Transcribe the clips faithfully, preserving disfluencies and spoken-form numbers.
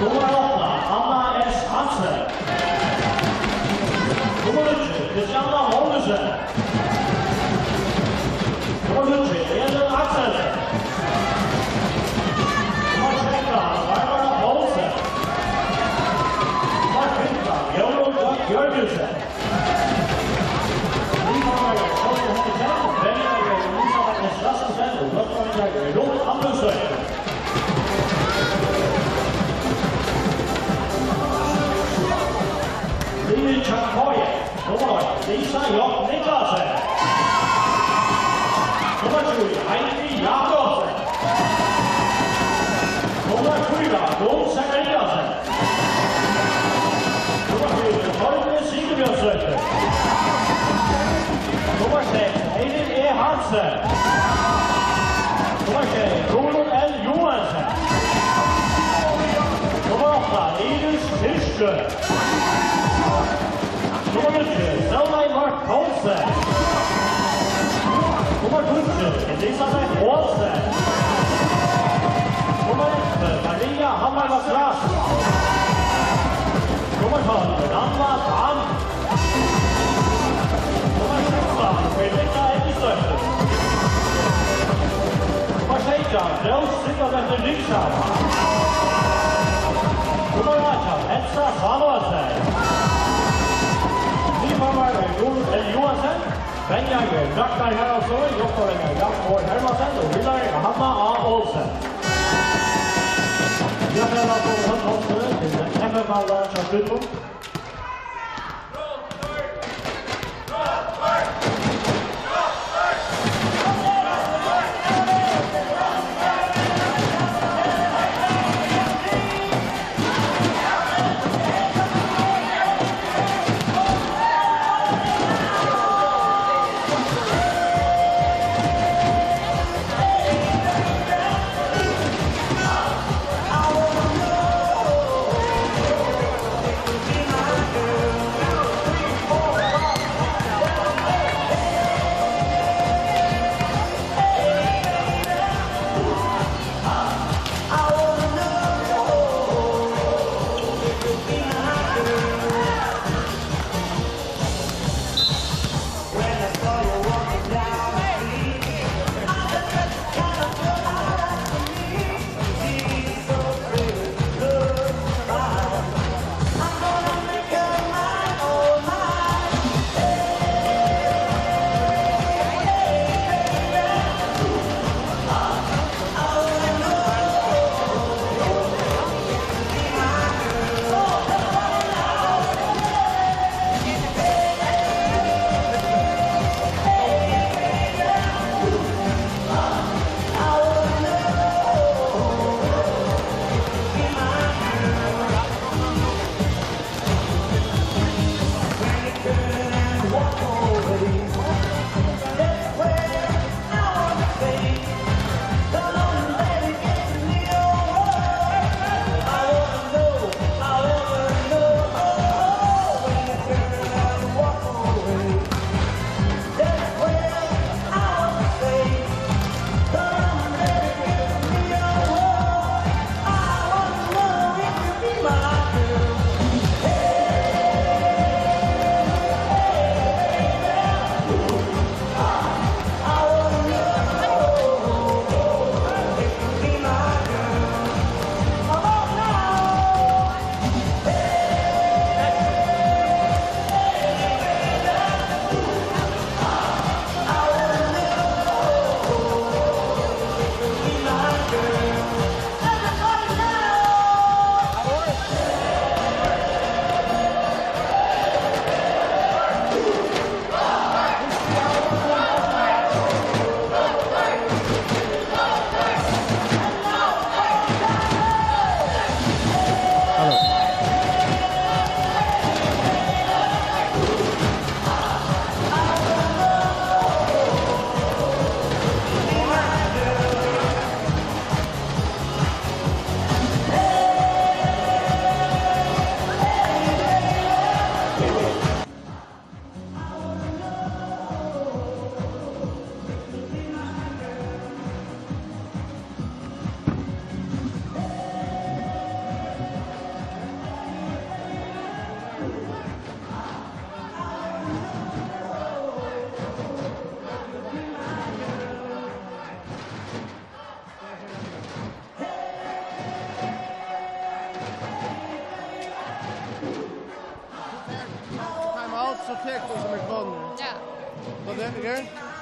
Nummar átta, Anna S. Hansen. Nummar níggju, Christianna Magnussen. Nummar tíggju, Elin Axelsen. Nummar trettan, Barbara Poulsen. Nummar fimtan, Jórunn Bjørk Jørgensen. Viðkomandi er Sólveig Henriksen, venjari er Elisabeth S. Rasmussen og løgfrøðingar er Ruth Amundsen. Lilly Chakoye, nummar eitt, Lisa J. Niklasen. Nummar trý, Heidi Jakobsen. Nummar fýra, Gun Zachariasen. Nummar fimm, Torgny Sigurbjørnsdóttir. Nummar seks, Eivind E. Hansen. Nummar sjey, Guðrun L. Johansen. Nummar átta, Iris Kirstø. Nummar níggju, Sólveig Mørk Poulsen. Nummar tíggju, Elisabeth Olsen. Nummar ellivu, Maria Hammer Vassras. Nummar tólv, Randa Dam. Nummar sekstan, Birgitta Eggestøttir. Nummar seytjan, Rósa Sigurdardóttir Rikshav. Nummar átjan, Elsa Samuelsen. Viðkomandi er Guðrun L. Johansen. Venjari er Ragnar Haraldsson, hjálparvenjari Jan Thor Hermansen og vinnari er Hanna A. Olsen. Hjartaliga vælkomin til F M-ballið hjá Stjørnum.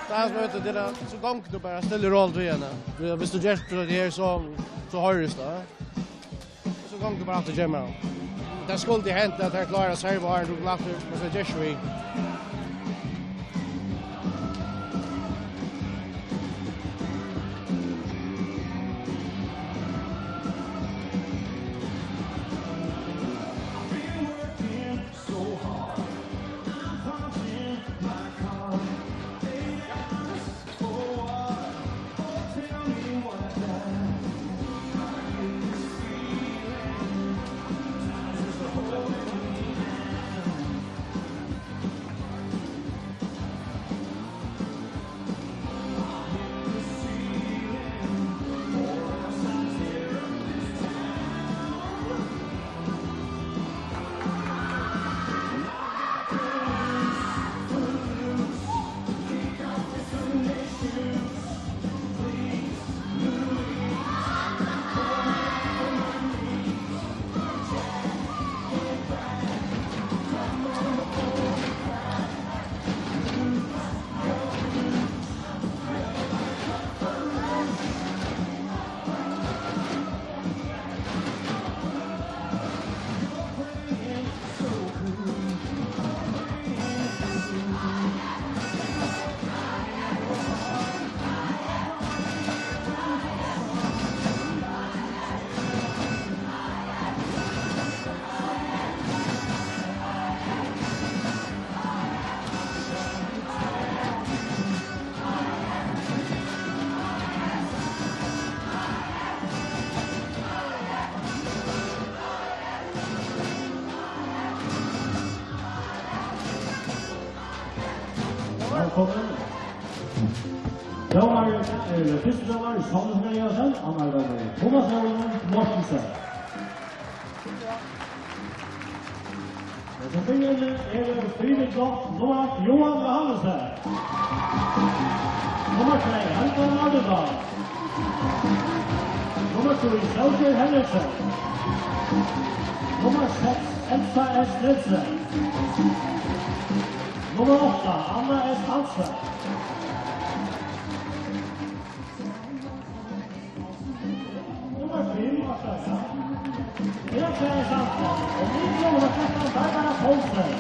Tað er sum at, so gongur tú bara stilla og róligt við henni. Viss tú ger tað her, so, so hoyrist tað. So gongur tú bara aftur, kemur hann. Tað skuldi hent at teir klára servu, áðrenn tú kom aftur, men so ger so við. Vælkomin. Dómari er fyrsti dómari, Sónus Andreasen, annar dómari, Thomas Jóhann Mortensen. Og so byrjar er Friðrik Lott, nummar eitt, Johan Johannesen. Nummar tvey, Helga Nordendahl. Nummar trý, Sólgerð Henriksen. Nummar seks, Elsa S. Nielsen. Nummar átta, Anna S. Hansen. Nummar fimm, Petra Hansen. Og nummar trettan, Barbara Poulsen.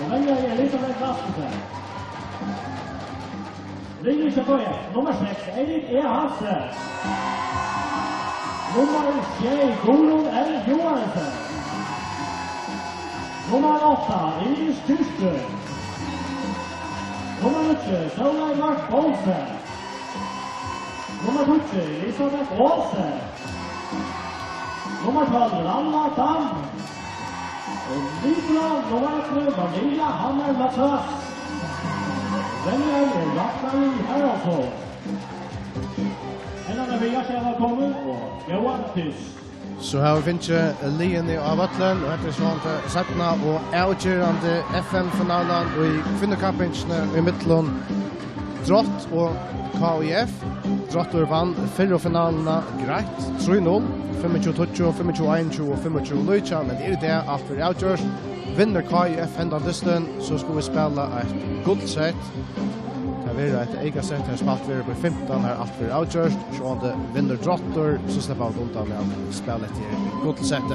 Og venjari Elisabeth Rasmussen. Linje tjúgu, nummar seks, Eirik E. Hansen. Nummar sjey, Guðrun L. Johansen. Nummar átta, Iris Kirsten. Nummar níggju, Sólveig Mørk Olsen. Nummar tíggju, Elisabeth Olsen. Nummar tólv, Ranna Dam. Og Libra, nummar ellivu, Vanilla Hammer Matras. Venjari er Rafael Haraldsson. Hennara við hjartaliga vælkomin og góðan dyst. So hava vit fingið liðini á vøllin, og hetta er so tað seinna og avgerandi F M-finalan í kvinnukappingini í millum Drott og K I F. Drottur vann fyrru finaluna greitt, trý null, fimmogtjúgu tíggju, fimmogtjúgu einogtjúgu og fimmogtjúgu nítjan, men er í dag alt verður avgjørt. Vinnur K I F hendan dystin, so skulu vit spæla eitt guldsett. Tað verður eitt eykasett, har spælt verður upp í fimtan, har alt verður avgjørt. Sjálvandi vinnur Drottur, so sleppa vit undan við at spæla eftir guldsett.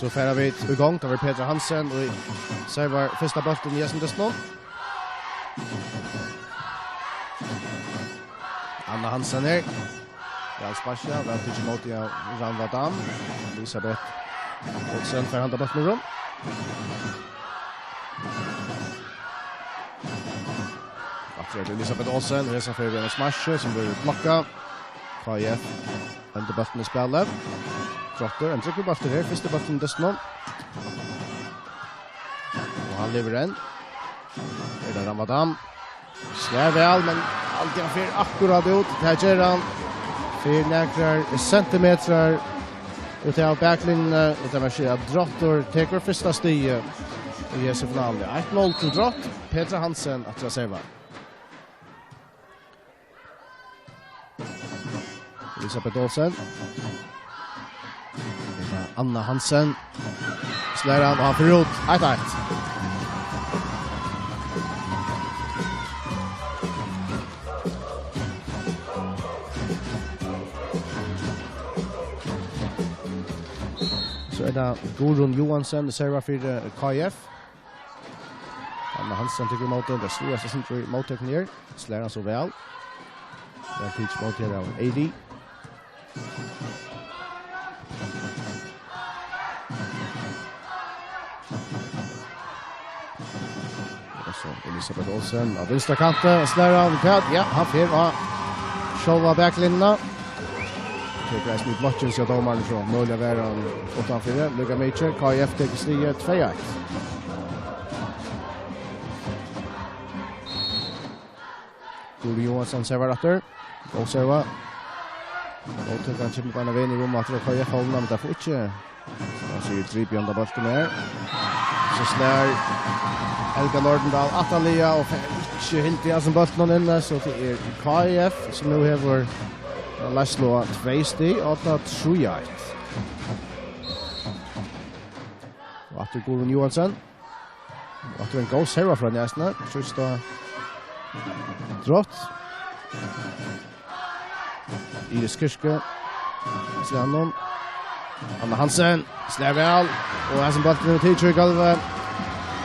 So fara vit í gongd, tað var Petra Hansen, og servar fyrsta bóltin í hesum dystinum. Anna Hansen her. Væl sparkað, væl tikið ímóti av Ranva Dam. Elisabeth Olsen fær handa bóltin í rúm. Aftur er til Elisabeth Olsen, og hesa ferð við einum smassi sum verður blokkað. K I F hendir bóltin í spælið. Drottur, ein drúgvur bóltur her, fyrsti bólturin í dystinum. Og hann livir enn. Er tað Ranva Dam? Slær væl, men aldri hann fer akkurát út. Tað ger hann. Fer nakrar sentimetrar út av baklinjuni, og tað merkir at Drottur tekur fyrsta stigið í hesi finaluni. Eitt null til Drott. Petra Hansen aftur at serva. Elisabeth Olsen. Anna Hansen. Slær hann, og hann fer út. Eitt eitt. So er tað Guðrun Johansen, serva fyri, eh, K F. Anna Hansen tekur ímóti, tað sligast eitt sindur í móttøkuni her. Slær hann so væl. Væl tikið ímóti her av Eiri. Og so Elisabeth Olsen á vinstra kanti, slær hann, ja, hann fer á sjálva baklinjuna. Tekur eisini í blokkin, sigur dómarin, so møguliga var hann uttanfyri. Líka mikið, K F tekur stigið, tvey eitt. Guðrun Johansen servar aftur. Góð serva. Og tekur hann kemur bara vegin í rúm aftur á K F-hálvuna, men tað fær ikki. So sigur dripið undan bóltin her. So slær Helga Nordendahl aftarliga og fær ikki hildið av sum bóltin hann inni, so tað er K F sum nú hevur leiðslu á tvey stig, átta trý eitt. Og aftur Guðrun Johansen. Og aftur ein góð serva frá henni eisini. Trýst á Drott. Iris Kirke. Slær hann um. Anna Hansen. Slær væl. Og hesin bólturin er tikið í gólvið.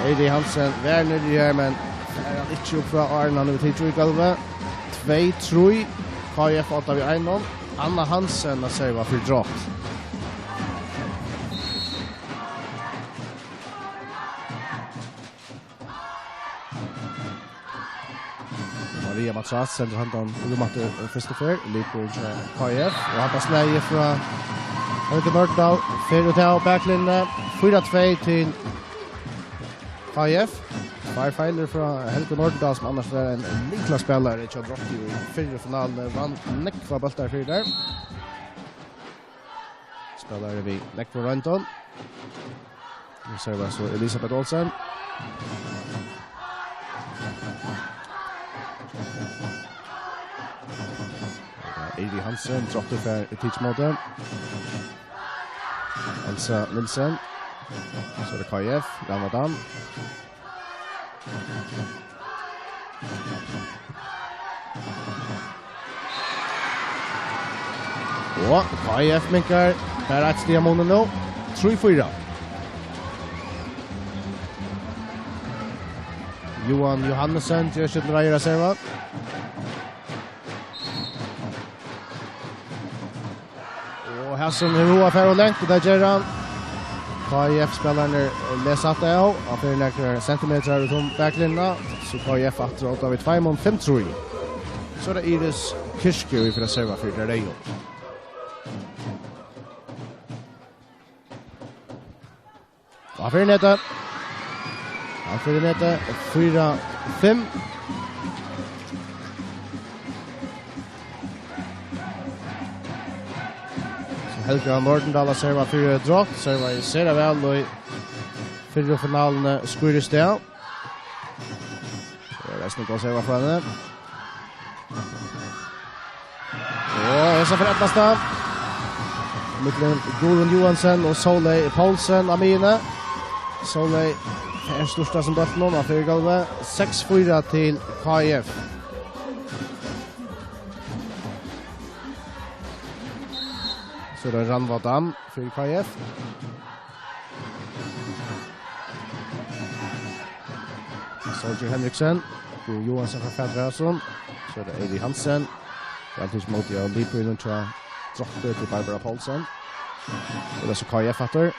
Eiri Hansen var niðri her, men fær hann ikki upp frá áðrenn hann hevur tikið í gólvið. Tvey trý. K F átta við einum. Anna Hansen at serva fyri Drott. Maria Matras sendir handan út um aftur, eh, fyrstu ferð. Lipur hjá K F. Og handan slagið frá Helga Nordendahl. Fer út av baklinjuni. Fýra tvey til K F. Tveir feilir frá Helga Nordendahl, sum annars var ein lyklaspælari hjá Drotti í fyrru finaluni. Vann nógvar bóltar fyri tær. Spælari við nógvum royndum. Nú servar so Elisabeth Olsen. Eiri Hansen, Drottur fær tikið ímóti. Elsa Nielsen. So er tað K F, Ramadan. Og K F minkar bara eitt stig av munin nú. Trý fýra. Johan Johannesen ger sítt reiður at serva. Og hesin hevur hug at fara ov langt, og tað ger hann. K F-spælararnir lesa hatta av. Hann fer nakrar sentimetrar út um baklinjuna, so K F aftur á oddar við tveimum, fimm trý. So er tað Iris Kirke, ið fer at serva fyri tey reyðu. Og hann fer í netið. Hann fer í netið. Fýra fimm. So Helga Nordendahl at serva fyri Drott. Servaði sera væl í fyrru finaluni, Skírisdag. Tað er eisini góð serva frá henni. Og hesa ferð eydnast tað. Millum Guðrun Johansen og Sóley Poulsen á miðjuni. Sóley fær sturtað sum bóltin, og hann fer í gólvið. Seks fýra til K F. So er tað Rannvá Dam fyri K F. Sorgir Henriksen. Guðrun Johansen frá Fagrahersum. So er tað Eiri Hansen. Væl tikið ímóti av Librínum hjá Drotti til Barbara Poulsen. Og tað er so K F aftur.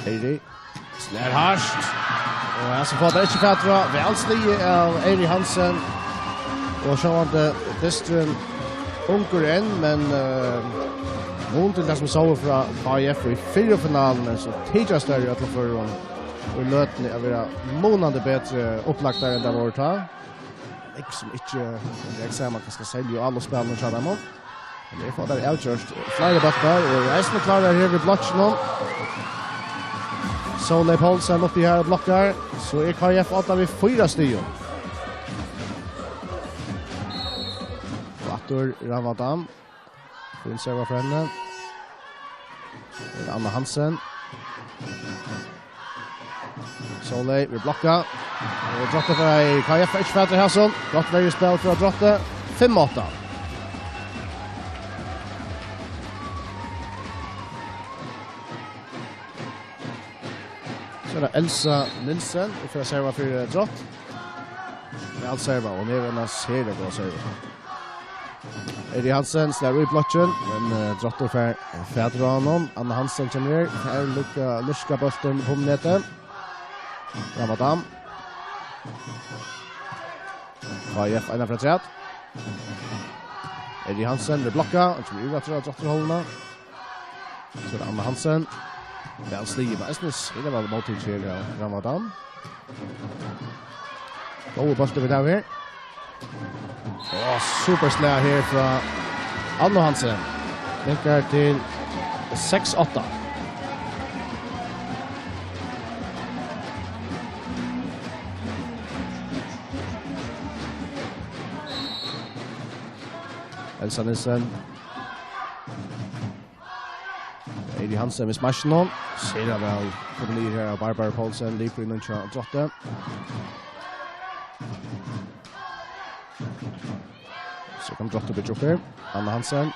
Eiri. Slær hart. Og hesin fáa teir ikki fatur á. Væl sligið av Eiri Hansen. Og sjálvandi dysturin ungur enn, men, eh, mun til tað sum vit sóu frá K F í fyrru finaluni, so tykjast teir í øllum førum í løtuni at vera munandi betri upplagdar enn teir vóru tá. Nógv sum ikki, eg sá man kanska selja álotsspælinum hjá teimum. Men tey fáa teir avgjørt fleiri bóltar, og eru eisini klárar her við blokkinum. Sóley Poulsen uppi her og blokkar. So er K F á oddar við fýra stigum. Og aftur Ramadan. Ein serva frá henni. Anna Hansen. Sóley við blokka. Og Drottið fær, K F fær ikki fatur í hasum. Gott verjuspæl frá Drottið. Fimm átta. So er tað Elsa Nielsen, og fer at serva fyri Drott. Væl serva, og hon hevur eina sera góða servu. Eiri Hansen slær í blokkin, men, eh, Drottur fær fatur á honum. Anna Hansen kemur her, fær lukka, lurka bóltin um netið. Ramadan. K F eina frá afturat. Eiri Hansen við blokka, hann kemur yvir aftur á Drotturhálvuna. So er tað Anna Hansen. Væl sligið, men eisini sera væl móttikið her av Ramadan. Góður bóltur vit hava her. Og super slag her frá Anna Hansen. Minkar til seks átta. Elsa Nielsen. Eiri Hansen við smaskinum. Sera væl komið niður her av Barbara Poulsen. Lipur inn hjá Drotti. So kann Drotti byggja upp her. Anna Hansen.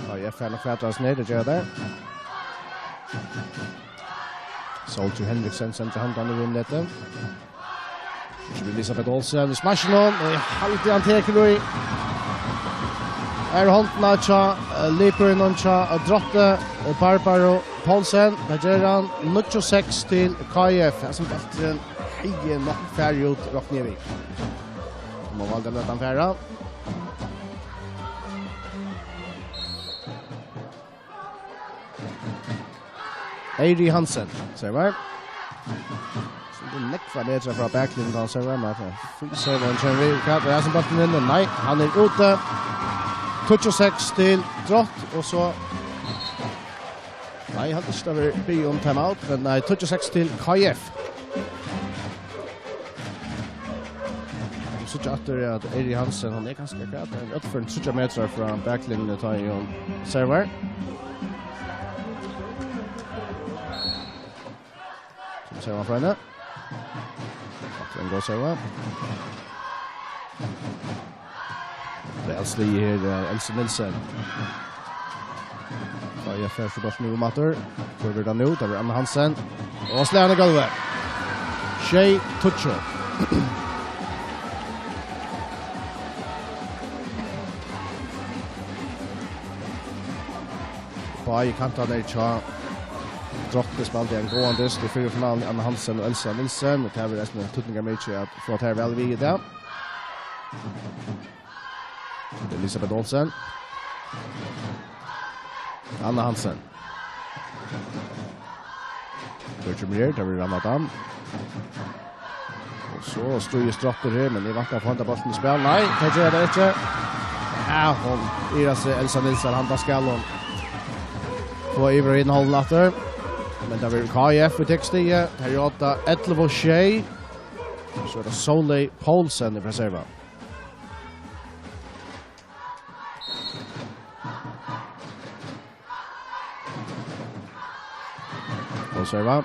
K F fær nokk fatur á hasum her, tað gera tey. Sóley Henriksen sendir handan í rúmnetið. Ikki við Elisabeth Olsen, við smaskinum, og eg haldi hann tekur í. Er hondina hjá, eh, Lipurunum hjá, eh, Drotti, eh, Barbara Poulsen. Tað ger hann. Níggju seks til K F. Hasin bólturin hevði nokk farið út, rokni eg við. Hon hevði valt at lata hann fara. Eiri Hansen, servar. So tað er nógvar metrar frá baklínuni, tá hann servar, men hann fær frí servar, hann kemur við. Hvat er hasin bólturin inni? Nei, hann er úti. Tíggju seks til Drott, og so, nei, hann ikki hevur biðið um timeout, men nei, tíggju seks til K F. Vit síggja aftur, at Eiri Hansen, hann er kanska hvat, ein øll fyri tríggjar metrar frá baklínuni, tá ið hon servar. So servar hann frá henni. Aftur ein góð serva. Væl sligið her, eh, Elsa Nielsen. K F fær so bóltin um aftur. Hvør verður tað nú? Tað verður Anna Hansen. Og slær hann í gólvið. Sjey tíggju. Báðir kantarnir hjá Drotti spældu ein góðan dyst í fyrru finaluni, Anna Hansen og Elsa Nielsen, og tað verður eisini týdningarmikið at fáa tær væl við í dag. Elisabeth Olsen. Anna Hansen. Hvør kemur her? Tað verður Ramadan. Og so stríðist Drottur her, men eg vænti at fáa henda bóltin í spæl. Nei, tað ger tað ikki. Ja, hon er, altso, Elsa Nielsen, handa skal hon fáa yvir á hina hálvuna aftur. Men tað verður K F ið tekur stigið. Tað er átta ellivu sjey. So er tað Sóley Poulsen í reserva. Og serva.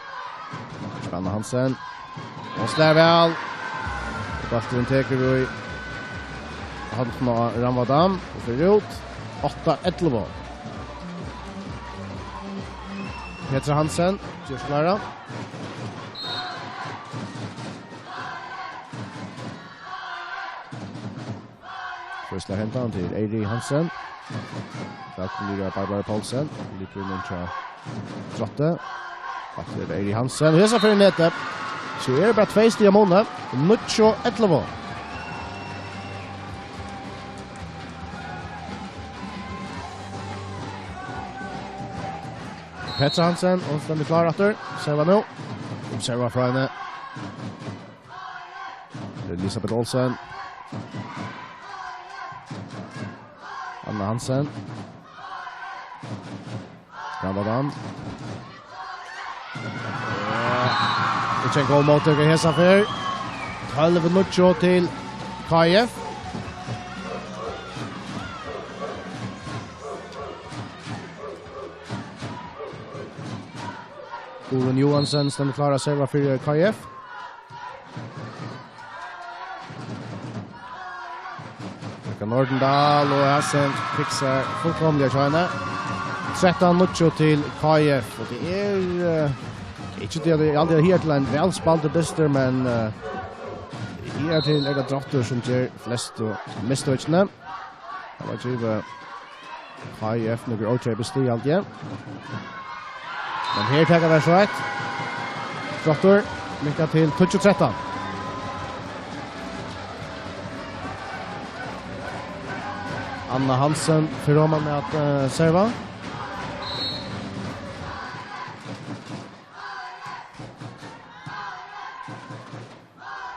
Anna Hansen. Hon slær væl. Bólturin tekur í hondina á Ramadan og fer út. Átta ellivu. Petra Hansen, ger seg klára. Fyrsta hentan til Eiri Hansen. Fram til Barbara Poulsen. Lipur inn hjá Drotti. Aftur er Eiri Hansen. Og hesa ferð í netið. So er bara tvey stig á muni. Níggju ellivu. Petra Hansen, og stendur klár aftur. Serva nú. Serva frá henni. Elisabeth Olsen. Anna Hansen. Ramadan. Ja. Ikki ein góð móttøka hesa ferð. Tólv níggju til K F. Guðrun Johansen stendur klár at serva fyri K F. Rikka Nordendahl og Hassen fiksar fullkomliga hjá henni. Trettan níggju til K F, og tað er, eh, ikki tað at tað er aldri her til ein væl spældur dystur, men, eh, her til er tað Dráttur sum ger flestu mistøkini. Tað var givið K F nøkur ókeypis stig, haldi eg. Men her taka teir so eitt. Dráttur minkar til tíggju trettan. Anna Hansen fer oman at, eh, serva.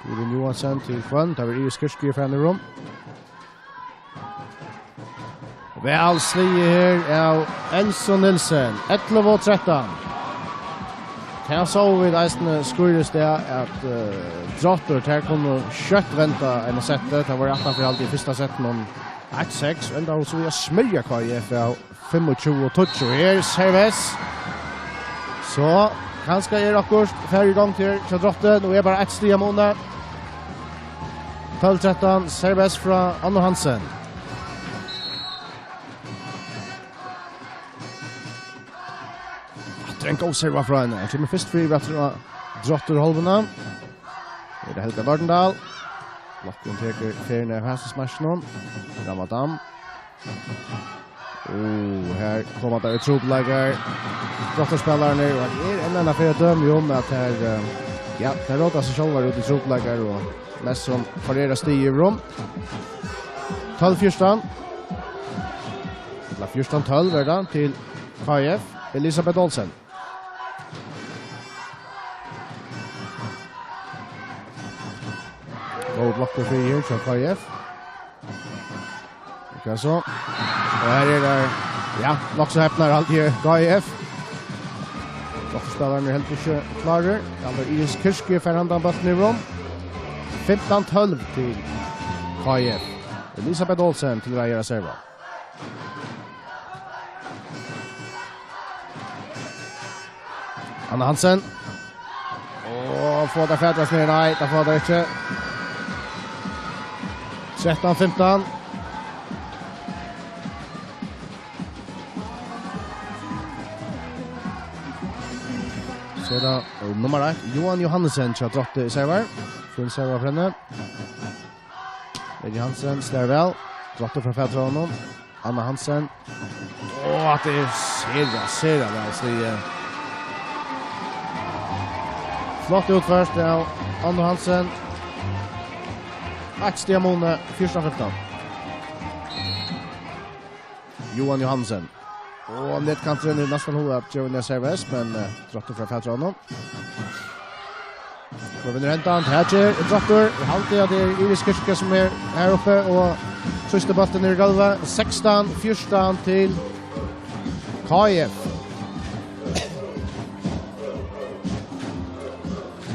Guðrun Johansen til Hvønn. Tað verður Iris Kirkju farin úr um. Væl sligið her av Elsu Nielsen. Ellivu trettan. Tað sóu vit eisini skýrist av, at, eh, Dráttur, tær kunnu skjótt venda eina setti. Tað var aftan fyri alt í fyrsta settinum, eitt seks, og endaðu so við at smyrja K F av fimmogtjúgu tíggju. Her serves. So, kanska er okkurt farið í gongd her hjá Dráttur. Nú er bara eitt stig av muni. Tólv trettan, serves frá Annu Hansen. Aftur ein góð serva frá henni. Hon kemur fyrst fyri aftur á Dráttur hálvuna. Er tað Helga Nordendahl? Blokkurin tekur ferðina av hasum smaskinum. Ramadan. Ó, her koma teir í trupulleikar. Dráttarspælararnir, og her er enn ein ferð at døma um at her, eh, ja, teir róta seg sjálvar út í trupulleikar, og mest sum parerar stig yvir um. Tólv fjúrtan. Ella fjúrtan tólv er tað til K F. Elisabeth Olsen. Góð blokkur fyri her hjá K F. Hvat so? Og her er tað, ja, nokk so hepnar alt her, K F. Dráttarspælararnir eru heldur ikki klárir. Alvor Iris Kirkju fær handan bóltin yvir um. Fimtan tólv til K F. Elisabeth Olsen til reiðar at serva. Anna Hansen. Og fáa teir fatur á seg? Nei, tað fáa teir ikki. Trettan fimtan. So er tað, eh, nummar eitt, Johan Johannesen, hjá Dráttur, servar. Fin serva frá henni. Lilja Hansen slær væl. Dráttur fær fatur á honum. Anna Hansen. Á, tað er sera, sera væl sligið. Flott útført av Anna Hansen. Eitt stig av muni, fjúrtan fimtan. Johan Johansen. Og netkanturin er næstan hugað at geva henni serves, men, eh, Dráttur fær fatur á honum. Hvør vinnur hendan? Her er Dráttur. Eg haldi at tað er Iris Kirkju sum er her uppi og trýstir bóltin niður í gólvið. Sekstan fjúrtan til K F.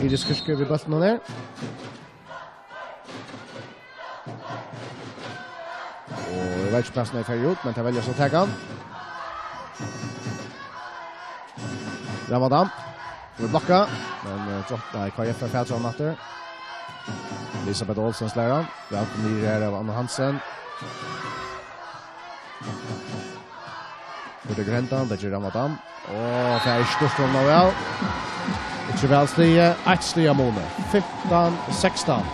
Iris Kirkju við bóltin her. Og eg veit ikki, um hann er farið út, men tað velja so at taka hann. Ramadan. Hon er blokka, men, eh, Dráttur, nei, K F fær fatur á hann aftur. Elisabeth Olsen slær hann. Vælkomin niður her av Anna Hansen. Hon tekur hendan, tað ger Ramadan. Og fær ikki stýrt honum nóg væl. Ikki væl stigið. Eitt stig av muni. Fimtan sekstan.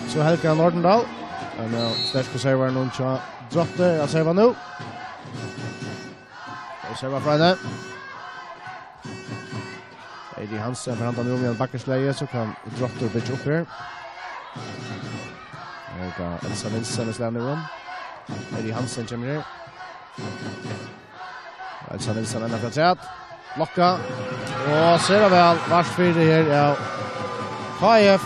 So Helga Nordendahl. Ein av sterku servarunum hjá Dráttur. Ja, serva nú. Og serva frá henni. Eiri Hansen fær handan um í ein bakkaslagi, so kann Dráttur byggja upp her. Her er tað Elsa Nielsen í slagnum. Eiri Hansen kemur her. Elsa Nielsen enda frá træt. Blokka. Og sera væl vart fyri her av K F,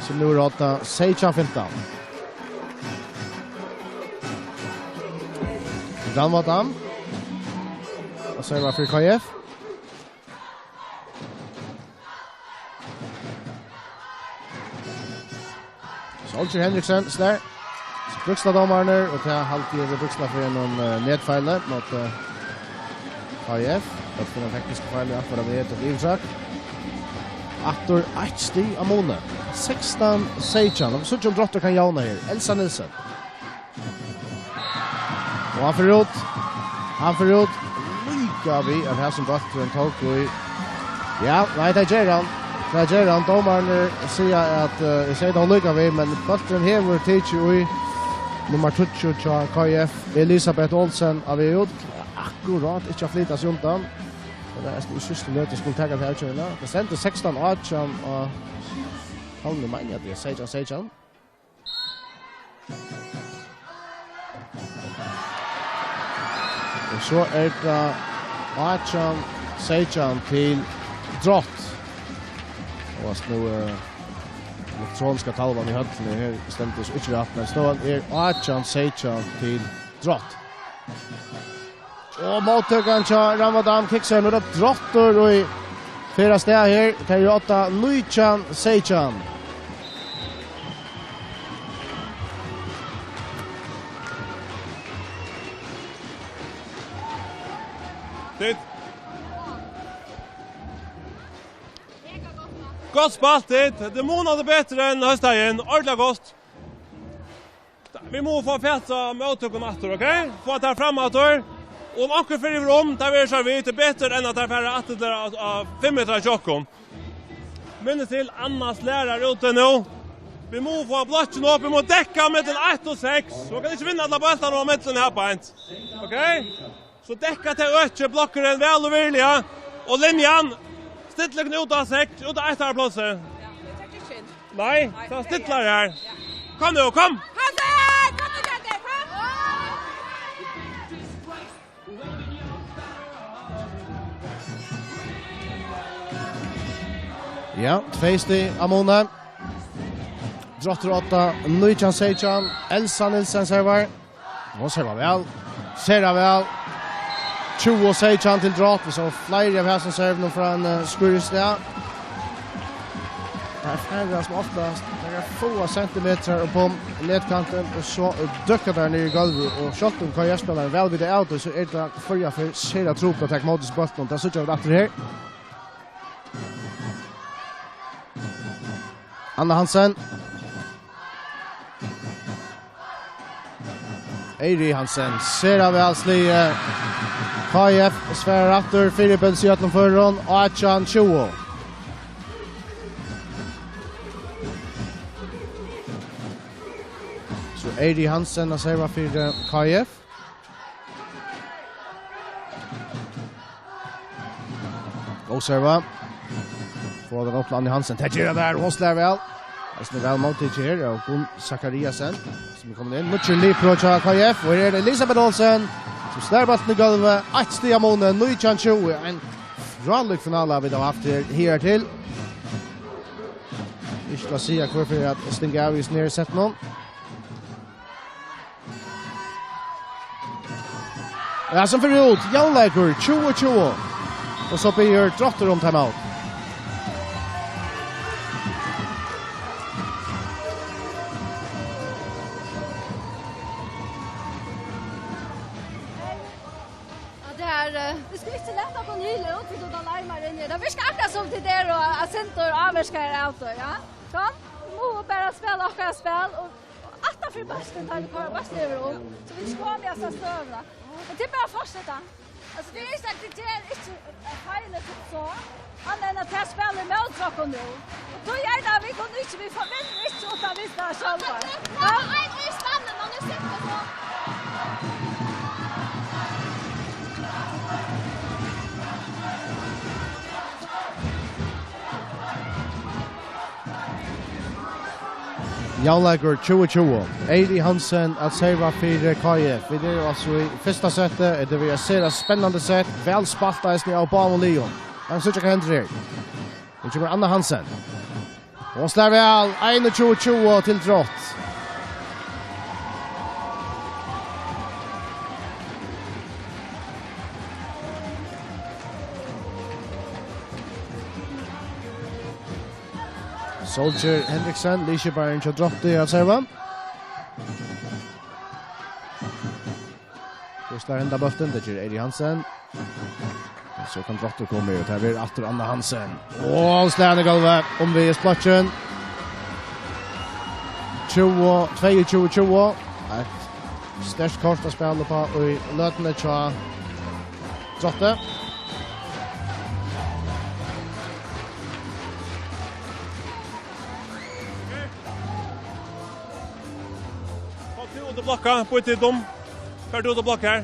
sum nú er átta, seytjan fimtan. Rannvá Dam. Og serva fyri K F. Solskjær Henriksen slær. Brúkslað dómararnir, og tað haldi eg við brúkslað fyri einum, eh, netfeili móti K I F. Tað er ein teknisk feil, ja, fyri at vita yvirtøk. Aftur eitt stig av muni. Sekstan seytjan. Og so um Dráttur kann javna her. Elsa Nielsen. Og hann fer út. Hann fer út. Líka við at hasin bólturin tók í. Ja, nei, tað ger hann. Tað ger hann. Dómararnir siga at, eh, eg sigi tað líka við, men bólturin hevur tikið í nummar tíggju hjá K I F, Elisabeth Olsen, á veg út. Akkurát ikki at flyta seg undan. Men tað er í síðstu løtu skuldi taka ta avgerðina. Tað stendur sekstan átjan á talvuni, meini eg at tað er seytjan seytjan. Og so er tað átjan seytjan til Drott. Og nú, eh, elektroniska talvan í høllini, her stendur so ikki rætt, men støðan er átjan seytjan til Drott. Og móttøkan hjá Ramadan Kiksen, og tað er Drottur í fyrra stað her. Tað er átta nítjan seytjan. Tit. Gott spælt, tit. Tað er munandi betri enn hósdagin. Ordiliga gott. Vit mugu fáa fatt á móttøkuni aftur, ok? Fáa tær fram aftur. Og um onkur fer yvir um, tað verður so við, tað er betri enn at tær fara aftur til at, at fimm metrar hjá okkum. Minnist til, Anna slær har úti nú. Vit mugu fáa blokkin upp, vit mugu dekka millum eitt og seks. Hon kann ikki vinna allar bóltarnar á millum her beint. Ok? So dekka tey økið, blokkurin, væl og virðiliga. Og linjan, stilla tykkum út á seks, út á eitt plássi. Ja, tey taka ikki inn. Nei, nei, so tey stillar her. Ja. Kom nú, kom! Kom, Seyr! Kom nú, Petur, kom! Ja, tvey stig av muni. Drottur átta, nítjan seytjan. Elsa Nielsen servar. Hon servar væl. Servar væl. Tjúgu seytjan til Drott. Vit sóu fleiri av hasum servunum frá ein, eh, skurð í stað. Her fara sum oftast nakrar fáar sentimetrar upp um netkantin, og so dúkka tær niður í gólvið. Og sjálvt um K I F-spælarin væl veit av tí, so er tað Føroya fyri sera trupult at taka móti hesum bóltinum. Tað síggja vit aftur her. Anna Hansen. Eiri Hansen, sera væl sligið. K I F svarar aftur, fyribils í øllum førum, átjan tjúgu. So Eiri Hansen at serva fyri K I F. Góð serva. Fáa tað upp til Anni Hansen. Tað ger tað har. Hon slær væl. Eisini væl móttikið her av Gunn Zachariasen, sum er komin inn. Nýggjur lipur hjá K I F. Og her er tað Elisabeth Olsen, sum slær bóltin í gólvið. Eitt stig av muni, nítjan tjúgu. Ein frálík finala vit hava havt her, her til. Ikki til at siga hvør fyri at stinga av í hesum her settinum. Ja, sum fer út. Javnleikur, tjúgu tjúgu. Og so biður Drottur um timeout. Ja, tað er, eh, vit skulu ikki lata okkum hila út, vit lata larmar inn her. Tað virkar akkurát sum tit eru og, og sindur ávirkaðir av tí, ja. Kom, vit mugu bara spæla okkara spæl og Aftan fyri bóltin, tá vit koyra bóltin yvir um, so vit ikki koma í hasa støðuna. Men tað er bara at fortseta. Altso, tað er ikki, at tað er ikki, eh, feil, ella so, annað enn at tað spælir móti okkum nú. Og tí er tað, at vit kunnu ikki, vit forvinna ikki uttan vit spæla sjálvar. Ja? Ein í spanninum, nú situr so. Javnleikur tjúgu tjúgu. Eiri Hansen at serva fyri K I F. Vit eru altso í fyrsta seti. Tað verður eitt sera spennandi sett. Væl spælt eisini av báðum liðum. Vit síggja hvat hendir her. Nú kemur Anna Hansen. Hon slær væl. Einogtjúgu tjúgu til Drott. Solskjær Henriksen, liðskiparin hjá Drotti, at serva. Slær henda bóltin, tað ger Eiri Hansen. Og so kann Dráttur koma í, og tað verður aftur Anna Hansen. Og slær hann í gólvið, um við splottin. Tjúgu, tveyogtjúgu tjúgu. Eitt sterkt kort at spæla upp á í løtuni hjá Drátti. Kom tú út og blokka, býtt til dom. Far tú út og blokka her.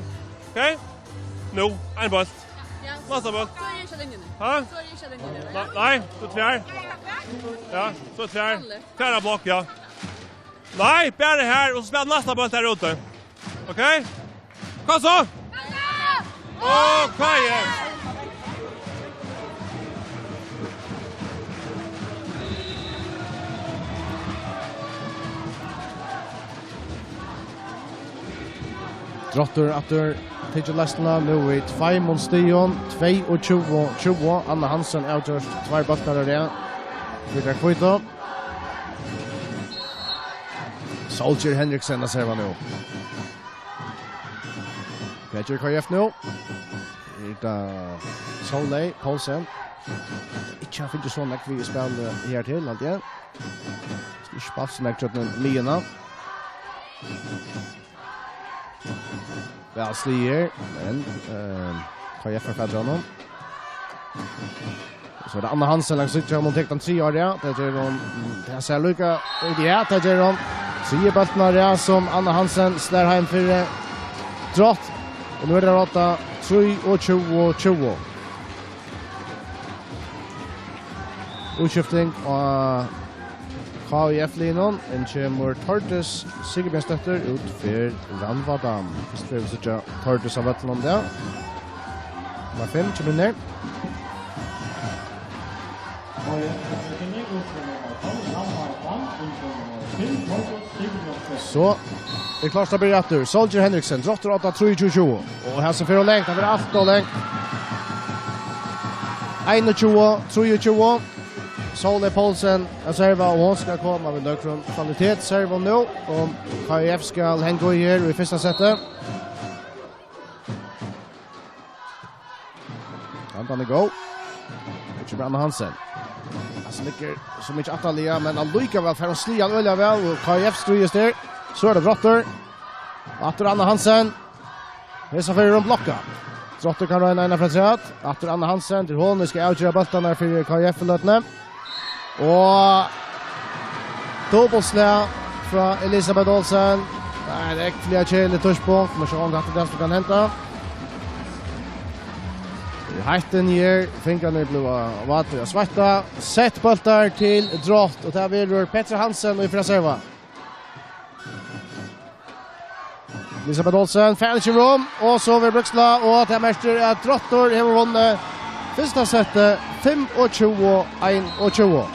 Ok? Nú, ein bólt. Ja, ja. Næsta bólt. So eri eg ikki á linjuni. Ha? So eri eg ikki á linjuni, ja? Nei, nei, tú tvær. Ja, so tvær. Vanligt. Tvær á blokk, ja. Nei, bara her, og so spæl næsta bólt her úti. Ok? Kom so! Ok! Dráttur aftur, tikið leiðsluna nú í tveimum stigum, tveyogtjúgu tjúgu. Anna Hansen avgjørt tveir bóltar á rað fyri tær hvítu. Solskjær Henriksen at serva nú. Hvat ger K F nú? Er tað Sóley Poulsen? Ikki har fingið so nógv við í spælinum her til, haldi eg. Ikki spælt so nógv gjøgnum miðjuna. Væl stigið her, men, eh, K F er fatt í honum. So er tað Anna Hansen langs ytra, hon tekur tann triðja, ja. Tað ger hon, mm, tað sær líka, ja, tað ger hon. Triðja bóltin, ja, sum Anna Hansen slær heim fyri Drátt. Og nú er tað átta, trýogtjúgu tjúgu. Útskifting á K I F-liðnum. Inn kemur Tordis Sigurbjørnsdóttir út fyri Rannvá Dam. Fyrst fer vit síggja Tordis á vøllinum í dag. Nummar fimm kemur inn her. So er klárt at byrja aftur. Solskjær Henriksen, Dráttur átta, trýogtjúgu tjúgu. Og hesin fer ov langt, hann fer alt ov langt. Einogtjúgu, trýogtjúgu. Sóley Poulsen at serva, og hon skal koma við nøkrum kvalitetsservum nú, um K I F skal hanga í her í fyrsta seti. Handan er góð. Her kemur Anna Hansen. Hansen liggur so mikið aftarliga, men allíkavæl fær hon sligið hann øgiliga væl, og K I F stríðist her. So er tað Dráttur. Aftur Anna Hansen. Hesa ferð er hon blokka. Dráttur kann royna eina frá afturat. Aftur Anna Hansen, til hon skal avgera bóltarnar fyri K I F í løtuni. Og dupultslag frá Elisabeth Olsen. Tað er ógvuliga keðiligt tíðspunkt, men sjálvandi, hatta er tað sum kann henda. Tað er heitt inni her, fingrarnir blíva vátir av sveitta. Sett bóltar til Drátt, og tað verður Petra Hansen, ið fer at serva. Elisabeth Olsen, fær ikki rúm, og so verður brúkslag, og tað merkir at Dráttur hevur vunnið fyrsta settið, fimmogtjúgu einogtjúgu.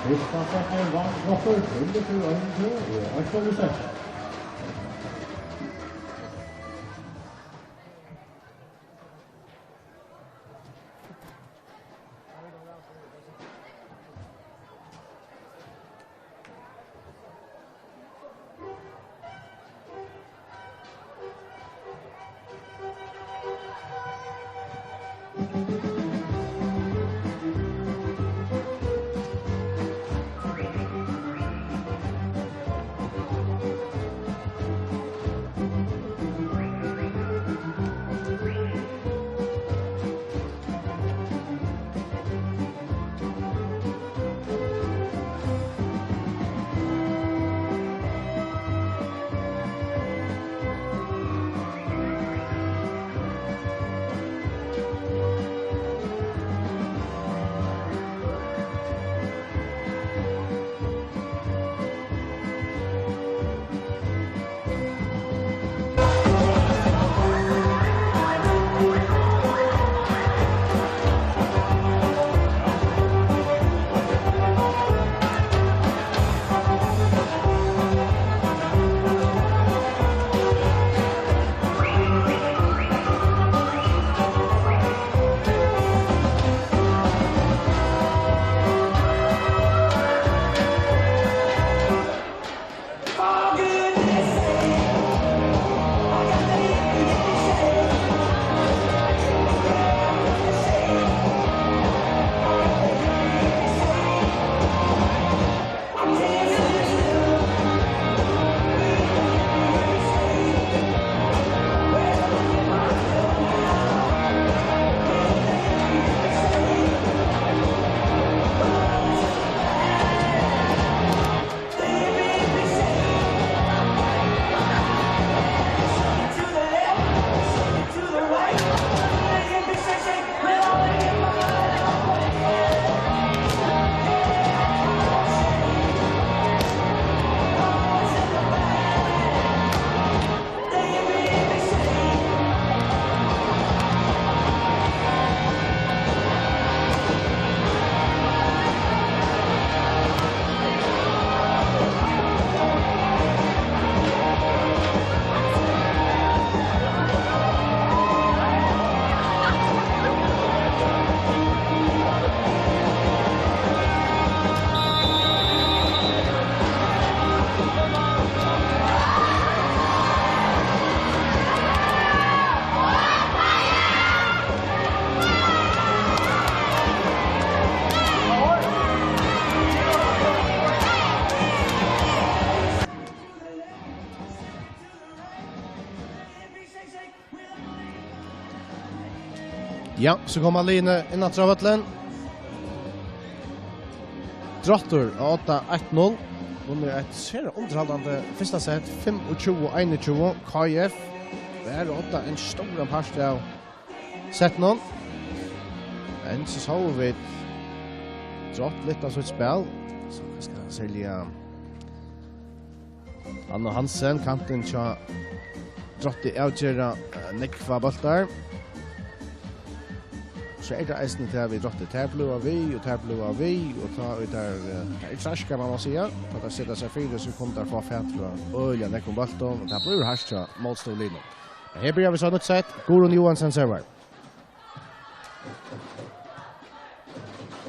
Fyrsta settið vann Dráttur, fimmogtjúgu einogtjúgu, í áttanda setti. Ja, so koma liðini inn aftur á vøllin. Dráttur á odda eitt null. Vunnið eitt sera undirhaldandi fyrsta sett, fimmogtjúgu einogtjúgu. K I F var á odda ein stóran part av settinum. Men so sóu vit Drott lyfta sítt spæl. So, hvat skal eg siga? Anna Hansen, kantin hjá Drotti, avgera, eh, nógvar bóltar. So er tað eisini tað við Drotti. Tær blíva við, og tær blíva við, og tá er tað, eh, tað er traðkað, man má siga. Tá tær seta seg fyri, so kunnu tær fáa fatur á øgiliga nógvum bóltum, og tað blívur hart hjá mótstøðuliðnum. Men her byrja vit so nýtt sett. Guðrun Johansen servar.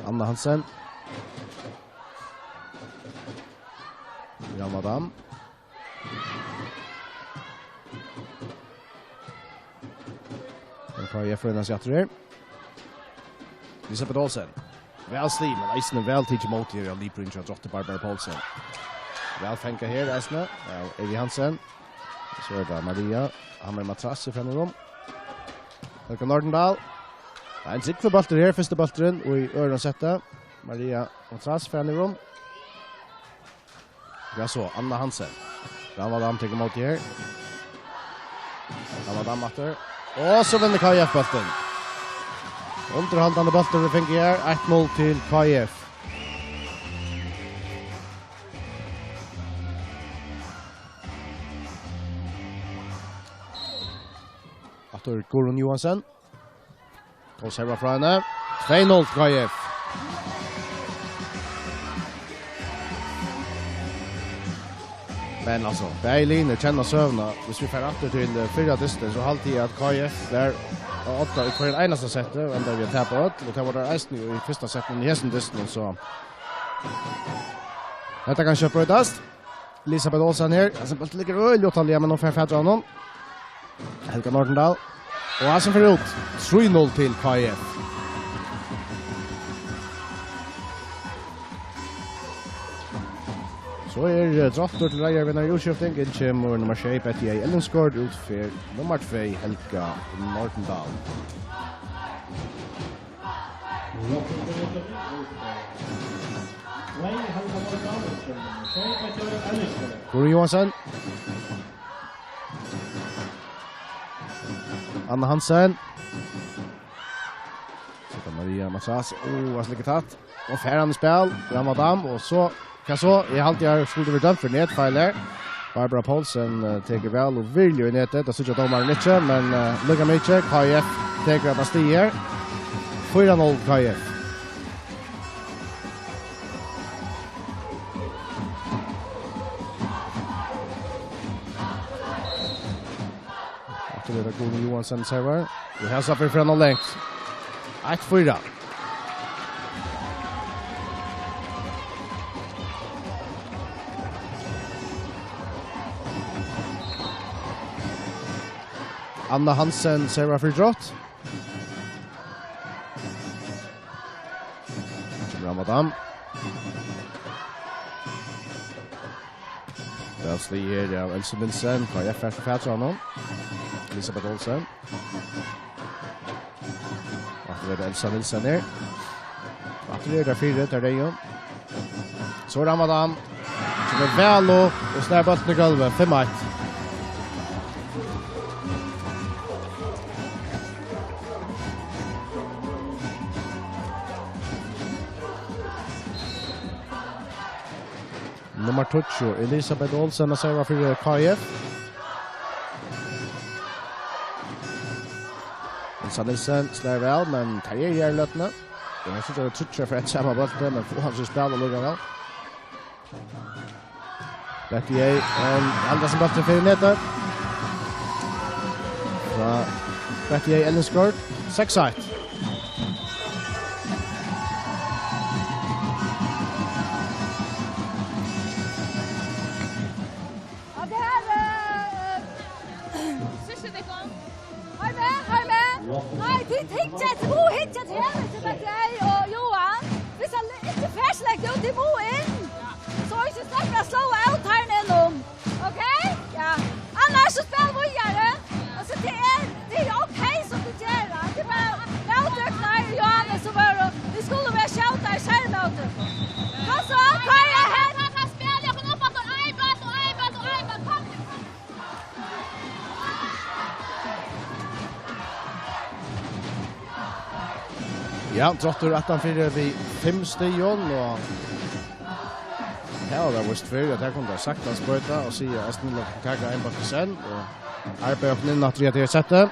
Anna Hansen. Ramadan. Men K I F roynir seg aftur her. Elisabeth Olsen. Væl stig, men eisini væl tikið ímóti her av livbyrjuni hjá Drotti, Barbara Poulsen. Væl fangað her eisini av Evi Hansen. So er tað Maria Hammer Matrass í fremri rúm. Helga Nordendahl. Tað er ein drúgvur bóltur her, fyrsti bólturin í øðrum setti. Maria Matrass fremri rúm. Ja, so, Anna Hansen. Ramadan tekur ímóti her. Ramadan aftur. Og so vinnur K I F bóltin. Undirhaldandi bóltur vit fingu her. Eitt null til K I F. Aftur Guðrun Johansen. Og servar frá henni. Tvey null til K I F. Men altso, bæði liðini kenna søguna. Hvis vit fara aftur til, eh, fyrra dystin, so haldi eg at K I F var á odda í hvørjum einasta setti, og endaðu við at tapa øll, og tað vóru tær eisini í fyrsta settinum í hesum dystinum, so hetta kann skjótt broytast. Elisabeth Olsen her. Hasin bóltur liggur øgiliga uttanliga, men hon fær fatur á honum. Helga Nordendahl. Og hasin fer út. Trý null til K I F. So er, eh, Drottur til reiðar við eina útskifting. Inn kemur nummar sjey, Betty A. Ellingsgaard, út fer nummar tvey, Helga Nordendahl. Guðrun Johansen. Anna Hansen. So kann Maria Matrass. Ó, hasin liggur tætt. Og fær hann í spæl. Ramadan. Og so, hvat so? Eg haldi, eg skuldi verið dømd fyri netfeil her. Barbara Poulsen, eh, tekur væl og virðiliga í netið. Tað síggja dómarin ikki, men, eh, líka mikið. K I F tekur hetta stig her. Fýra null K I F. Aftur er tað Guðrun Johansen servar. Og her sá fyri fram og langt. Eitt fýra. Anna Hansen servar fyri Drott. Kemur Ramadan. Væl stigið her av Elsu Nielsen. K I F fær so fatur á honum. Elisabeth Olsen. Aftur er tað Elsa Nielsen her. Aftur er tað fýra, tað er Reyum. So Ramadan. Kemur væl upp og slær bóltin í gólvið. Fimm eitt. Nummar tíggju, Elisabeth Olsen, at serva fyri K I F. Elsa Nielsen slær væl, men tað er í løtuni. Og her síggja vit tríggjar frá eitt sama bólti, men fáa hann so í spæl allíkavæl. Betty A, um, heldur sum bóltin fer í netið. Frá Betty A Ellingsgaard, seks eitt. Ja, tað er, eh, síggi tykkum. Hei við, hei við. Nei, tit hyggja, tit mugu hyggja til hana, til Betty A og Johan. Hvis hann ikki fer, so legg út, tit mugu inn. So ikki sleppa at sláa av teirra inn um. Ok? Ja. Annars so spæl víðari. Altso, tað er, tað er ok, sum tit gera. Tað er bara, ja, Ja, Drottur aftan fyri við fimm stigum, og her var tað víst fyrr, at her kunnu teir saktans broyta og siga, at Eisini taka ein bólk í senn, og arbeiða okkum inn aftur í hetta her settið.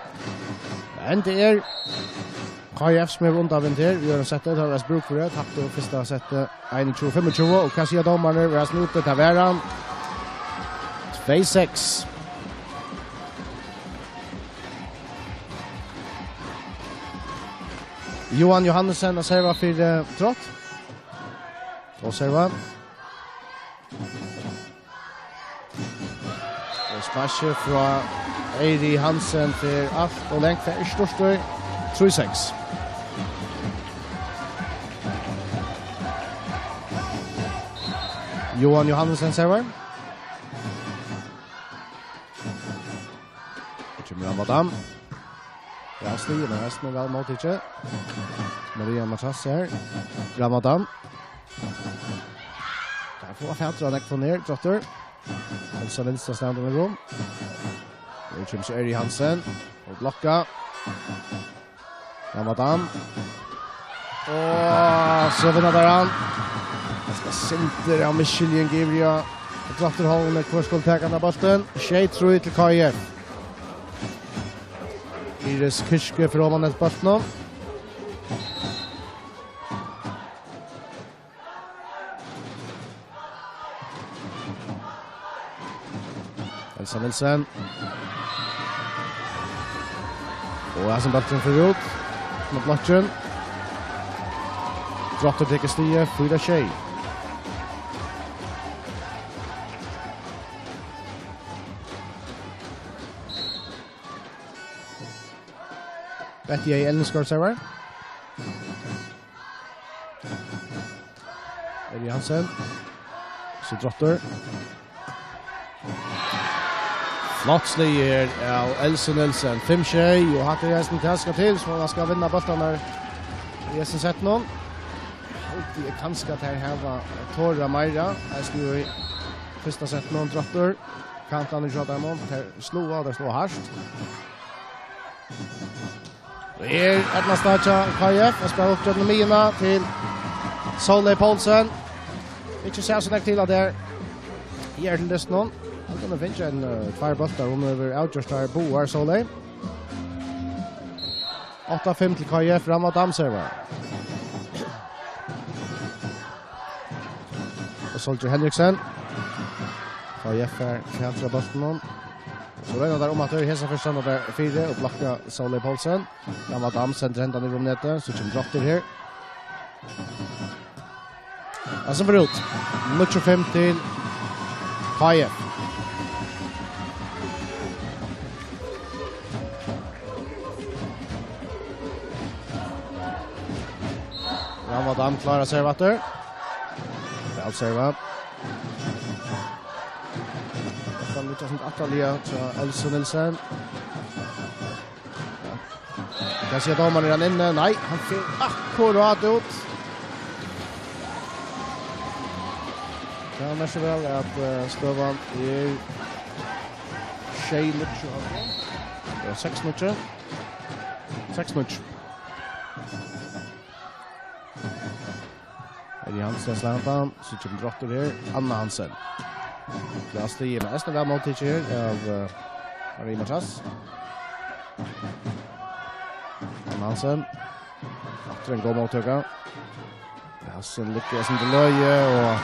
Men tað er K I F sum hevur undanvinn her í øðrum setti, tað var brúk fyri tað, taptu fyrsta settið einogtjúgu fimmogtjúgu, og hvat siga dómararnir? Var hann úti? Tað var hann. Tvey seks. Johan Johannesen at serva fyri, eh, Drott. Og serva. Og sparkið frá Eiri Hansen fer alt ov langt, fer í stórt í trý seks. Johan Johannesen servar. Kemur Ramadan. Ja, stig, men resten er væl móttikið. Maria Matas her. Ramadan. Der får Fatra nekk for ned, Drottur. Elsa Nilsen stendur i rom. Her kommer så Eri Hansen. Og blokka. Ramadan. Og so vinner der han. Han skal sinter av Michel Givria. Drottur Holm, hvor skal ta den av bollen? Tjei trý til K I F. Iris Kirke for Roman et bollen. Elsa Nielsen. Og her som bollen fer ut. Mot blokkin. Drottur tekur stigið, fýra tjei. Betty Ellenskov servar. Eri Hansen. So Drottur. Flott stig her av Elsa Nielsen. Fimm tjei, og hatta er eisini tað skal til, so man skal vinna bóltarnar í hesum settinum. Haldi eg kanska at her hava tora meira. Her skal í fyrsta settinum Drottur. Kantarnir hjá teimum, teir sláa, teir sláa hart. Og her, Erna Stacha, K F, at spæla upp gjøgnum miðjuna til Sóley Poulsen. Ikki sæð so nógv til at tað er her til dystin. Hon kann finna ein, eh, tvær bóltar, hon hevur avgjørt tær báðar, Sóley. Átta fimm til K F, Ramadan servar. Og Soldier Henriksen. K F her, fjatt frá bóltinum. So royna teir um at hesa fyrst, standa har fyri og blokka Sóley Poulsen. Ramadan sendir hendan í rúmnetið, so kemur Drottur her. Ja, sum fer út. Níggju fimm til K F. Ramadan klárar seg aftur. Væl servað. Hann líkist sum aftarliga til Elsu Nielsen. Hvat sigur dómarin, er hann inni? Nei, hann fer akkurát út. Ja, merkir væl at, eh, støðan er sjey níggju. Ja, seks níggju. Seks níggju. Eddie Hansen slætar, so kemur Drottur her. Anna Hansen. Væl stigið, men eisini væl móttikið her av, eh, Marie Matas. Anna Hansen. Aftur ein góð móttøka. Hansen liggur sum til løye, og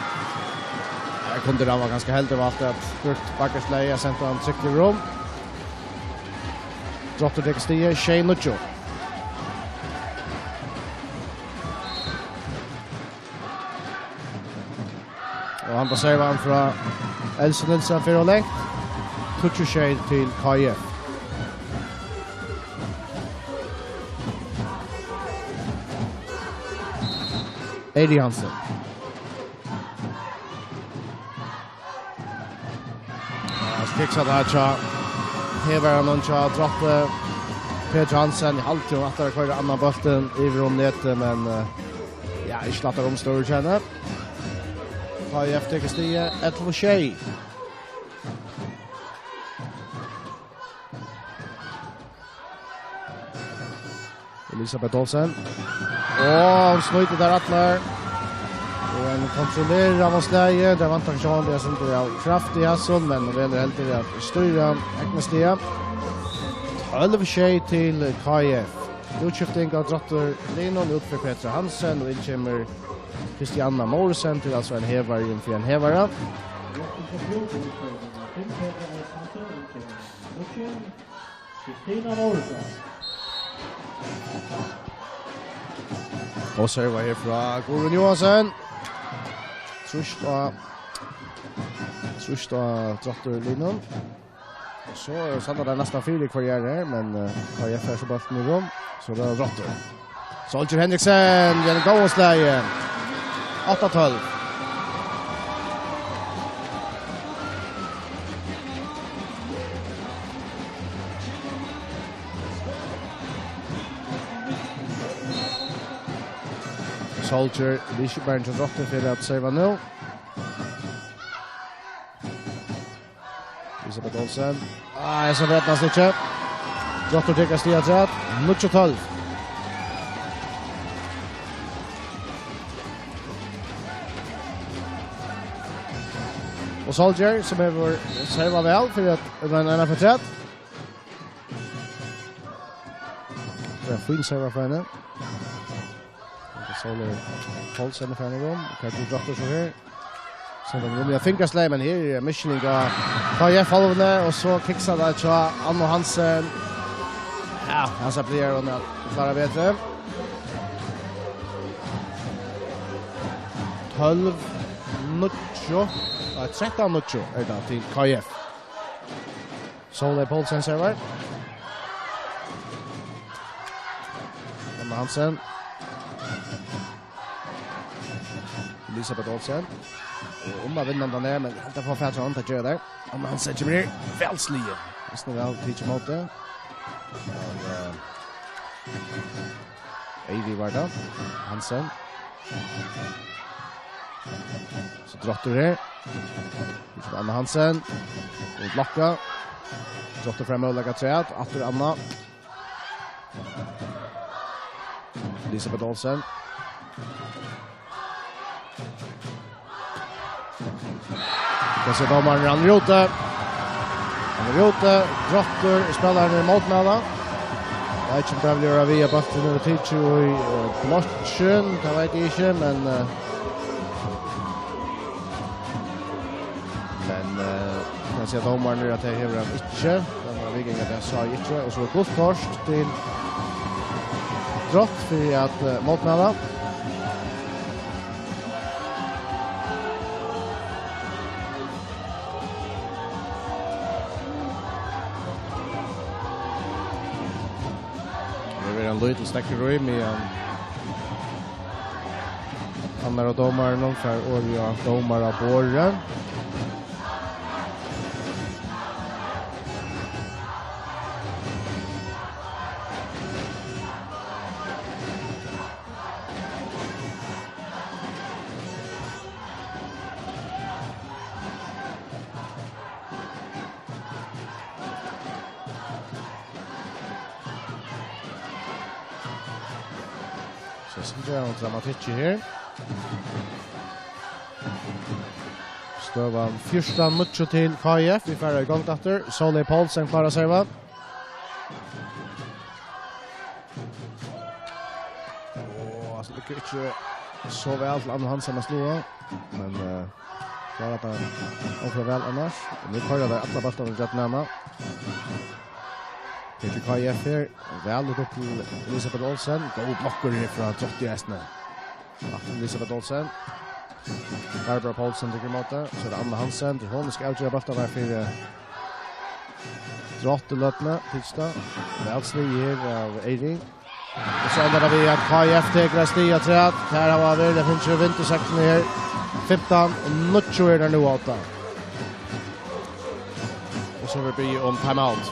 her kundi Rava kanska heldur valt at brúkt bakkaslagið, sent hann trygt í rúm. Drottur tekur stigið, sjey níggju. Og hann passerar hann frá Elsu Nielsen, fer ov langt. Tíggju sjey til K I F. Eddie Hansen. Ja, so kiksar tað hjá. Her var hann hjá Drotti. Petur Hansen, í halvtíðum aftur at koyra annan bóltin yvir um netið, men, eh, ja, ikki lætt at umstøða hjá henni. K I F tekur stigið, ellivu sjey. Elisabeth Olsen. Og hon snýtir tær allar. Og ein kontrollerað av slagi. Tað vantar kanska eitt sindur av kraft í hasum, men hon velur heldur at stýra egna stiga. Tólv sjey til K I F. Útskifting av Drottur Linum, út fyri Petra Hansen, og inn kemur Kristianna Morsen, til, altso, ein hevari inn fyri ein hevara. Kristina Morsen. Og serva her frá Guðrun Johansen. Trýst á, trýst á Drottur Linum. Og so er Sandra næstan fyri hvør er her, men, eh, K I F er so bóltin í rum. So er tað Drottur. Soldier Henriksen, við einum góðum slagi. Átta tólv. Soldier, lýsibærin til Drottur fyri at serva nú. Elisabeth Olsen. Ah, eg sá væl næstan ikki. Drottur tekur stig afturat. Níggju tólv. Og Soldier, sum hevur servað væl fyri at royna eina afturat. Tað er ein fín serva frá henni. Sóley Poulsen er farin í rum. Hvat er Drottur so her? Sendar um, ja, fingrasleið, men her er misskiljing av K I F-hálvuni, og so kiksar tað hjá Anna Hansen. Ja, hann sá plagar hon at klára betri. Tólv níggju, nei, trettan níggju er tað til K I F. Sóley Poulsen servar. Anna Hansen. Elisabeth Olsen. Og um at vinna hana, men helt at fáa fatur á hana, tað ger tað. Anna Hansen kemur her. Væl sligið. Eisini væl tikið ímóti. Og, eh, Eivi var tað. Hansen. So Drottur her. Nú kemur Anna Hansen. Og blokka. Drottur fær møguleika afturat. Aftur Anna. Elisabeth Olsen. Hvat sigur dómarin? Hann er úti. Hann er úti. Drottur, spælararnir mótmæla. Eg veit ikki um tað vil vera við at bólturin er tikið í, eh, blokkin. Tað veit eg ikki, men, eh, men, eh, kann siga dómarin er at tað hevur hann ikki. Tað var viðganga, tað sá eg ikki. Og so er gult kort til Drott fyri at, eh, mótmæla. Tað verður ein lítil steðgur í, meðan annar av dómarunum fær orðið á dómaraborðið. So, sindur av dramatikki her. Støðan fjúrtan níggju til K I F. Vit fara í gongd aftur. Sóley Poulsen klár at serva. Og, altso, liggur ikki so væl til Anna Hansen at sláa, men, eh, klárar tað ógvuliga væl annars. Og nú koyra teir allar bóltarnar gjøgnum hana. Her til K I F her. Væl upp til Elisabeth Olsen. Góð blokkur her frá Drotti eisini. Aftur Elisabeth Olsen. Barbara Poulsen tekur ímóti. So er tað Anna Hansen. Tað er hon, sum skal avgera bóltarnar fyri Drott í løtuni, fyrsta. Væl sligið her av Eiring. Og so endar tað við at K I F tekur eitt stig afturat. Her hava verið, tað finst jo vind í seglini her. Fimtan níggju er tað nú, átta. Og so verður biðið um timeout.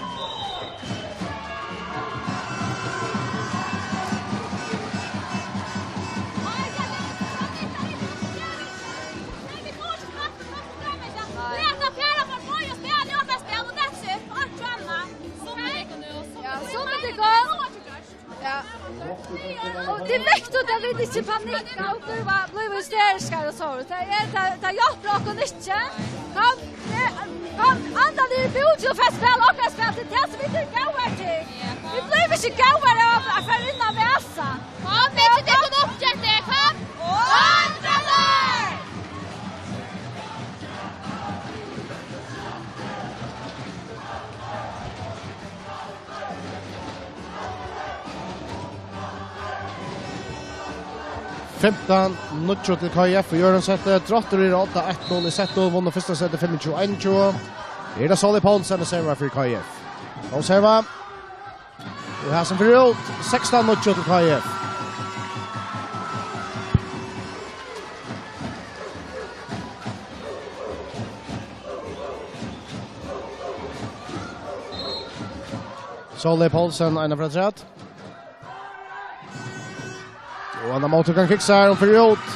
Ja, summi tykkum. Ja. Og tað er viktigt at vit ikki panikka og blíva, blíva hysteriskar og so. Tað er, tað, tað hjálpir okkum ikki. Kom, eh, kom, anda niður í búkin og fara spæl okkara spæl. Tað er tað sum vit eru góðar til. Vit blíva ikki góðari av at fara inn á vasa. Kom, vit eru góðar til tað, kom. Og andra veg! Fimtan níggju til K I F í øðrum seti. Drottur eru á odda eitt null í settinum, vunnu fyrsta seti fimmogtjúgu einogtjúgu. Er tað Sóley Poulsen, servar fyri K I F. Góð serva. Og her sum fer út, sekstan níggju til K I F. Sóley Poulsen, ein afturat. Og hann á móttøkan kiksar, hon fer út.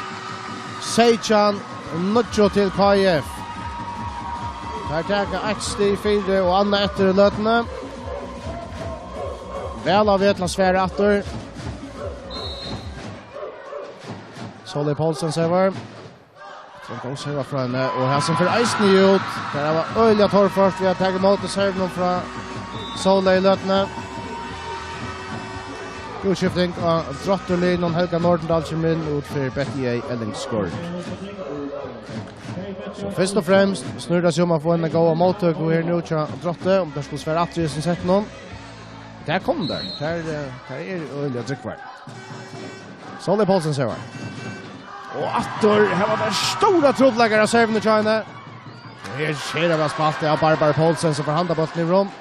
Seytjan níggju til K I F. Teir taka eitt stig fyri og annað eftir í løtuni. Væl á veg til at svara aftur. Sóley Poulsen servar. Tað er ein góð serva frá henni, og her sum fer eisini út. Tað var øgiliga torført við at taka ímóti servinum frá Sóley í løtuni. Útskifting á Drotturliðnum, Helga Nordendahl kemur inn út fyri Betty A. Ellingsgaard. So fyrst og fremst snýr tað seg um at fáa eina góða móttøku her nú hjá Drotti, um teir skulu svara aftur í hesum settinum. Tað kunnu teir. Tað er, eh, tað er øgiliga drúgvt. Sóley Poulsen servar. Og aftur, her var tað stórar trupulleikar av servinum hjá henni. Her er tað væl spælt av Barbara Poulsen, sum fær handað bóltin yvir um.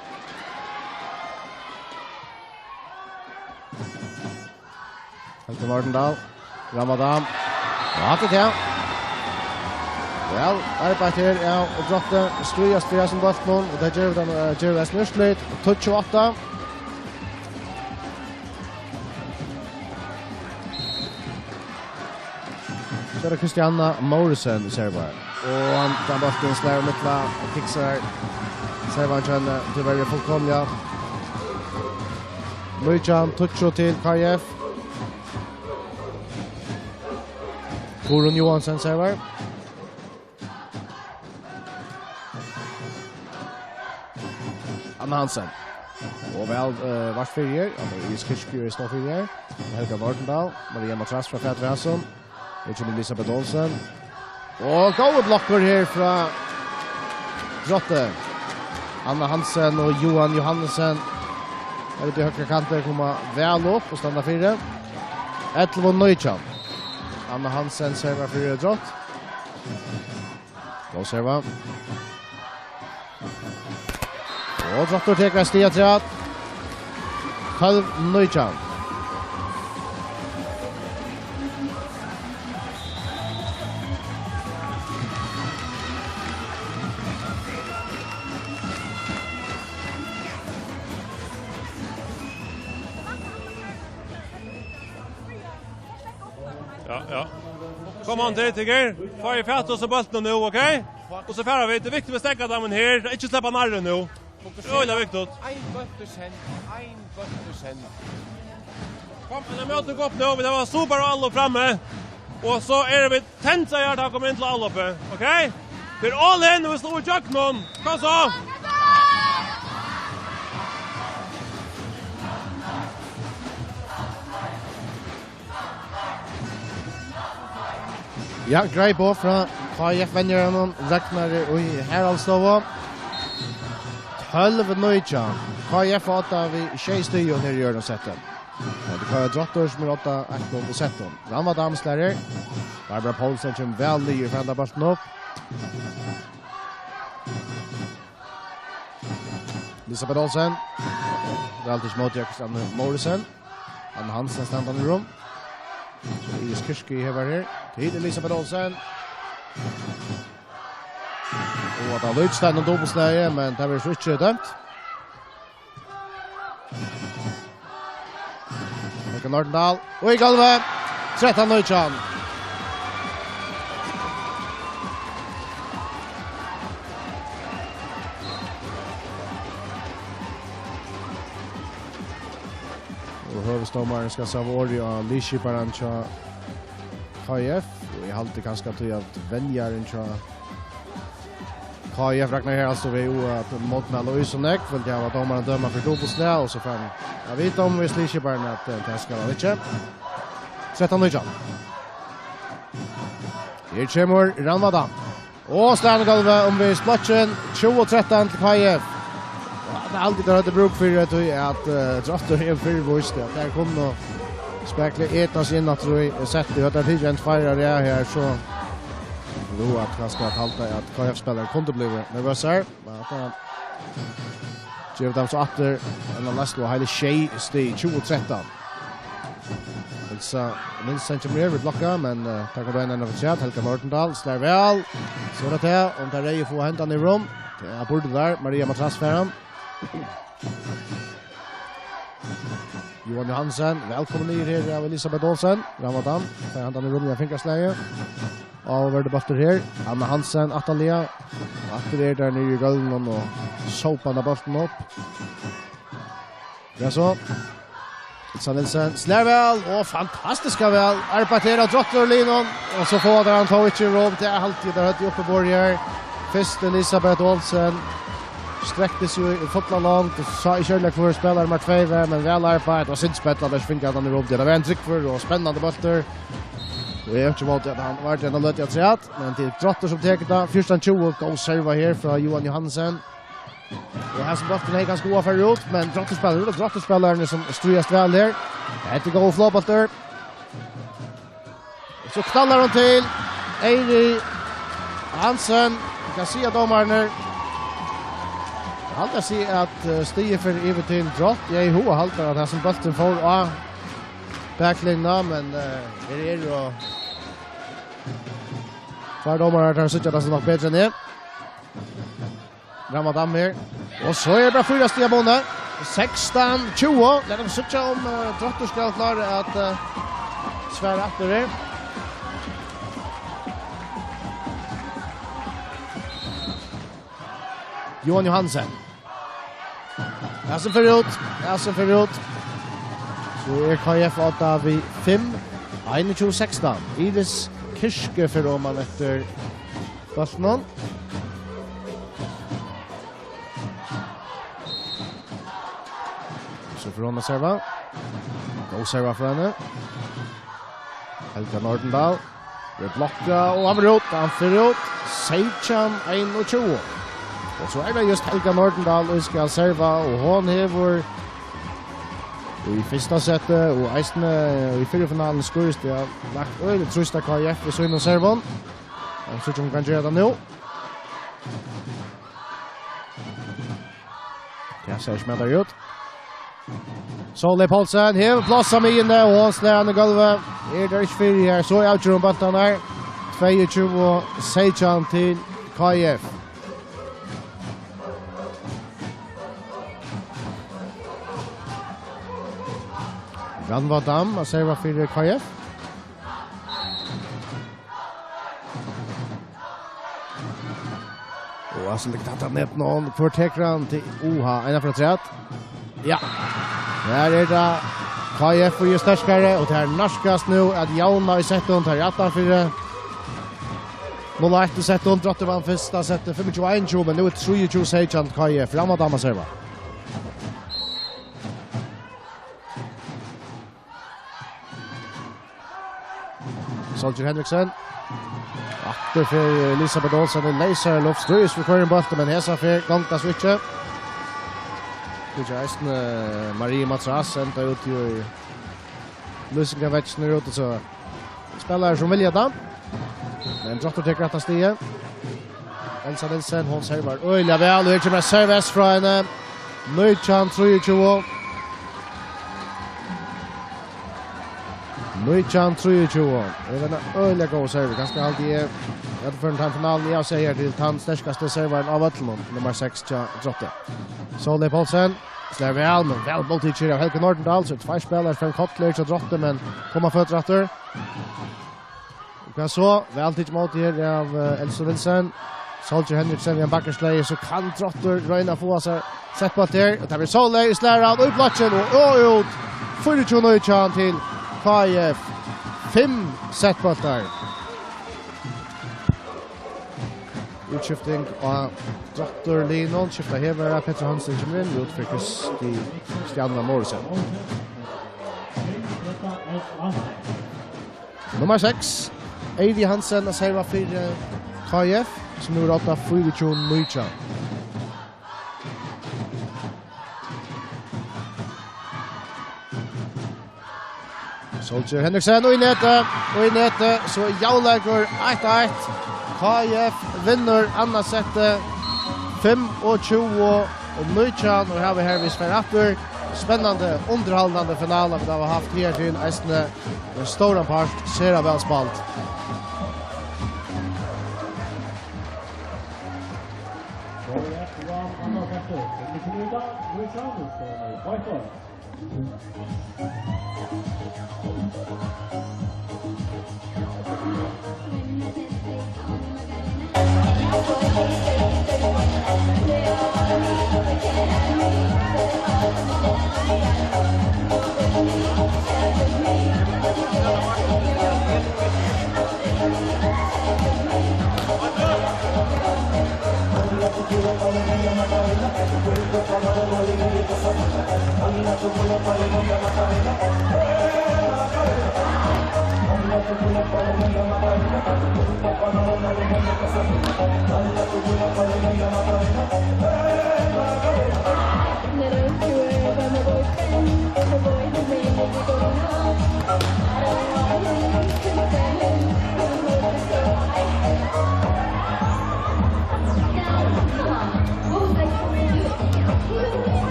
Helga Nordendahl. Ramadan. Og hatta er tað. Væl arbeitt her av Drotti. Stríðast fyri hesum bóltinum, og tað ger tað, eh, ger tað eisini úrslit. Tólv tjueátta. So er tað Christianna Morrison í servar. Og hann, tann bóltin slær um illa og kiksar. Servan hjá henni, tíverri fullkomiliga. Nítjan tíggju til K I F. Guðrun Johansen servar. Anna Hansen. Og væl, eh, vart fyri her. Anna Iris Kirkju er stað fyri her. Helga Nordendahl. Maria Matras frá Fat Væsum. Her kemur Elisabeth Olsen. Og góður blokkur her frá Drotti. Anna Hansen og Johan Johansen. Her úti í høgru kanti koma væl upp og standa fyri. Ellivu nítjan. Anna Hansen servar fyri Drott. Góð serva. Og Drottur tekur eitt stig afturat. Tólv nítjan. Ja, ja. Kom on, tey, tykir. Fáið fatt á bóltinum nú, ok? Og so fara vit. Tað er viktigt, vit steðga teimum her. Ikki sleppa nærri nú. Øgiliga viktigt. Ein bóltur senn, ein bóltur senn. Kom, men eg møti upp nú. Vit hava super all frammi. Og so eru vit tendraðir tá vit koma inn til avlopið, ok? Tað er all in, vit sláa ígjøgnum. Kom so. Ja, greip upp frá K I F-venjaranum Ragnari í Haraldsstovu. Tólv nítjan. K I F á odda við sjey stigum her í øðrum seti. Men tað er Drottur sum er á odda eitt null í settinum. Rannvá Dam slær her. Barbara Poulsen kemur væl niður, fær henda bóltin upp. Elisabeth Olsen. Væl til móti Kristianne Morrison. Anna Hansen stendur í rúm. So Iris Kirkju hevur her. Til Elisabeth Olsen. Og at hann lýtst enn dubbeltslagi, men tað verður so ikki dømt. Helga Nordendahl. Og í gólvið. Trettan nítjan. Og høvuðsdómarin skal hava orðið á liðskiparan hjá K F, og eg haldi kanska tí at venjarin hjá K F, Ragnar Haraldsdóttir, er jú at mótmæla í so nógv, vildi hava dómaran døma fyri dupultslag, og so fær hann at vita um við liðskiparan at, eh, tað skal hann ikki. Trettan nítjan. Her kemur Rannvá Dam. Og slær hann í gólvið um við splottin, tjúgu trettan til K F. Og hann hevur altíð haft brúk fyri at, at, eh, Drottur hevur fyrr víst at tær kunnu spakuliga eta seg inn aftur í settið. Og tað er tikið ein tveir av rað her, so nú at kanska at halda at K F-spælarar kundu blivið nervøsir. Men at, eh, geva teimum so aftur ein av næstu heili sjey stig, tjúgu trettan. Elsa Nielsen kemur her við blokka, men, eh, tekur tað inn afturat. Helga Nordendahl slær væl. So er tað tað, um tað er reyði fáa hendan yvir um. Tað er burdur har. Maria Matras fær hann. Johan Johansen, vælkomin niður her av Elisabeth Olsen. Rannvá Dam fær hendan yvir um við fingraslægi. Áhugaverdur bóltur her. Anna Hansen, aftarliga. Aftur er tað niðri í gólvinum og sópar hann bóltin upp. Ja, so. Elsa Nielsen slær væl, og fantastiskt væl arbeitt her av Drottur og Linon. Og so fáa teir hann tó ikki yvir um, tað er altíð, tað er altíð uppi borð her. Fyrst Elisabeth Olsen, strekti seg í fulla longd, og sá ikki øgiliga hvør spælarin nummar tvey var, men væl arbeitt, og synd spell at teir ikki fingu hann yvir um. Tað var ein tryggur og spennandi bóltur. Og eg havi ikki vótt at hann var til ein løtu afturat, men tað er Drottur sum tekur tað. Fjúrtan tjúgu, góð serva her frá Johan Johansen. Og her sum bólturin er kanska góður at fara út, men Drottur spælir, og Drottur spælararnir sum stríðast væl her. Hetta er góður flogabóltur. Og so knallar hon til. Eiri Hansen, hvat siga dómararnir? Eg haldi at siga at, eh, stigið fer yvir til Drott. Eg havi hug at halda at hesin bólturin fór á baklinjuna, men, eh, her eru tveir dómarar, teir síggja tað nokk betri enn eg. Rannvá Dam her. Og so er bara fýra stiga munur. Sekstan tjúgu. Lat okkum síggja um, eh, Drottur skal klára at, eh, svara aftur her. Johan Johansen. Hasin fer út. Hasin fer út. So er K F á tað við fimm. Einogtjúgu sekstan. Iris Kirke fer oman eftir bóltinum. So fer hon at serva. Góð serva frá henni. Helga Nordendahl. Verður blokkað, og hann fer út, hann fer út. Seytjan einogtjúgu. Og so er tað júst Helga Nordendahl, ið skal serva, og hon hevur í fyrsta seti og eisini í fyrru finaluni skíðað, ja, lagt øgiliga trýst á K F við sínum servum. Og so hon kann gera tað nú. Ja, sær smetar út. Sóley Poulsen hevur pláss á miðjuni, og hon slær hann í gólvið. Er tað ikki fyri her, so avgjør hon bóltin her. Tveyogtjúgu seytjan til K F. Rannvá Dam at serva fyri K F. Og Hansen liggur tætt at netinum, og hvør tekur hann til? Oha, ein afturat. Ja. Her er tað K F ið er sterkari, og tað er nærkast nú at javna í settum, tað er aftan fyri. Null eitt í settum, Drottur vann fyrsta settið, fimmogtjúgu einogtjúgu, men nú er trýogtjúgu seytjan K F, Rannvá Dam at serva. Sólgerð Henriksen. Aftur fer Elisabeth Olsen í leysari luft. Stríðist við hvørjum bólti, men hesa ferð gongur tað so ikki. Síggja eisini, eh, Marie Matras enda út í lýsingarvegginum her úti, so spælarar sum vilja tað. Men Drottur tekur rætta stigið. Elsa Nielsen, hon servar øgiliga væl, og her kemur servus frá henni. Nítjan trýogtjúgu. Nítjan trýogtjúgu. Tað er ein øgiliga góð servur. Kanska haldi eg, at fyri tann finaluna, eg havi sæð her til tann sterkasta servaran av øllum, nummar seks hjá Drotti. Sóley Poulsen slær væl, men væl móttikið av Helga Nordendahl, so tveir spælarar fram koppler hjá Drotti, men koma føtur aftur. Og hvat so? Væl tikið móti her av, eh, Elsu Nielsen. Sólgerð Henriksen við ein bakkaslagi, so kann Drottur royna at fáa sær sett bólt her. Og tað verður Sóley, slær hann í blokkin og, og út. Fýraogtjúgu nítjan til K I F. Fimm settbóltar. Útskifting á dráttarliðnum. Skifta hevur Petur Hansen kemur inn, út fyri Kristi-, Kristianna Morrison. Nummar seks, Eiði Hansen, at serva fyri K I F, sum nú er á fýraogtjúgu nítjan. Solskjær Henriksen og í netið, og í netið, so er javnleikur eitt eitt. K I F vinnur annað settið, fimmogtjúgu nítjan, og her við her við spæl aftur. Spennandi, undirhaldandi finala, vit hava havt her til eisini ein stóran part, sera væl spælt.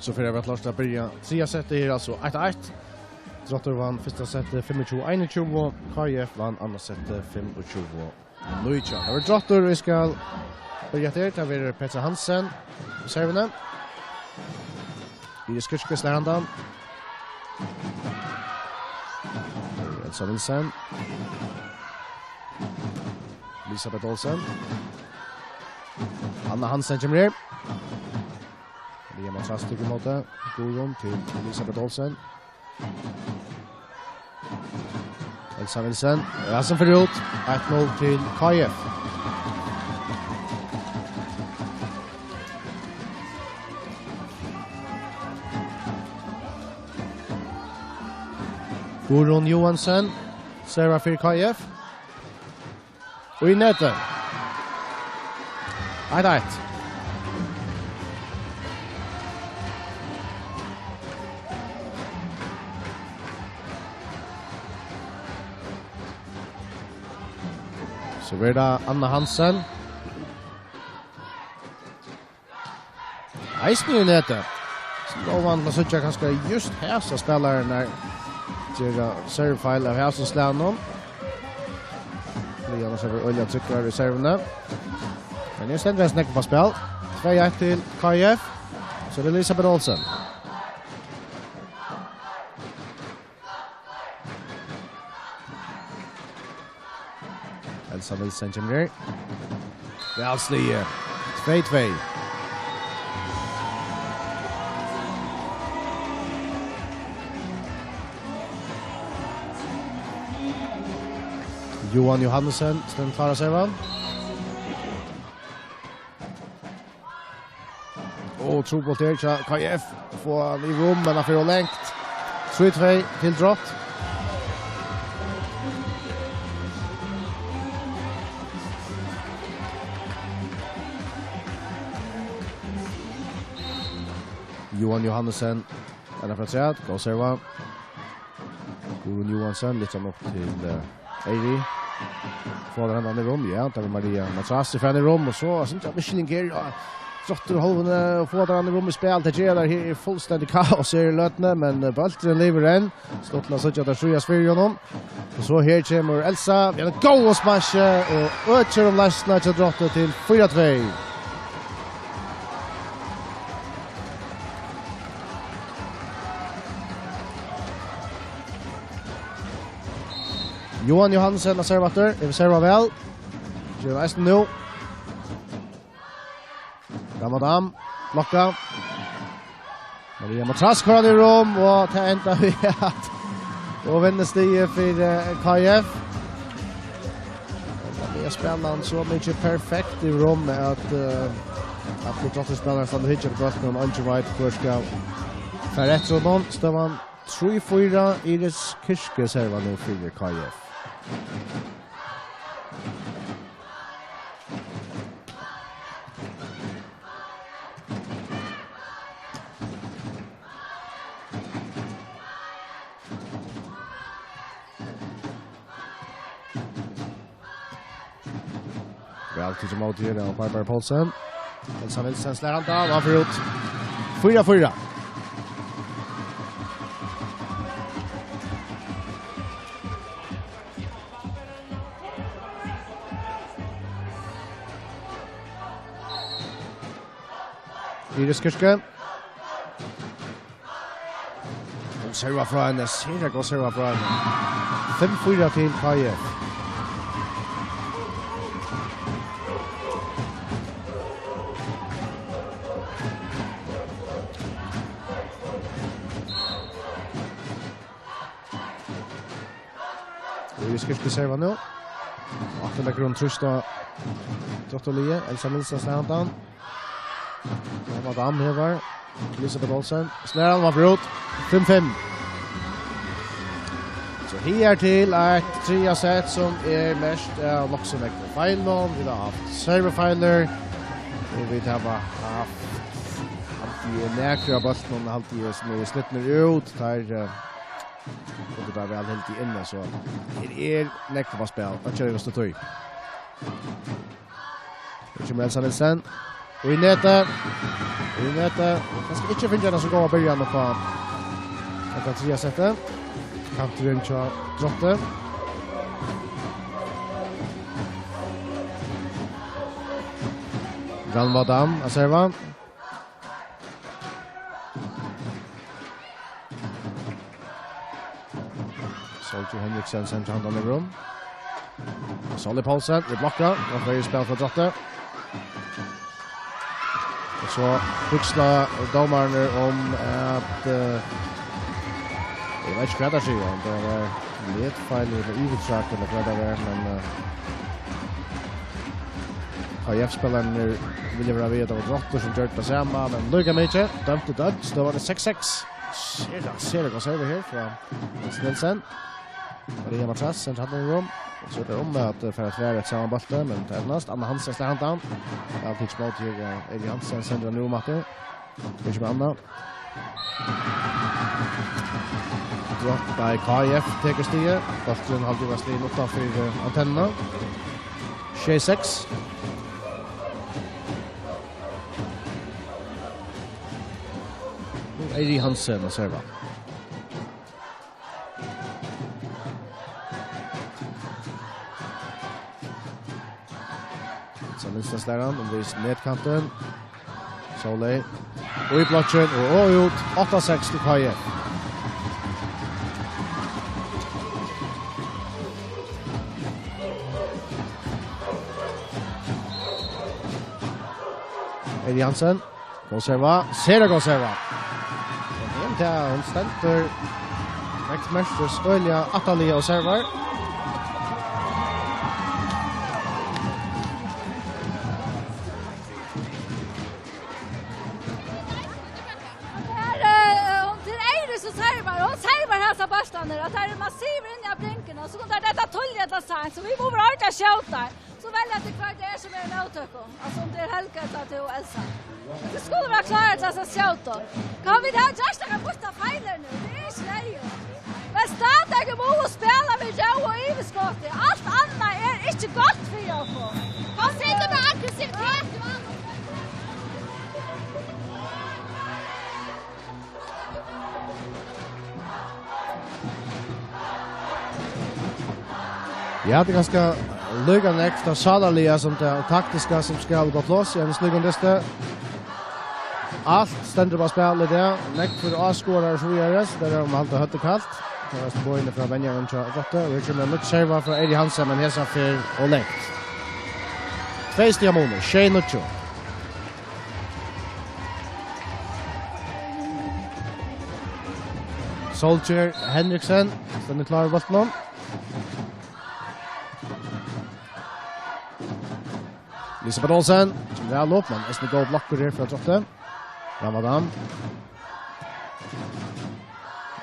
So fer tað klárt at byrja triðja settið her, altso eitt eitt. Dráttur vann fyrsta settið fimmogtjúgu einogtjúgu, K I F vann annað settið fimmogtjúgu nítjan. Tað verður Dráttur, vit skulu byrja eftir. Tað verður Petur Hansen í servuni. Iris Kirkes er handan. Elsa Nielsen. Elisabeth Olsen. Anna Hansen kemur her. Liam Atras tekur ímóti. Guðrun til Elisabeth Olsen. Elsa Nielsen. Ja, sum fer út. Eitt null til K I F. Guðrun Johansen, servar fyri K F. Og í netið. Eitt eitt. So verður tað Anna Hansen. Eisini í netið. Sum er óvanligt at síggja kanska júst hesa spælararnar gera servufeil av hesum slagnum. Liðarnir seta øgiliga trygg í servuni. Men nú stendur ein snegl á spæl. Tvey eitt til K F. So er tað Elisabeth Olsen. Elsa Nielsen kemur her. Væl sligið. Tvey tvey. Johan Johansen, stendur klár at serva. Og trupult her hjá K F. Fáa hann í rúm, men hann fer ov langt. Trý tvey til Drott. Johan Johansen. Enn afturat, góð serva. Guðrun Johansen, liðin upp til, eh, Eiri. Fáa teir hann í rúm, ja, tað er Maria Matrassi farin í rúm, og so, eg synist, at Michelin ger, ja, Drottur í hálvuni, og fáa teir hann í rúm í spæl, tað ger teir, her er fullstendig kaos her í løtuni, men, eh, bólturin livir enn. Stuttligt at síggja, at teir stríðast fyri honum. Og so her kemur Elsa, við einum góðum smassi, og økir um leiðsluna hjá Drotti til fýra tvey. Johan Johansen at serva aftur, hevur servað væl. Ger hann eisini nú. Gamadam, blokka. Maria Matrassi koyrir í rúm, og tað endar við at, og vinnur stigið fyri, eh, K F. Men við at spæla hann so mikið perfekt í rúm at, eh, at Drottarspælarin stendur og hyggjar eftir bóltinum, og eingin veit hvør skal fara eftir honum. Støðan trý fýra, Iris Kirke servar nú fyri K F. Væl tikið ímóti her av Barbara Poulsen. Elsa Nielsen slær hann av, hann fer út. Fýra fýra. Iris Kirke. Góð serva frá henni, sera góð serva frá henni. Fimm fýra til K F. Iris Kirke servar nú. Aftur leggur hon trýst á Drottarliðið. Elsa Nielsen slær hann av. Gamadam her. Elisabeth Olsen. Slær hann, hann fer út. Fimm fimm. So her til eitt triðja sett sum er merkt av nokk so nógvum feilum. Vit hava havt servufeilir. Og vit hava havt, haldi eg, nakrar av bóltunum, haldi eg, sum eru slitnir út. Teir, eh, Og tað er væl hildið inni, so her er nógv á spæl. Tað er ikki so tøy. Nú kemur Elsa Nielsen. Og í netið. Og í netið. Kanska ikki fingið eina so góða byrjan upp á hetta triðja settið. Kanturin hjá Drotti. Gamadam at serva. Solveig Henriksen sender handan yvir um. Solveig Poulsen við blokka. Og fleiri spæl frá Drotti. Og so hugsla dómararnir um at, eh, eg veit ikki, hvat teir siga, um tað var netfeil ella yvirtrak ella hvat tað var, men, eh, K F-spælararnir vilja vera við, at tað var Drottur sum gjørdi tað sama, men líka mikið, dømdi dømt, støðan er seks seks. Sera, sera góð serve her frá Hans Nielsen. Maria Matras, sender hann í rúm. Og so er tað um at fara tvær eftir sama bólti, men tað evnast. Anna Hansen slær hann down. Væl tikið mót her, eh, Evi Hansen, sender hann í rúm aftur. Ikki við Anna. Dropp, K I F tekur stigið. Bólturin haldi eg var sligin uttan fyri, eh, antennuna. Sjey seks. Nú er Eiri Hansen at serva. Sá Nielsen slær hann, um við netkantin. Sóley. Og í blokkin, og, og út. Átta seks til K I F. Eiri Hansen. Góð serva. Sera góð serva. Men her, tað, hon stendur. Max Mertes, øgiliga aftarliga og servar. Her, eh, hon til Eiri, so servar. Hon servar hasa bóltarnar, at tær eru massivir inni á bringuni, og so kunnu tær detta tíðliga ella seint, so vit mugu vera ordiliga skjótar. So velja tit, hvør tað er, sum er í móttøku. Altso, um tað er Helga ella tú, Elsa. Tit skulu vera klárir til at skjóta. Kann vit hava gjørt nakað býtt av feilir nú? Tað er ikki neyðugt. Men staðfest mugu spæla við ró og yvirskoti. Alt annað er ikki gott fyri okkum. Hann setur bara aggressivitet og annað. Ja, tað er kanska líka nógv tað sálarliga sum tað taktiska sum skal upp á pláss í einum slíkum dysti. Alt stendur upp á spæl í dag. Nógvir áskoðarar og so víðari, so tað er um at halda høvdið kalt. Tað er boðini frá venjaranum hjá Rottu, og her kemur ein nýggj serva frá Eiri Hansen, men hesa ferð ov langt. Tvey stiga munur, sjey níggju. Solskjær Henriksen stendur klár við bóltin. Elisabeth Olsen kemur væl upp, men eisini góðar blokkur her frá Drotti. Ramadan.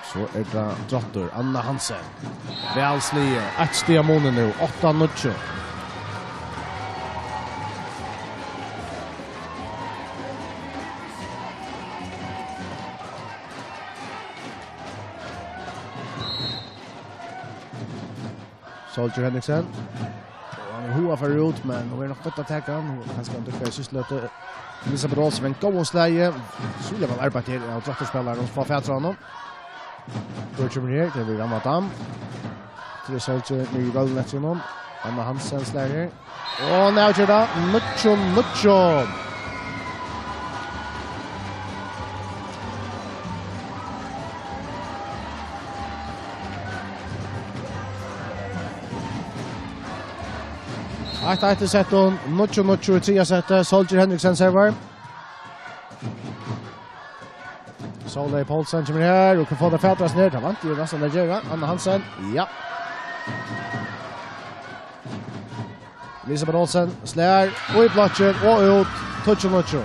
So er tað Drottur, Anna Hansen. Væl sligið. Eitt stiga munur nú, átta níggju. Solskjær Henriksen. Og hann er hugað at fara út, men hon er nokk noydd at taka hann. Hon er kanska undir fyri síðstu løtu. Elisabeth Olsen við einum góðum slagi. Sera væl arbeitt her av Drottuspælaranum, fáa fatur á honum. Hvør kemur her? Tað verður Ramadan. Til Solskjær, niður í gólvið eftir honum. Anna Hansen slær her. Og hon avger tað. Níggju níggju. Eitt eitt í settinum, níggju níggju í triðja seti. Solskjær Henriksen servar. Sóley Poulsen kemur her, og kann fáa tað fatur á sær her. Tað vænti eg næstan at gera. Anna Hansen, ja. Elisabeth Olsen slær, og í blokkin, og út, tíggju níggju.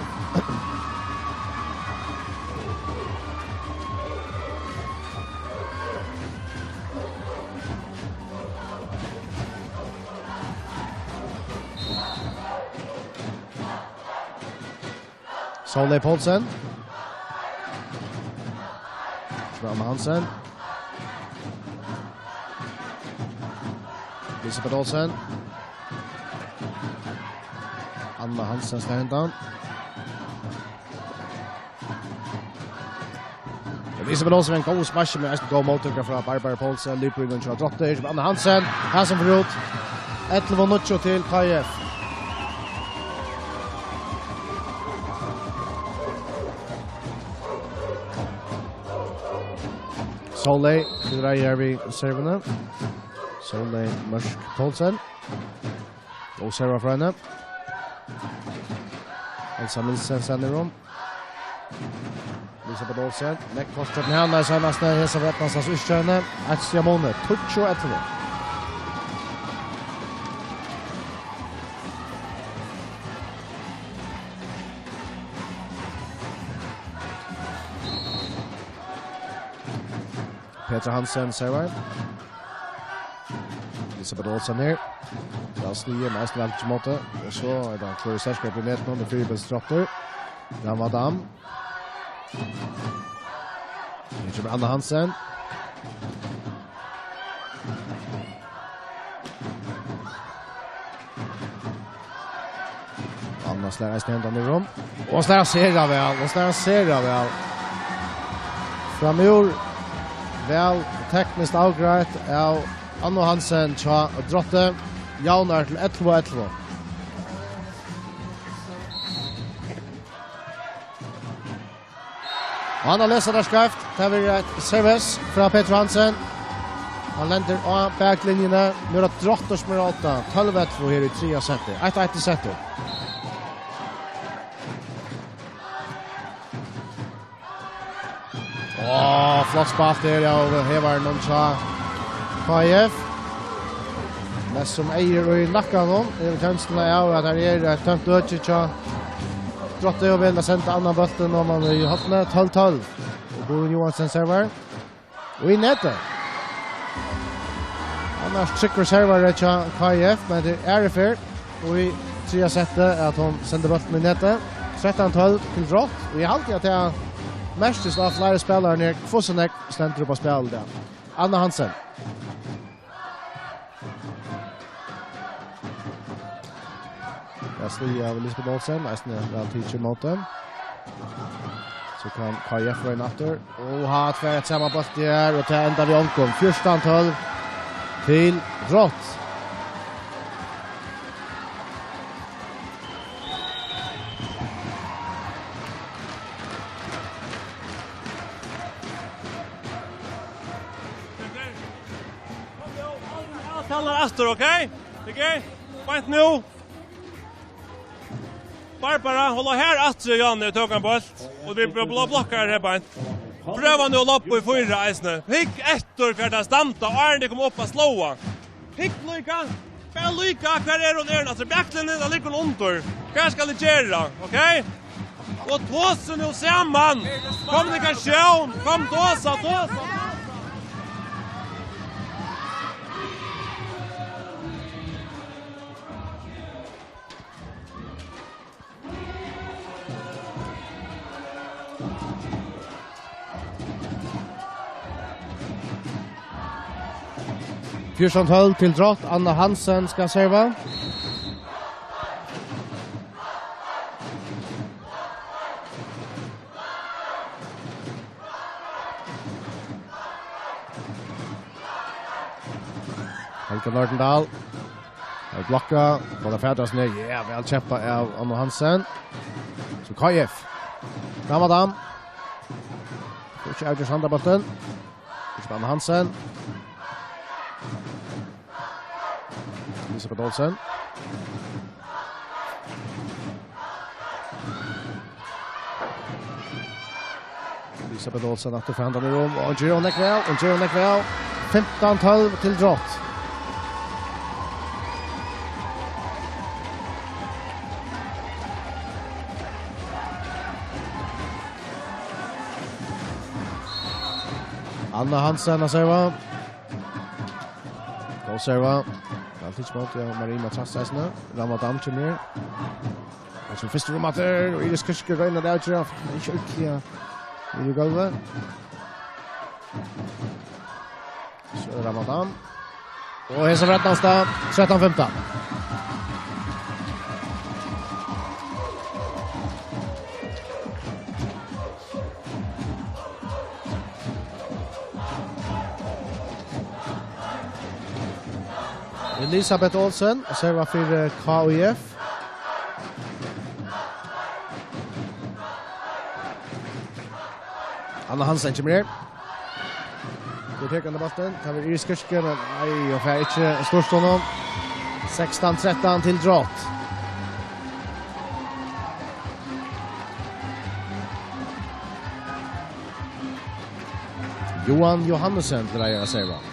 Sóley Poulsen. Anna Hansen. Elisabeth Olsen. Anna Hansen slær hendan. Elisabeth Olsen við ein góðan spark, men eisini góð móttøka frá Barbara Poulsen, livbúgvin hjá Drotti, Anna Hansen, Hansen fer út, ellivu níggju til K I F. Sóley, til reiðar við servuna. Sóley Mørk Poulsen. Góð serva frá henni. Elsa Nielsen sender um. Elisabeth Olsen, nógv kort gjøgnum hana, seinast her, hesa ferð, næstan ikki henni. Eitt stiga munur, tíggju ellivu. Petra Hansen servar. Elisabeth Olsen her. Væl sligið, men eisini væl tikið ímóti. Og so er tað ein klárur sterkari í netinum, fyribilsdráttur. Ramadan. Her kemur Anna Hansen. Anna slær eisini hendan í rúm. Og slær sera væl, og slær sera væl. Framúr væl tekniskt avgreitt av Anna Hansen hjá Drotti. Javnar til ellivu ellivu. Og hann hevur lisið tað skeivt. Tað verður eitt servis frá Petra Hansen. Hann lendir á baklinjuni. Nú er tað Drottur sum er á odda. Tólv ellivu her í triðja seti. Eitt eitt í seti. Á, flott spælt her av hevaranum hjá K I F. Men sum eigur í nakkanum, hevur kensluna av, at her er eitt tømt øki hjá Drotti og vil senda annan bóltin oman í hornið. Tólv tólv. Og Guðrún Johansen servar. Og í netið. Annars tryggur servari hjá K I F, men tað er aðru ferð í triðja seti at hon sendir bóltin í netið. Trettan tólv til Drott. Og eg haldi, at tað merkist á fleiri spælarar her, hvussu nógv stendur upp á spæl í dag. Anna Hansen. Ja, sligið av Elisabeth Olsen, eisini væl tikið ímóti. So kann K I F royna aftur. Og har tvær eitt sama bólti her, og tað endar við ongum. Fjúrtan tólv til Drott. Avtalar aftur, ok? Ok? Beint nú. Barbara, hold her aftur, Janne, tøk ein bólt. Og vit bl-, bl-, blokkar her beint. Prøva nú at loppa í fýra eisini. Hygg eftir hvar tað standa, áðrenn tey koma upp at sláa. Hygg líka. Bara líka, hvar er hon, er hon aftur í baklinjuni, ella liggur hon undir? Hvat skal eg gera, ok? Og tosa nú saman. Kommunikasjón, kom tosa, tosa. Fjúrtan tólv til Drott, Anna Hansen skal serva. Helga Nordendahl. Har blokka, Paula Fædrasnes. Ja, væl kjempað av Anna Hansen. So K I F. Ramadan. Fær ikki avgjørt handan bóltin. Ikki Anna Hansen. Elisabeth Olsen. Elisabeth Olsen aftur fyri handan í rúm, og hon ger hon nógv væl, hon ger hon nógv væl. Fimtan tólv til Drott. Anna Hansen at serva. Góð serva. Væl tikið ímóti, ja, Marie Mathisen eisini. Ramadan kemur her. Hann kemur fyrstur um aftur, og Iris Kirske roynir at avgera. Hann er ikki ordiliga niðri í gólvið. So er Ramadan. Og hesa ferð er tað trettan fimtan. Elisabeth Olsen, serva fyri K I F. Anna Hansen kemur her. Nú tekur hann bóltin. Tað verður Iris Kirske, men nei, hon fær ikki stýrt honum. Sekstan trettan til Drott. Johan Johannessen til reiðar at serva.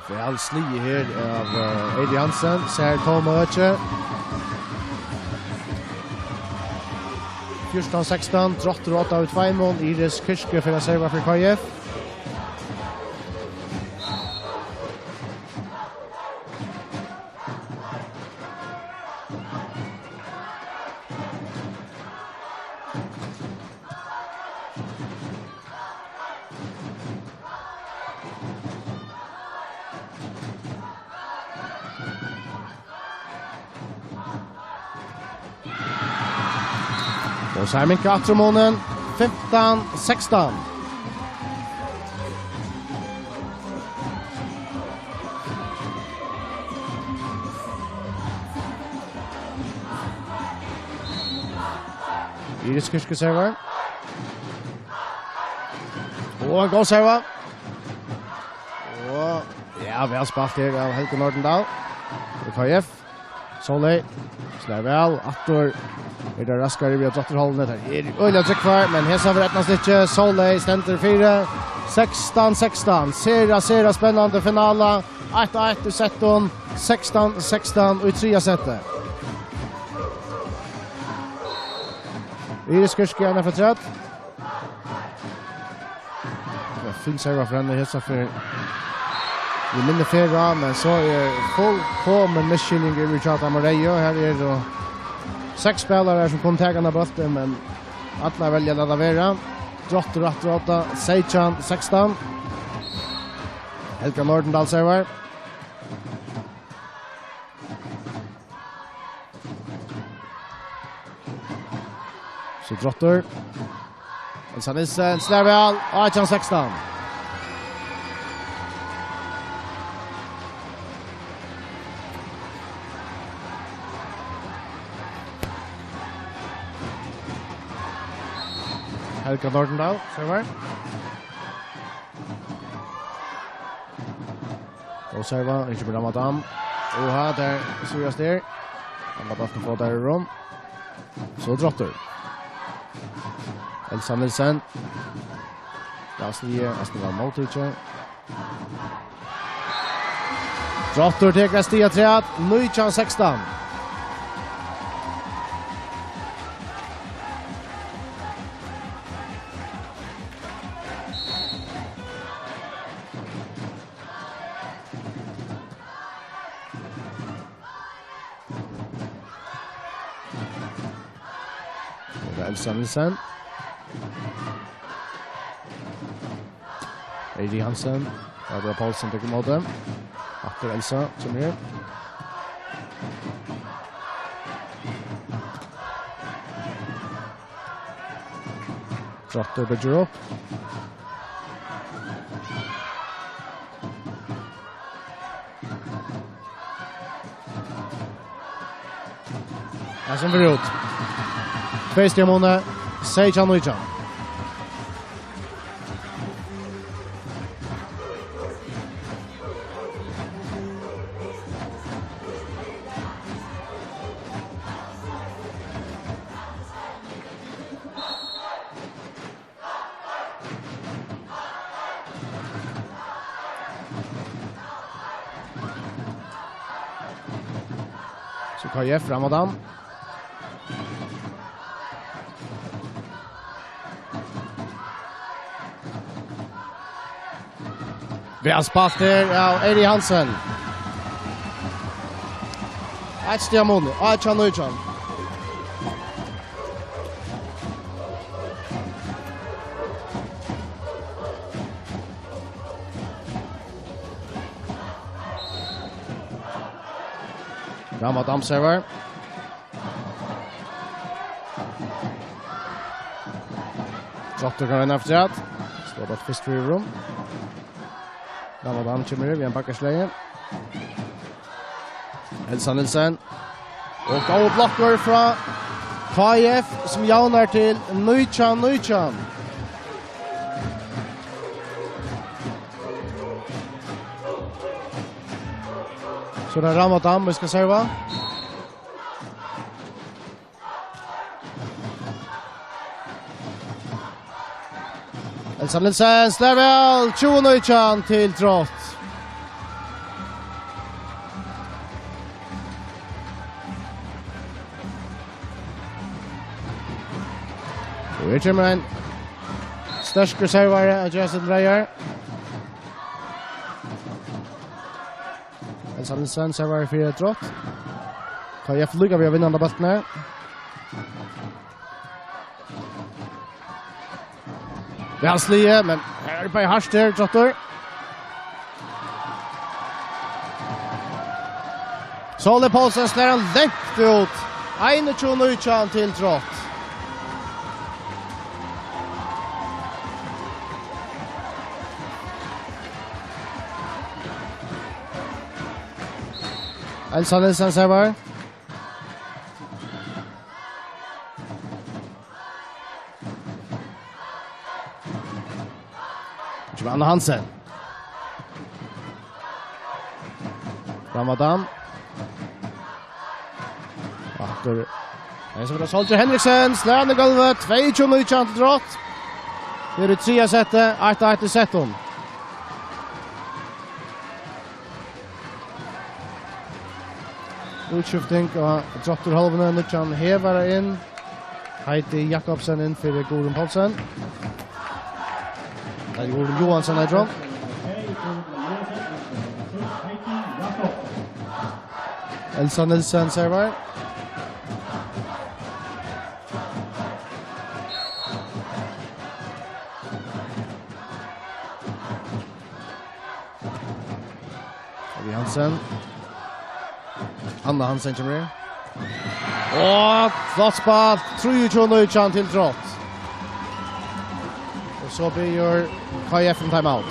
Væl sligið her av, eh, Eidi Hansen. Sær tóm øki. fjúrtan sekstan, Drottur átta við tveimum, Iris Kirke fer at serva fyri K F. Og so er minkað aftur um munin, fimtan sekstan. Iris Kirke servar. Og ein góð serva. Og, ja, væl spælt her av Helgu Nordendahl. Og K F. Sóley. Slær væl. Aftur. Er tað raskari við Drottur Hólmness? Tað er øgiliga trygg fyri, men hesa ferð eydnast ikki. Sóley stendur fyri. Sekstan sekstan. Sera, sera spennandi finala. Eitt eitt í settum. Sekstan sekstan í triðja seti. Iris Kirke, ein afturat. Ja, fin serva frá henni, hesa ferð. Eg minni ferð á, men so er fullkomin misskiljing yvir hjá teimum reyðu. Her eru seks spælarar sum kunnu taka hana bóltin, men allir velja at lata vera. Drottur aftur átta, seytjan sekstan. Helga Nordendahl servar. So Drottur. Elsa Nielsen slær væl, átjan sekstan. Helga Nordendahl, servar. Og serva, ikki við Ramadan. Oha, tað er seriøst her. Hann lat bóltin fáa tað í rúm. So Drottur. Elsa Nielsen. Ja, sliga, Astrid var móttikið. Drottur tekur eitt stig afturat, nítjan sekstan. Og tað er Elsa Nielsen. Eiri Hansen. Barbara Poulsen tekur ímóti. Aftur Elsa, kemur her. Drottur byggir upp. Ja, sum fer út. Tvey stig muni, seytjan nítjan. So K F, Ramadan. Væl spælt her av Eiri Hansen. Eitt stig av muni, átjan nítjan. Ramadan servar. Drottur kann vinna afturat. Slår bóltin fyrst fyri rúm. Ramadan kemur við ein bakkaslagi. Elsa Nielsen. Og góður blokkur frá K F, sum javnar til nítjan nítjan. So er tað Ramadan, vit skulu serva. Elsa Nielsen slær væl, tjúgu nítjan til Drott. Her kemur ein sterkur servari at gera seg til reiðar. Elsa Nielsen servar fyri eitt Drott. K F líka við at vinna handa bóltin her. Væl sligið, men her er bara hart her, Drottur. Sóli Poulsen slær hann langt út. Einogtjúgu nítjan til Drott. Elsa Nielsen servar. Kemur Anna Hansen. Ramadan. Aftur. Ein sum er Soldier Henriksen, slær hann í gólvið, tveyogtjúgu nítjan til Drott. Her er triðja settið, eitt eitt í settum. Útskifting á Drottarhálvuni, nýggjan hevara inn. Heidi Jakobsen inn fyri Guðrun Poulsen. Nei, Guðrun Johansen, eitur hon. Elsa Nielsen servar. Evi Hansen. Anna Hansen kemur her. Og flott spælt. Trýogtjúgu nítjan til Drott. Og so biður K F um timeout.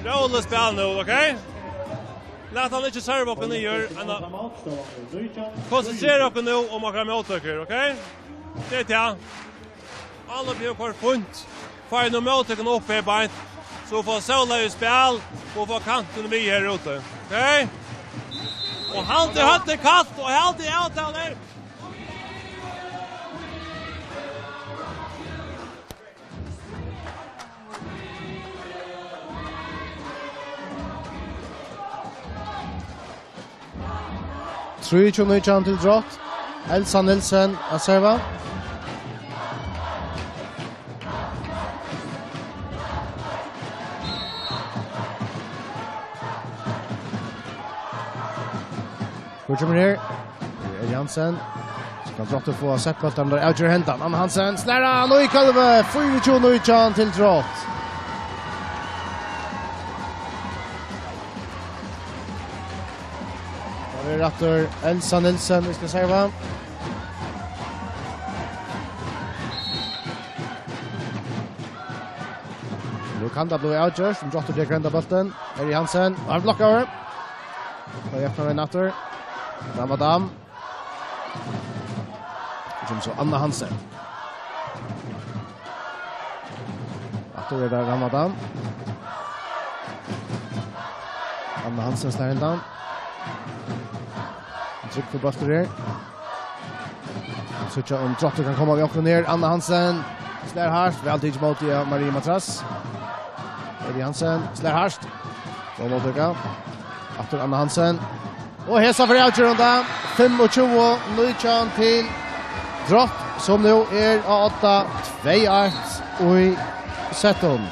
Róligt spæl nú, ok? Lat hann ikki serva okkum niður. Anna, konsentrera okkum nú um okkara móttøkur, ok? Tað er tað. Áloypið hevur koyrt fínt. Fáið nú móttøkuna upp her beint. So fáa Sóley í spæl og fáa kantin við her úti. Ok? Og haldið høvdið kalt og haldið avtalur. Trýogtjúgu nítjan til Drott. Elsa Nielsen at serva. Hvør kemur her? Her er Jansen. So kann Drottur fáa sett bóltin, men tað avgjørt hendan. Anna Hansen slær hann í gólvið. Fýraogtjúgu nítjan til Drott. Tað er aftur Elsa Nielsen, vit skulu serva. Nú kann tað blíva avgjørt, um Drottur tekur henda bóltin. Eri Hansen, hann er blokkaður. Og jafnar ein aftur. Ramadan. Kemur so Anna Hansen. Aftur er tað Ramadan. Anna Hansen slær hendan. Trygg fyri bóltin her. Síggja um Drottur kann koma við onkrum her. Anna Hansen slær hart. Væl tikið ímóti av Marie Matras. Evi Hansen slær hart. Góð móttøka. Aftur Anna Hansen. Og hesa fyri avgerðandi. Fimmogtjúgu nítjan til Drott, sum nú er á odda, tvey eitt í settum.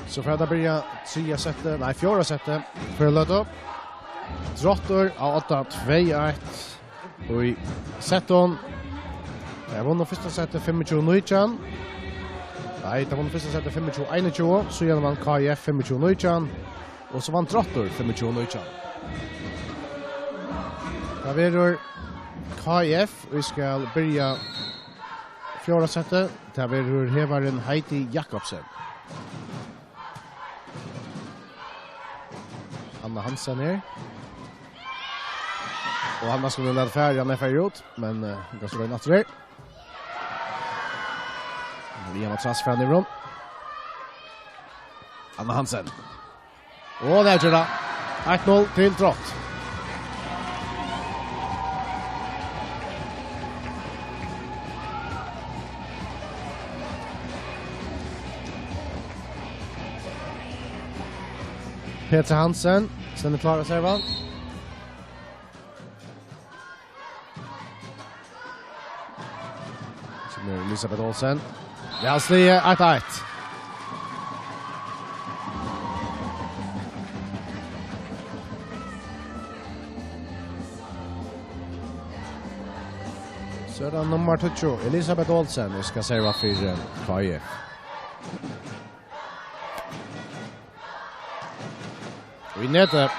So fer tað at byrja triðja settið, nei, fjórða settið, fyri løtu. Drottur á odda tvey eitt í settum. Tey vunnu fyrsta settið fimmogtjúgu nítjan. Nei, tey vunnu fyrsta settið fimmogtjúgu einogtjúgu, síðan vann K I F fimmogtjúgu nítjan, og so vann Drottur fimmogtjúgu nítjan. Tað verður K I F, ið skal byrja fjórða settið. Tað verður hevarin Heidi Jakobsen. Anna Hansen her. Og hann skuldi lata fara, hann er farin út, men, eh, hann kann so royna aftur her. Maria Matras farin yvir hon. Anna Hansen. Og tað ger tað. Eitt null til Drott. Petra Hansen, stendur klár at serva. Sum er Elisabeth Olsen. Væl sligið, eitt eitt. So er tað nummar tíggju, Elisabeth Olsen, ið skal serva fyri K I F. Og í netið.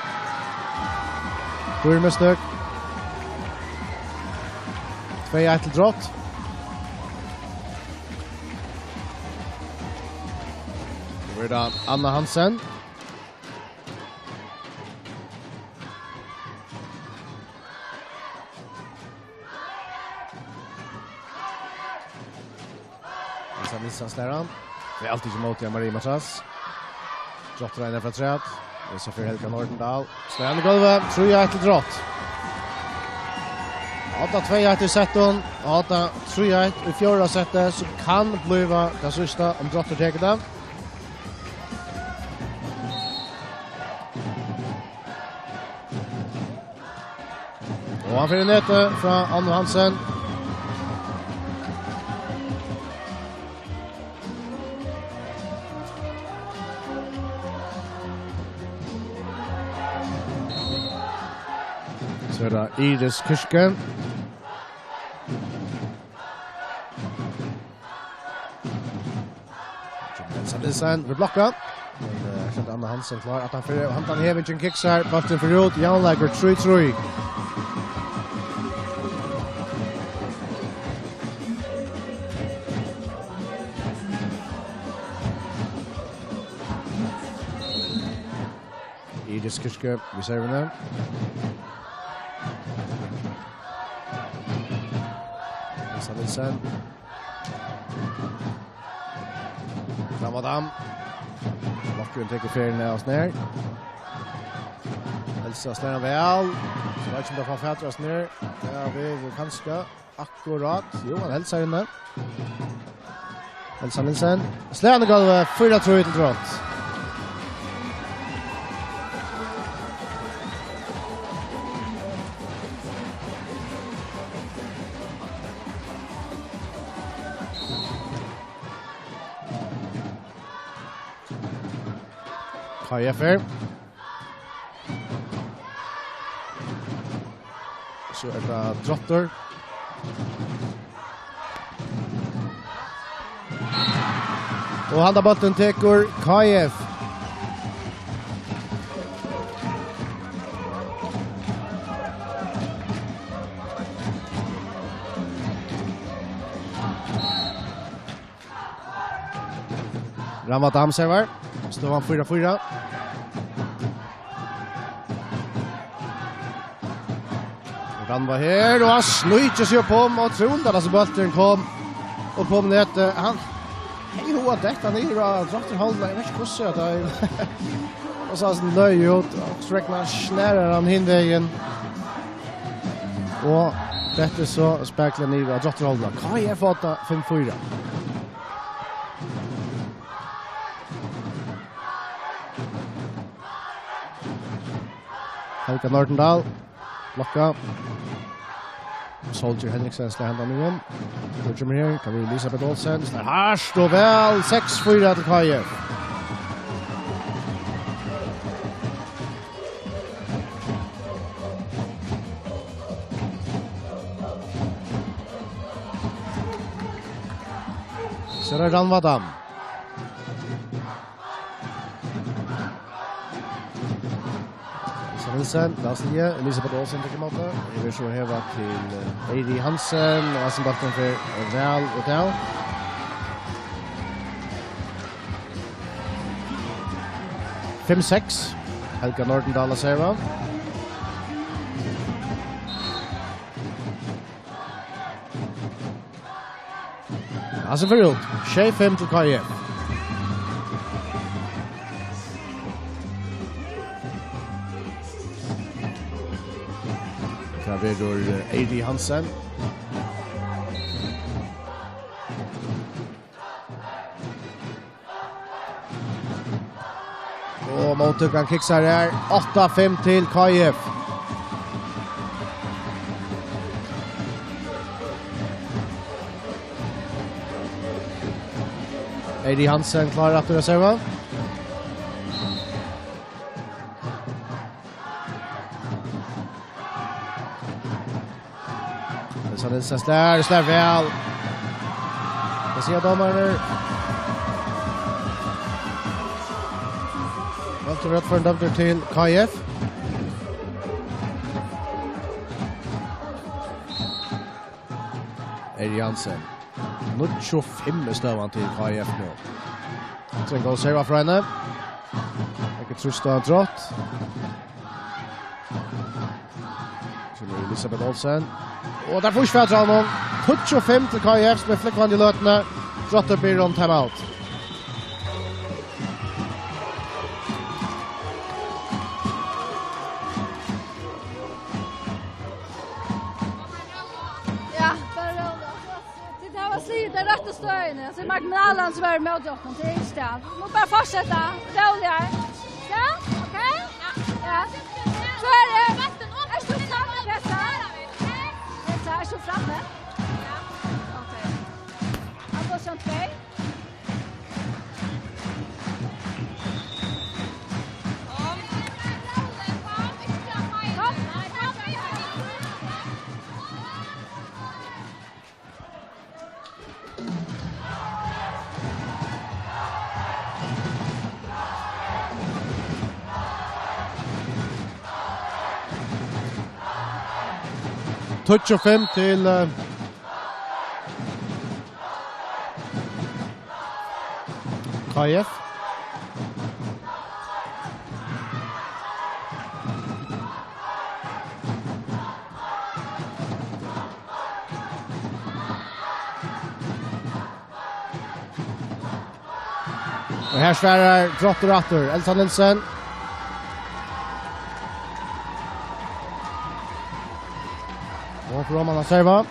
Dýr mistøk. Tvey eitt til Drott. Nú er tað Anna Hansen. Elsa Nilsen slær hann. Tað er altíð ikki móti av Marie Matras. Drottur einar frá træt. Og so fer Helga Nordendahl. Slær hann í gólvið. Trý eitt til Drott. Odda tvey eitt í settum. Odda trý eitt í fjórða setti, sum kann blíva tað síðsta, um Drottur tekur tað. Og hann fer í netið frá Annu Hansen. So er tað Iris Kirke. Elsa Nilsen við blokka. Men, eh, her stendur Anna Hansen klár. At hann fer, hann, hann hevur ikki ein kiks her. Bólturin fer út. Javnleikur trý trý. Iris Kirke við servuni. Elsa Nilsen. Fram á dam. Flokkurin tekur ferðina av stað. Elsa slær hann væl. So veit ikki um tað fær fatur av stað. Ja, vit kanska. Akkurát. Jú, hann heldur seg inni. Elsa Nilsen. Slær hann í gólvið, fýra trý til Drott. K I F her. So er tað Drottur. Og handan bóltin tekur K I F. Rannvá Dam servar. Støðan fýra fýra. Rannvá her, og hann snýtir seg upp um, og trúði at bólturin kom upp um netið. Hann hevði hug at detta niður á Drottarhólm, eg veit ikki hvussu at tað er. Og so hann løy út, og so vegna snar hann hin vegin. Og dettur so spakuliga niður á Drottarhólm. K I F átta, fimm fýra. Helga Nordendahl, blokka. Soldier Henriksen slær hendan inn. Nú kemur her, tað verður Elisabeth Olsen, slær hart og væl, seks fýra til K I F. Ranvada. Elsa Nielsen, Lars Lilje, Elisabeth Olsen tekur ímóti. Yvir so hevur til, eh, Eiri Hansen, og Hansen bóltin fer væl út av. Fimm seks. Helga Nordendahl at serva. Hansen fer út. Sjey fimm til K I F. Tað verður, eh, Eiri Hansen. Og móttøkan kiksar her. Átta fimm til K I F. Eiri Hansen klár aftur at serva. Elsa Nielsen slær, slær væl. Hvat siga dómararnir? Røttur, røttur dømdur til K I F. Eiri Hansen. Níggju fimm er støðan til K I F nú. Tað er ein góð serva frá henni. Ikki trýst á Drott. So er Elisabeth Olsen. Og tað fáa ikki fatur á honum. Tíggju fimm til K I F, sum er flúgvandi í løtuni. Drottur biður um timeout. Ja, bara róligt. Tit hava sligið tær rættu støðini. Altso, marginalan sum var ímóti okkum, tað er ikki tað. Vit mugu bara fortseta róliga. Ja, ok? Ja. Hvør er, ert tú frammi, Petra? Petra, ert tú frammi? Ja. Ok. Hann fær sjanse tvey. Tíggju fimm til, eh, K I F. Og her svarar Drottur aftur. Elsa Nielsen. Og framman at serva.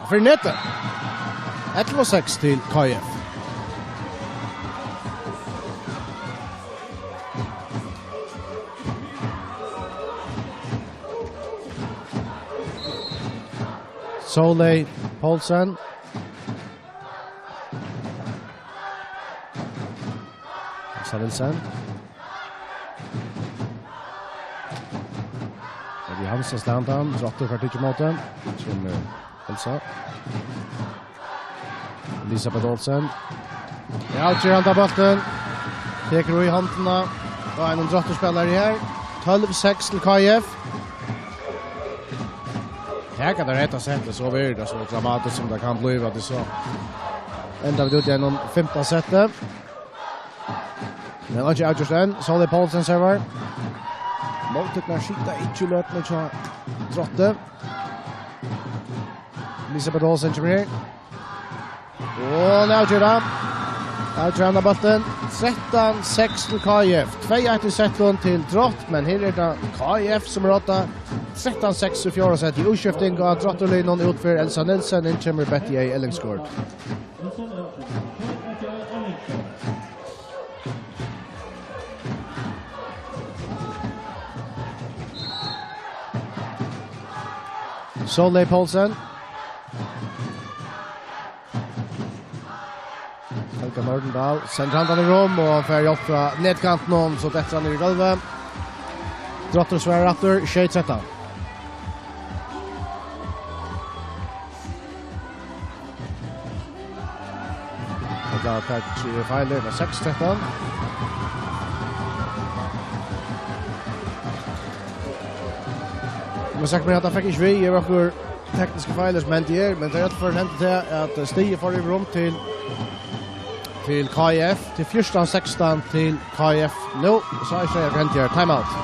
Fyri netið. Ellivu seks til K I F. Sóley Poulsen. Elsa Nielsen. Eddie Hansen, Stanton, Drottur fær tikið ímóti. Kemur Elsa. Elisabeth Olsen. Ja, avgerandi bóltin. Tekur í hondina á einum Drotturspælara her. Tólv seks til K I F. Her kann tað rætta settið so vera tað so dramatiskt sum tað kann blíva, at tað so enda vit út í einum fimta setti. Men einki avgjørt enn. Sóley Poulsen servar. Móttøkurnar sita ikki í løtuni hjá Drotti. Elisabeth Olsen kemur her. Og hon avger tað. Avgerandi bóltin. Trettan seks til K I F. Tvey eitt í settinum til Drott, men her er tað K I F sum er á. Trettan seks í fjórða seti. Útskifting á Drottarliðnum, út fer Elsa Nielsen, inn kemur Betty A. Ellingsgaard. Sóley Poulsen. Helga Nordendahl sendir handan í rúm, og hann fær hjálp frá netkantinum, so dettur hann niður í gólvið. Rottur svarar aftur, sjey trettan. Og tað er tað er feil, tað er seks trettan. Men sagt meg at hann fekk ikki við, eg var akkur tekniske feilir sum hendi her, men tað er alt for hendi til at stigið fór yvir um til, til K I F, til fjúrtan sekstan til K I F nú, og so er ikki at hendi her, timeout.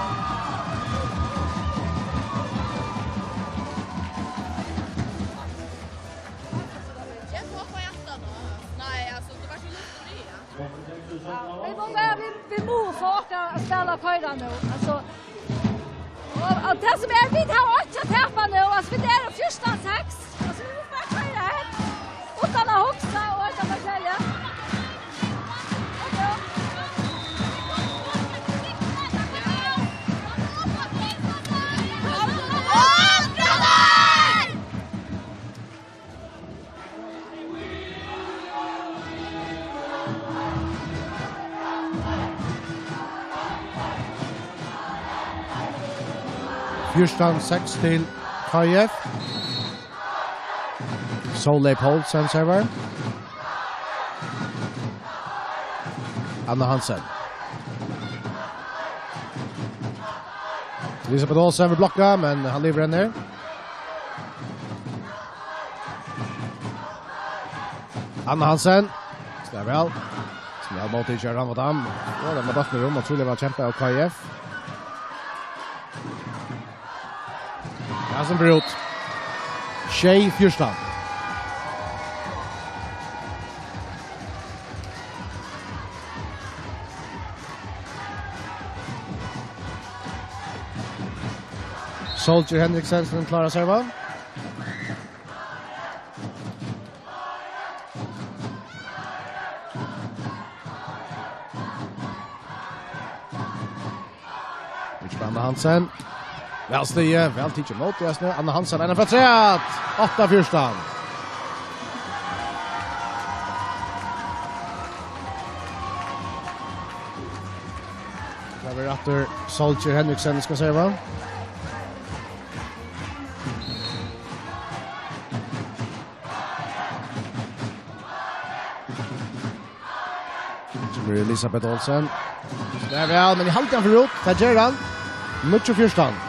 Ja, vit mugu vera, vit, vit mugu fáa okkara at spæla og koyra nú. Altso, og, og tað sum er, vit hava einki at tapa nú. Altso, vit eru fjúrtan seks. Altso, vit mugu bara koyra her. Uttan at hugsa og øll at fortelja. Fjúrtan seks til K I F. Sóley Poulsen servar. Anna Hansen. Elisabeth Olsen vil blokka, men hann livrar henni. Anna Hansen. Spælir væl. Sum væl móttikið av Ramadan. Og den var dømt med rom, og truliga var kjempa av K I F. Ja, sum brot. Sjey fjúrtan. Soldier Henriksen, sum klárar at serva. Ikki bara Anna Hansen. Væl stigið, væl tikið ímóti, ja, nú. Anna Hansen, ein afturat. Átta fjúrtan. Tað verður aftur Soldier Henriksen, skal serva. Kemur Elisabeth Olsen. Tað er væl, men eg haldi hann fer út. Tað ger hann. Níggju fjúrtan.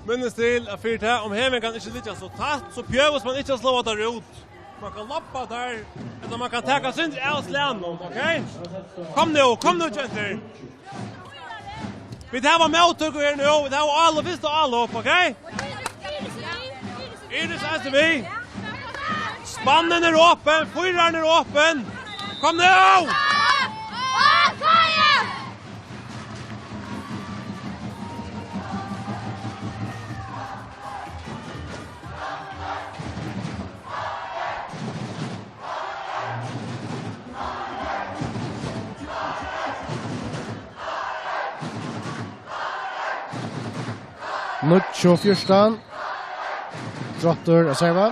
Minnist til, at fyri tað, um hevingar ikki liggja so tætt, so behøvist man ikki at sláa tær út. Man kann labba tær, ella man kann taka eitt sindur av slagnum, ok? Kom nú, kom nú, gentur. Vit hava móttøku her nú, vit hava álop, fyrsta álop, ok? Iris, eisini við. Spannin er opin, fýrarin er opin. Kom nú! Níggju fjúrtan. Drottur at serva.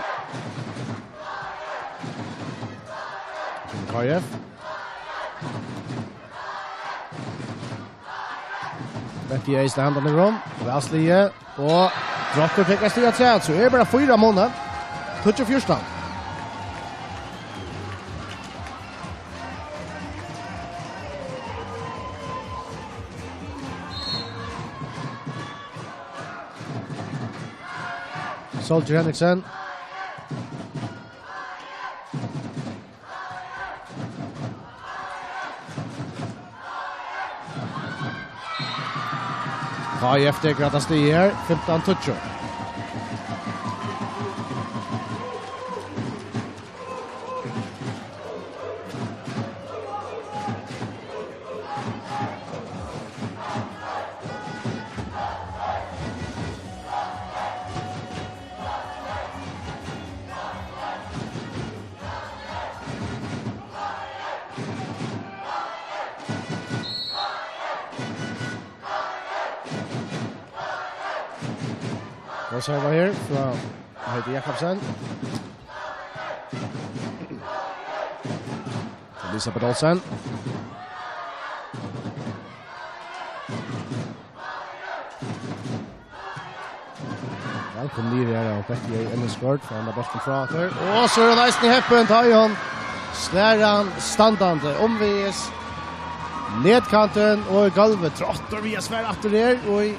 K F. Bent Egedal handan í rom. Væl sligið. Og Drottur fekk eitt stig afturat, so er bara fýra munnar. Tíggju fjúrtan. Soldier Henriksen. K F tekur hetta stigið her, fimtan tíggju. Góð serva her frá Heidi Jakobsen. Elisabeth Olsen. Vælkomin niður her av Betty Ennisgaard, fær henda bóltin frá aftur. Og so er hon eisini heppin, tá ið hon slær hann standandi umvegis netkantin og í gólvið. Trottur við at svara aftur her og í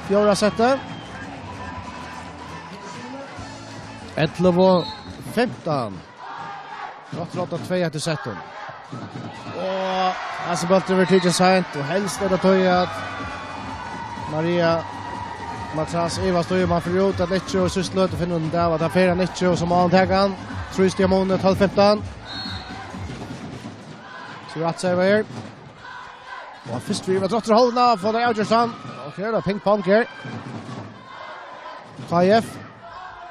fjórða seti. Ellivu fimtan. Gott rátt av tvey eftir settum. Og hasin bólturin verður tikin seint, og helst er tað tí at Maria Matras ivast í, um hann fer út ella ikki, og í síðstu løtu finnur hon út av, at hann fer hann ikki, og so má hon taka hann. Trý stiga muni, tólv fimtan. So rætt serva her. Og fyrst við, við Trottur hálvuna, fáa tey avgjørt hann. Og her er tað ping-pong her. K I F.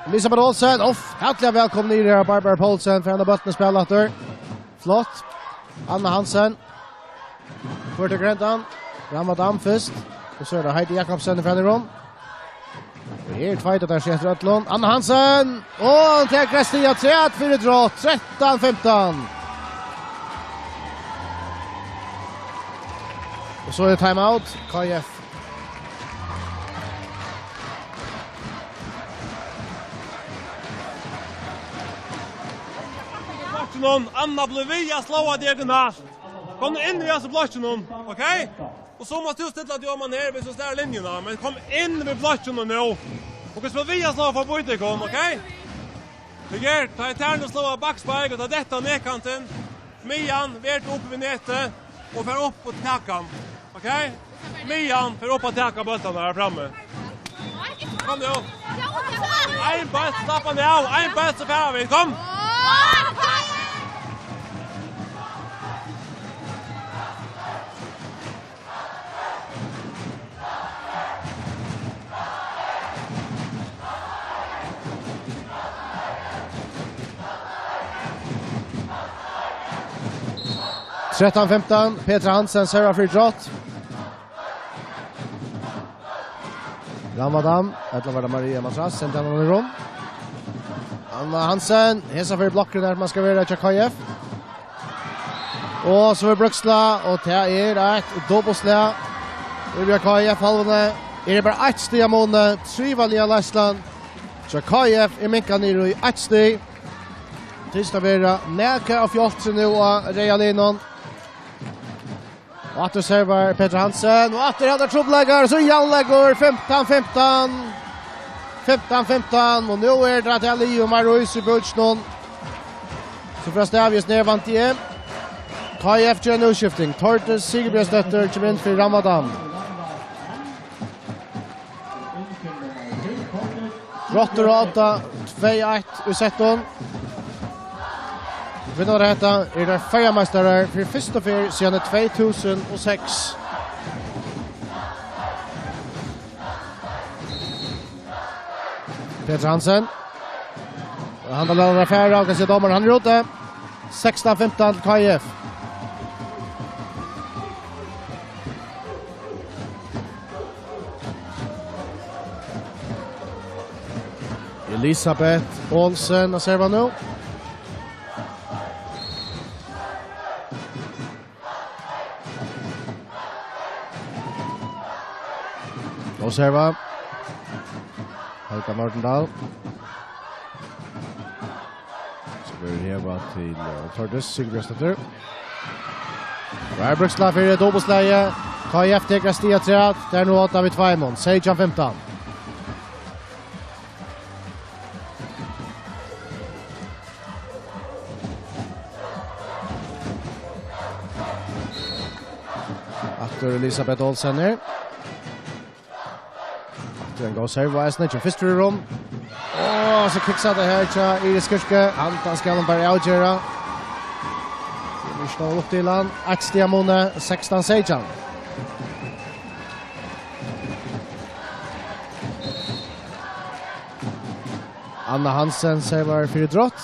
Elisabeth Olsen. Uff, hjartaliga vælkomin niður her, Barbara Poulsen, fær henda bóltin at spæla aftur. Flott. Anna Hansen. Hvør tekur hendan? Ramadan fyrst. Og so er tað Heidi Jakobsen í fyrra. Og her tveita teir seg eftir øllum. Anna Hansen! Og hon tekur eitt stig afturat fyri Trott. Trettan fimtan. Og so er time out. K I F. Blokkinum, Anna, blív við at sláa diagonalt. Kom inn við hasi blokkinum, ok? Og so mást tú stilla teg oman her, hvis tú slær linjuna, men kom inn við blokkinum nú. Og spæl við at sláa forbí tykkum, ok? Tað ger, tá eg tær nú sláa bakspark, og tá detta netkantin, Mian, ver tú uppi við netið, og fer upp og tak hann, ok? Mian fer upp og taka bóltarnar her frammi. Kom nú. Ein bólt, slappa nú av, ein bólt, so fara vit, kom! Trettan fimtan, Petra Hansen servar fyri Trott. Ramadan, ella var tað Maria Matras, sendi hann í rúm. Anna Hansen, hesa fyri blokkirnar, man skal vera hjá K I F. Og so er Brúksla, og tað er eitt dupultslag. Yvir á K I F hálvuna er bara eitt stig av muni, trivaliga leiðslan. So K I F er minkað niður í eitt stig. Tykist at vera nakað av fjáltri nú á reyða liðnum. Og aftur servar Petra Hansen, og aftur hevur trupulleikar, so javnleikur, fimtan fimtan. Fimtan fimtan, og nú er tað at tað er liðugt, meir ís í búkinum. So frá stavist nær vanti eg. K I F ger nú skifting. Tordis Sigurbjørnsdóttir kemur inn fyri Ramadan. Rottur á átta, tvey eitt í settum. Vinnur hetta, eru teir føroyameistarar fyri fyrstu ferð síðan í tvey túsund og seks. Petra Hansen. Og hann lat hann fara, og kann siga dómarin, hann er úti. Sekstan fimtan til K I F. Elisabeth Olsen at serva nú. Og serva. Helga Nordendahl. So verður hevað til, eh, Tordis Sigurbjørnsdóttir. Her er Brúksla fyri dupultslagið. K I F tekur stig afturat. Tað er nú átta við tveimum. Seytjan fimtan. Aftur Elisabeth Olsen her. Aftur ein góð serva eisini, kemur fyrst fyri rúm. Og so kiksar tað her hjá Iris Kirke. Handan skal hon bara avgera. Tað er ikki nóg luft til hann. Eitt stig av muni, sekstan seytjan. Anna Hansen servar fyri Trott.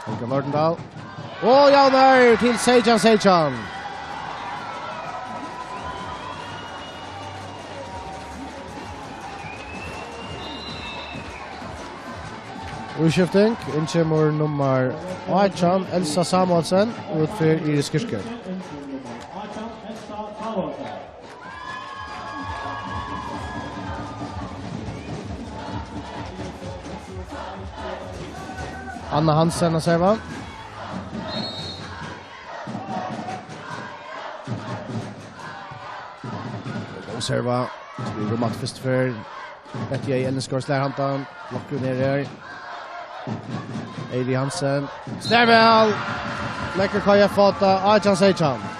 Helga Nordendahl. Og javnar til seytjan seytjan. Útskifting, inn kemur nummar átjan, Elsa Samuelsen, út fyri Iris Kirke. Anna Hansen at serva. Góð serva. Spyr um at fyrst fyrr. Betty Ellingsgaard slær handan. Blokkur niður her. Eili Hansen. Slær væl. Leggur K F fóta. Átjan seytjan.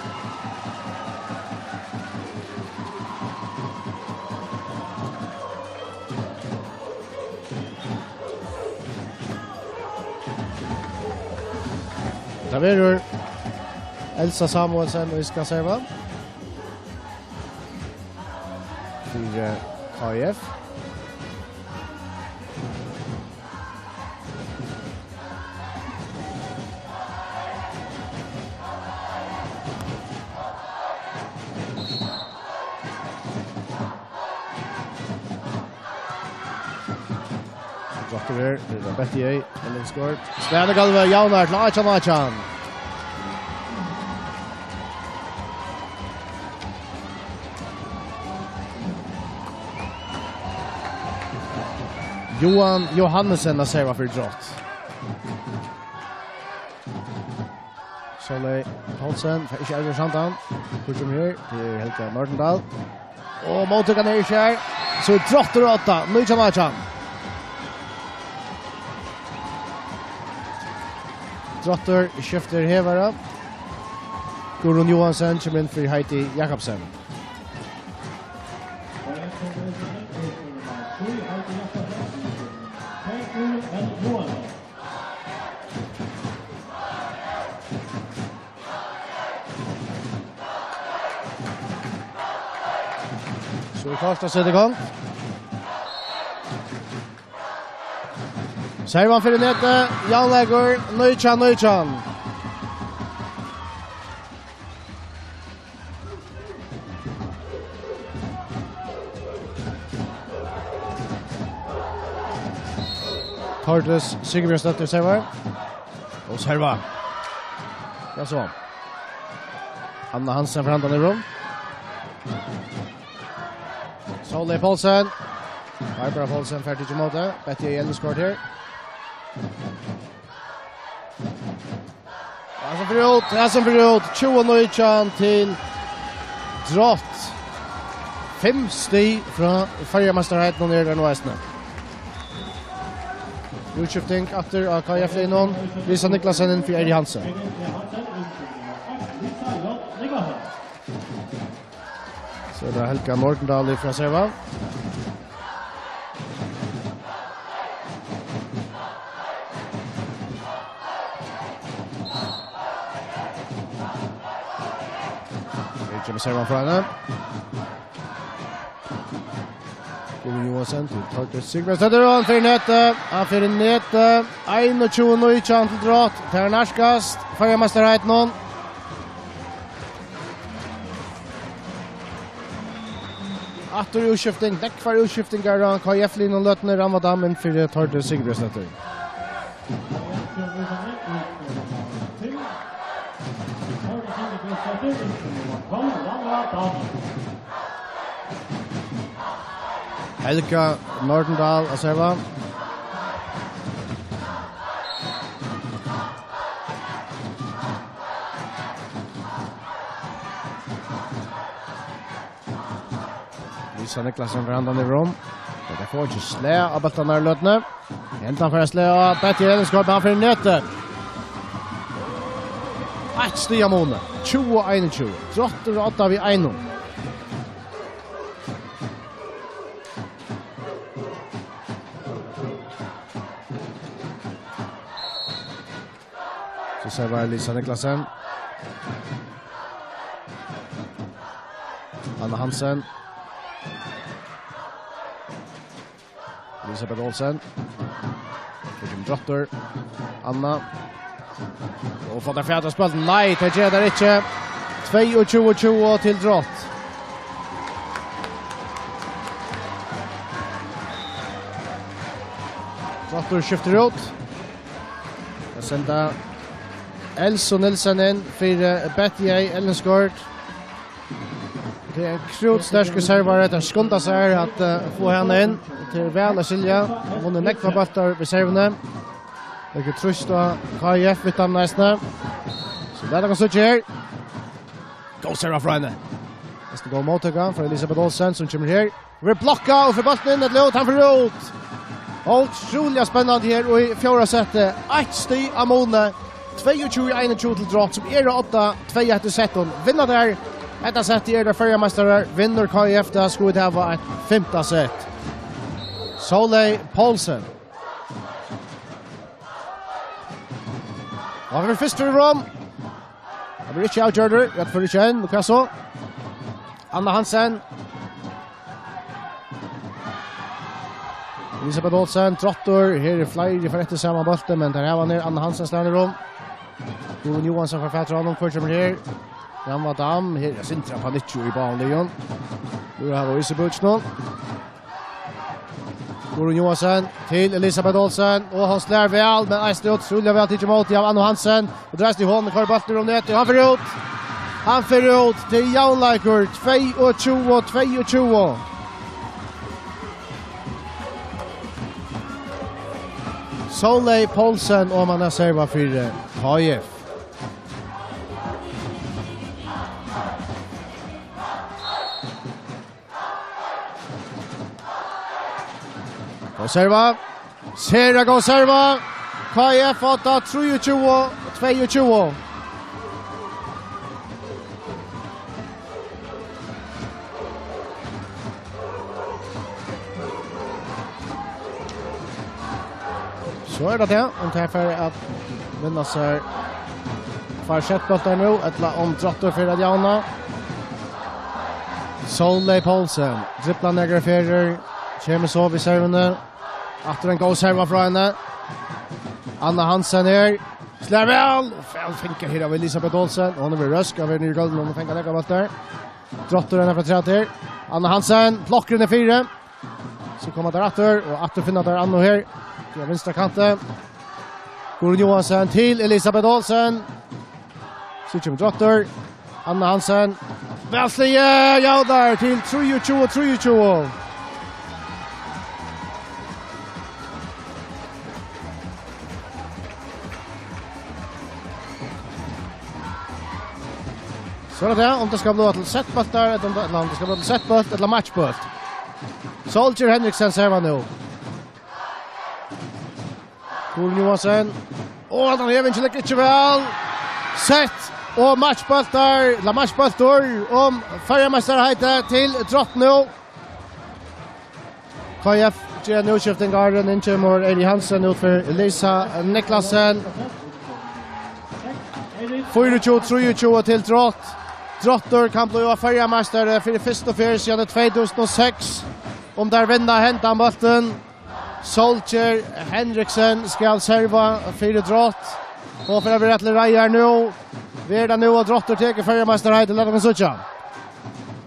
Tað verður Elsa Samuelsen, ið skal serva fyri K F. Drottur her, tað er Betty Ellingsgaard. Spælir gólvið, javnar til átjan átjan. Johan Johannesen at serva fyri Drott. Sóley Poulsen fær ikki avgjørt handan. Hvør kemur her? Tað er Helga Nordendahl. Og móttøkan er ikki her. So er Drottur á odda, nítjan átjan. Drottur skiftir hevara. Guðrun Johansen kemur inn fyri Heidi Jakobsen. So er klárt at seta í gang. Servan fyri netið, javnleikur, nítjan nítjan. Tordis Sigurbjørnsdóttir servar. Og serva. Ja, so. Anna Hansen fær handan í rúm. Sóley Poulsen. Barbara Poulsen fær tikið ímóti. Betty Ellingsgaard her. Hasin fer út, hasin fer út. Tjúgu nítjan til Drott. Fimm stig frá føroyameistaraheitinum er tað nú eisini. Útskifting aftur á K F-liðnum. Lisa Niklasen inn fyri Eiri Hansen. So er tað Helga Nordendahl frá serva. Her kemur servan frá henni. Guðrun Johansen til Tordis Sigurbjørnsdóttir, og hann fer í netið, hann fer í netið. Einogtjúgu nítjan til Drott. Tær nærkast føroyameistaraheitinum. Aftur útskifting, nógvar útskiftingar á K F-liðnum í løtuni. Rannvá Dam inn fyri Tordis Sigurbjørnsdóttir. Helga Nordendahl at serva. Lisa Niklasen fær handan í rúm. Men tey fáa ikki slag á bóltarnar í løtuni. Hendan fær slag á Betty Ellingsgaard, men hann fer í netið. Eitt stig av muni. Tjúgu einogtjúgu. Drottur á odda við einum. So servar Lisa Niklasen. Anna Hansen. Elisabeth Olsen. Her kemur Drottur. Anna. Og fáa teir fatur á bóltin? Nei, tað gera teir ikki. Tveyogtjúgu tjúgu til Drott. Drottur skiftir út. Tey senda Elsu Nielsen inn fyri Betty Ellingsgaard. Tað er ein krútsterkur servari, tað skundar sær at, eh, fáa hana inn. Tað er væl at skilja. Hon hevur nógvar bóltar við servuni. Leggur trýst á K I F við teimum eisini. So tað er nakað so ger. Góð serva frá henni. Næstan góð móttøka frá Elisabeth Olsen, sum kemur her. Verður blokkað og fær bóltin inn, ella út, hann fer út. Ótrúliga spennandi her í fjórða seti. Eitt stig á muni. Tveyogtjúgu einogtjúgu til Drott, sum eru á odda tvey eftir settum. Vinna teir hetta settið, eru teir føroyameistarar. Vinnur K I F tað, skulu vit hava eitt fimta sett. Sóley Poulsen. Og hann verður fyrstur í róm. Hann verður ikki avgjørdur. Røtt fyri ikki enn. Og hvat so? Anna Hansen. Elisabeth Olsen, Drottur. Her eru fleiri fara eftir sama bólti, men teir hava hann her. Anna Hansen slær hann í rúm. Guðrun Johansen fær fatur á honum. Hvør kemur her? Jan Vadam. Her er sindur av panikki í báðum liðum. Nú hava ís í búkinum. Guðrun Johansen til Elisabeth Olsen, og hon slær væl, men eisini ótrúliga væl tikið ímóti av Annu Hansen. Og dreist í honum, koyrir bóltin um netið, hann fer út. Hann fer út til javnleikur, tveyogtjúgu tveyogtjúgu. Sóley Poulsen, og man er serva fyri K I F. Góð serva. Sera góð serva. K I F átta, trýogtjúgu tveyogtjúgu. So er tað tað, um tað fer at vinna sær tveir settbóltar nú, ella um Drottur fer at javna. Sóley Poulsen driblar nakrar ferðir, kemur so við servuni. Aftur ein góð serva frá henni. Anna Hansen her. Slær væl. Væl fingið her av Elisabeth Olsen. Hon er við røsk av niðri í gólvinum og fingið nakrar bóltar. Drottur henni frá træt her. Anna Hansen, blokkar henni fyri. So koma teir aftur, og aftur finna teir Annu her. Til vinstra kanti. Guðrun Johansen til Elisabeth Olsen. So kemur Drottur. Anna Hansen. Væl sligið, ja, der til trýogtjúgu trýogtjúgu. So er tað tað, um tað skal blíva til settbóltar, ella um tað, ella um tað skal blíva til settbólt, ella matchbólt. Solskjær Henriksen servar nú. Guðrun Johansen. Og hann hevur ikki, leggur ikki væl. Sett og matchbóltar, ella matchbóltur um føroyameistaraheitið til Drott nú. K I F ger nú skiftingar, inn kemur Eli Hansen út fyri Lisa Niklasen. Fýraogtjúgu trýogtjúgu til Drott. Drottur kann blíva føroyameistari fyri fyrstu ferð síðan í tvey túsund og seks, um teir vinna hendan bóltin. Solskjær Henriksen skal serva fyri Drott. Hon fer at vera til reiðar nú. Verður tað nú, at Drottur tekur føroyameistaraheitið, lat okkum síggja.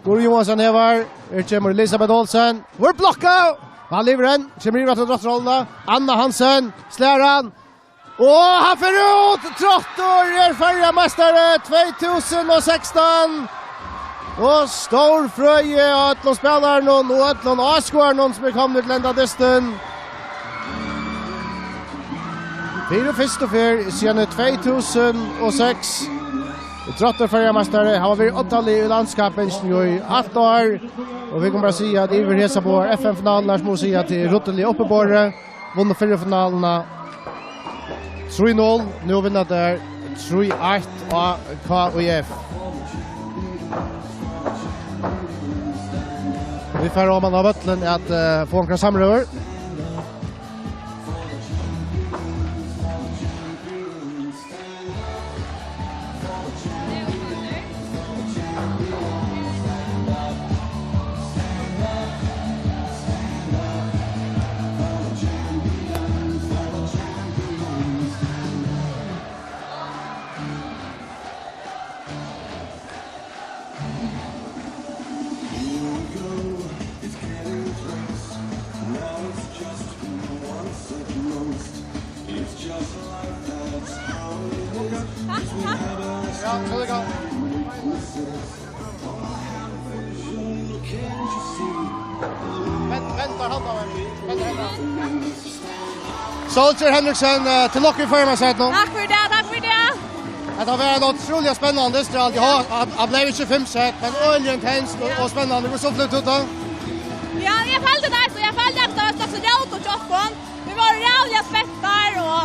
Guðrun Johansen hevar, her kemur Elisabeth Olsen. Verður blokkað! Hann livir enn, kemur yvir til Drottur. Anna Hansen, slær hann. Og hann fer út! Drottur er føroyameistari tvey túsund og sekstan! Og stór frøi á øllum spælarunum og øllum áskoðarunum sum eru komnir til henda dystin. Fyri fyrstu ferð síðan í tvey túsund og seks. Drottur føroyameistari, hava verið oddalig í landskappingini í alt ár. Og vit kunnu bara siga, at yvir hesa báðar F M-finalurnar, sum vit siga, til ruddiliga uppiborið. Vunnu fyrru finaluna trý null. Nú vinna teir trý eitt á K I F. Vit fara oman á vøllin at, eh, fáa onkrar samrøður. Ja, so er tað gott. Men, men, tar hann av, men, men, men. Solskjær Henriksen, eh, til lukku í føroyum, sett nú. Takk fyri tað, takk fyri tað. Hetta var ein ótrúliga spennandi dystur, alt. Ja, hann, hann bleiv ikki fimm sett, men øgiliga intenst og, ja, og spennandi. Hvussu upplivdi tú tað? Ja, eg føldi tað, so eg føldi at tað var slags rót og tjokkum. Vit vóru ræðuliga spentar og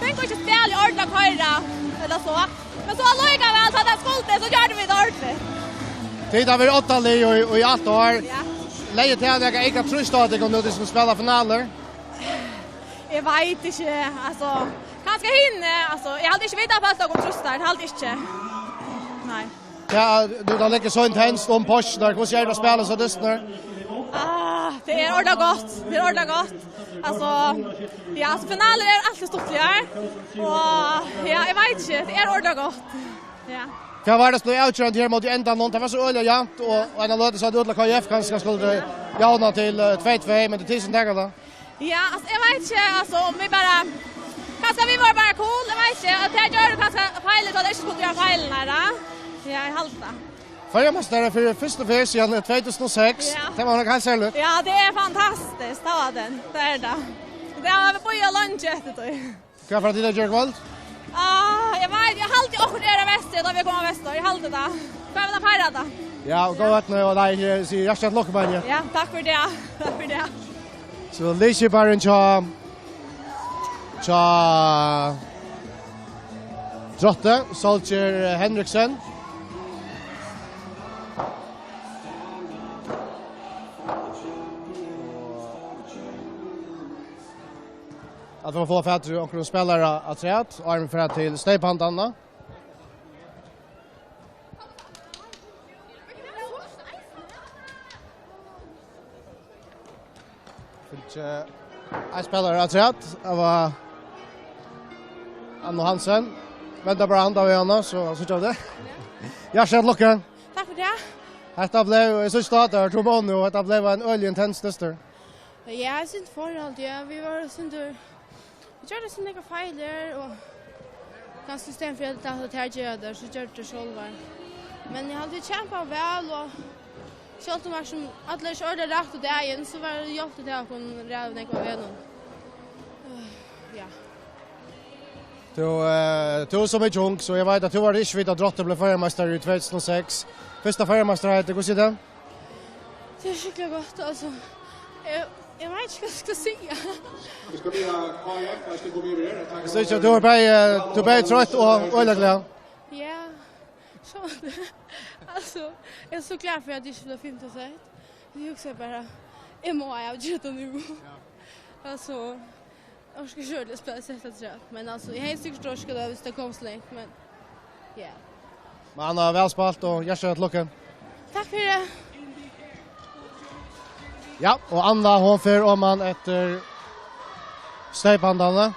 fingu ikki spælið ordiliga at koyra, ella so. Men so allíkavæl, tá tað skuldi, so gjørdu vit tað ordiligt. Tit hava verið áttalið í, í alt ár. Ja. Legði tað nakað eyka trýst á tykkum nú, tit skulu spæla finalur? Eg veit ikki, altso, kanska hini, altso, eg haldi ikki, vit hava følt okkum trýstar, tað haldi eg ikki. Nei. Ja, nú tá liggur so intenst um páskirnar, hvussu er tað at spæla so dystirnar? Ah, tað er ordiliga gott, tað er ordiliga gott. Altso, ja, altso, finalur eru altíð stuttligar, og, ja, eg veit ikki, tað er ordiliga gott. Ja. Hvat var tað sum bleiv avgerandi her móti endanum? Tað var so øgiliga javnt, og, og eina løtu sá tað út til at K I F kanska skuldi javna til, eh, tvey tvey, men tað er tit sum taka tað. Ja, altso, eg veit ikki, altso, um vit bara, kanska vit vóru bara cool, eg veit ikki, og tað gjørdu kanska feilin, tá tey ikki skuldu gjørt feilin her, ja. Ja, eg haldi tað. Føroyameistarar fyri fyrstu ferð síðan tvey túsund og seks. Ja. Tað var nokk heilt serligt. Ja, tað er fantastiskt, tað var tað. Tað er tað. Tað hava vit bíðað leingi eftir, tí. Hvat fara tit at gera í kvøld? Ah, eg veit, eg haldi okkurt er av vestur, tá vit koma vestur. Eg haldi tað. Hvat vil eg feira tað? Ja, og góða heppni, og nei, eg sigi hjartaliga til lukku, meini eg. Ja, takk fyri tað. Takk fyri tað. So, liðskiparin hjá, hjá Drotti, Solskjær Henriksen. At vit fáa fatur í onkrum spælara afturat, áðrenn vit fara til steypahandan. Fylgja ein spælara afturat, tað var Anna Hansen. Venda bara handan við hana, so síggja vit tað. Hjartaliga til lukku. Takk fyri tað. Hetta bleiv, eg síggi tað, tað var to mál nú, og hetta bleiv ein øgiliga intens dystur. Ja, eg syntes forhald, ja, vit vóru sindur, vit gjørdu so nógvar feilir, og kanska í staðin fyri at lata tær gera tað, so gjørdu tær sjálvar. Men eg haldi, vit kjampaðu væl, og sjálvt um var sum allir ikki ordiliga rætt í dagin, so var, hjálpti tað okkum ræðuliga nógv á vegnum. Øh, ja. Tú, eh, tú ert so mikið ung, so eg veit at tú var ikki við, at Drottið bleiv føroyameistari í tvey túsund og seks. Fyrsta føroyameistaraheitið, hvussu er tað? Tað er sjúkliga gott, altso. Eg, eg veit ikki, hvat eg skal siga. Vit skulu biðja K I F, vit skulu koma yvir her. Eg síggi, at tú ert bæði, eh, tú ert bæði troytt og, og øgiliga glað. Ja, so, altso, eg eri so glað fyri, at eg ikki bleiv fimta sett. Eg hugsaði bara, eg má avgera tað nú. Ja. Altso, eg orki ikki ordiliga at spæla sett afturat, men, altso, eg hevði sikkurt orkað tað, viss tað kom so langt, men, ja. Men Anna, væl spælt og hjartaliga til lukku. Takk fyri. Ja, og Anna, hon fer oman eftir steypahandan.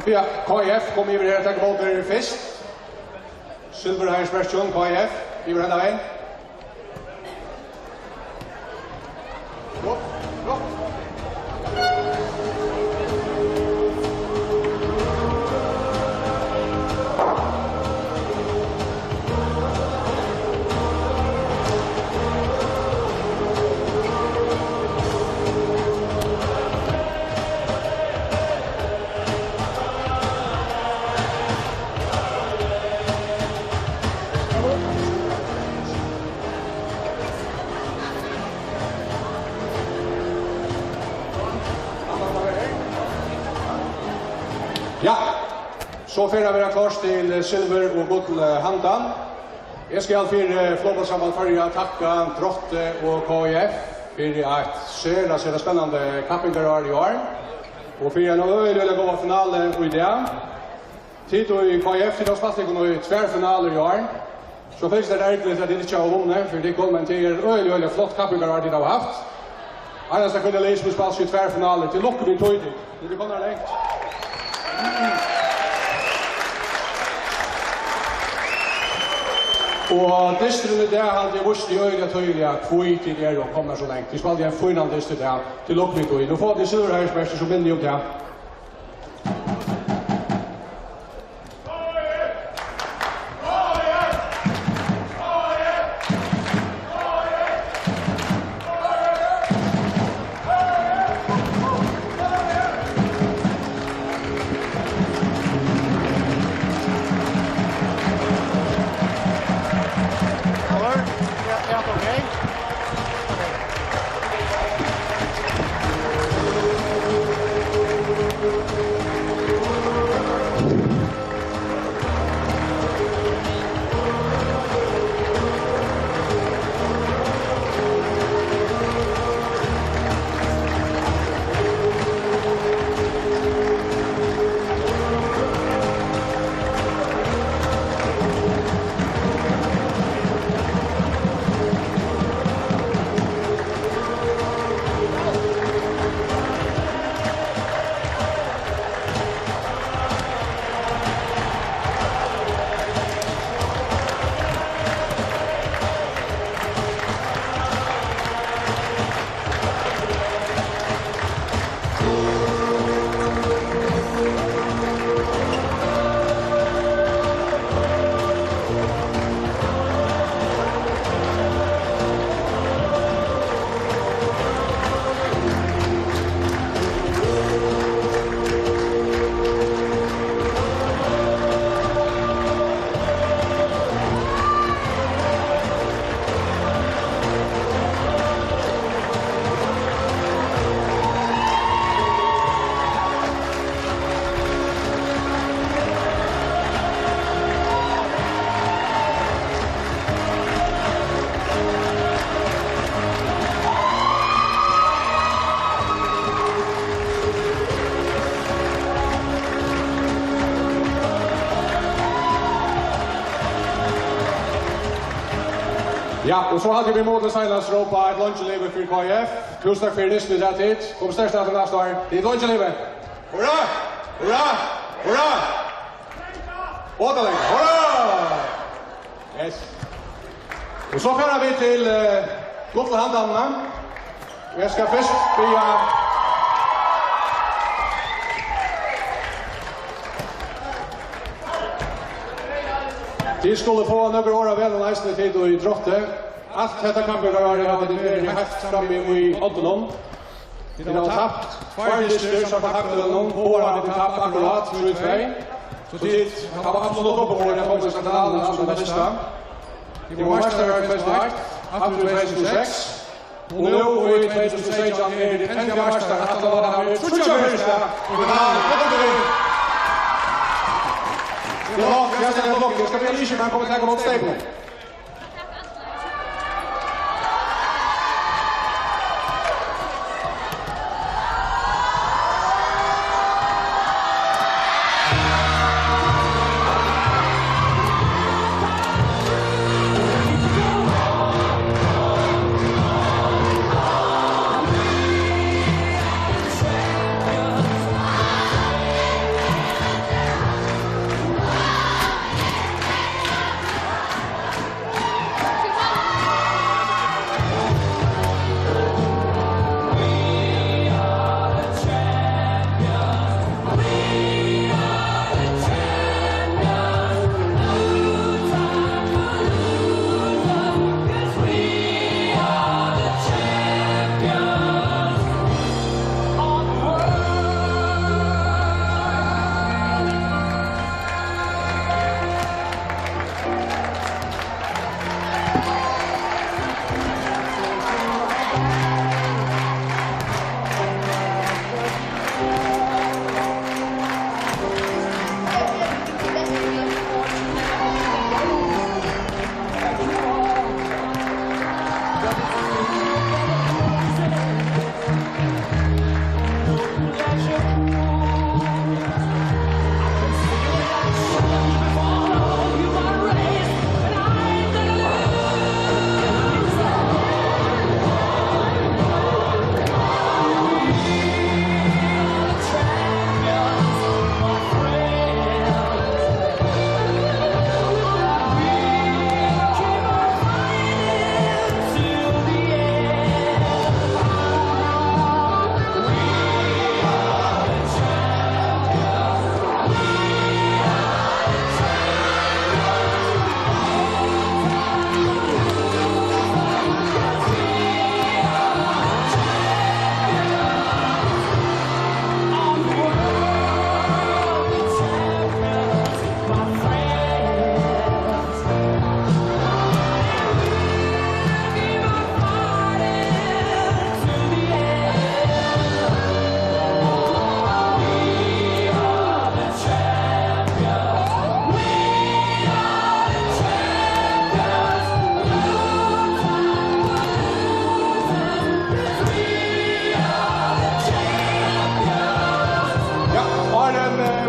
Ja, K I F, kom yvir her, tak ímóti fyrst. Silvur har í sparkinum, K I F, yvir henda vegin. Flott, flott. Ja, so fer at vera klárt til silvur og gull, eh, handan. Eg skal fyri, eh, Flogfólkssamband Føroya takka Drottið og K I F fyri eitt sera, sera spennandi kappingarár í ár og fyri eina øgiliga góða finalu í dag. Tit og í K F, tit hava spælt tykkum í tvær finalur í ár. So finnst tað ergiligt, at tit ikki hava vunnið, fyri tykkum, men tað er øgiliga, øgiliga flott kappingarár, tit hava havt. Einasta kvinna lið, sum spælt í tvær finalur. Til lukku við tí, tit. Tit eru komnar langt. Og dysturin í dag, haldi eg, vísti øgiliga týðiliga, hví tit eru komnar so langt. Tit spældu ein fínan dyst í dag. Til lukku við tí. Nú fáa tit silvurheiðursmerki, so minni eg um tað. Color? Yeah, yeah, okay. Ja, og so haldi eg, vit mugu til seinast rópa eitt leingi livi fyri K F. Túsund takk fyri dystin í dag, tit. Kom sterkt aftur næsta ár. Tit leingi livi. Hurra! Hurra! Hurra! Og tað leingi. Hurra! Yes. Og so fara vit til, eh, gullu handanina. Eg skal fyrst biðja. Tit skulu fáa nøkur orð av vegnum eisini, tit í Drotti. Alt hetta kappingarárið hava tit verið heilt frammi í oddinum. Tit hava tapt tveir dystir, sambært hagtølinum, báðar hava tit tapt akkurát, trý tvey. So tit hava absolutt uppiborið at koma til finaluna sum tað fyrsta. Tit vóru meistarar í tvey túsund og eitt, aftur í tvey túsund og seks, og nú í tvey túsund og seytjan eru tit endiliga meistarar. Ætlanin var at vera tríggjar ferðir í stað í finaluni. Lykke til! Ja, hjartaliga til lukku. Eg skal biðja liðskiparan koma og taka ímóti steypunum.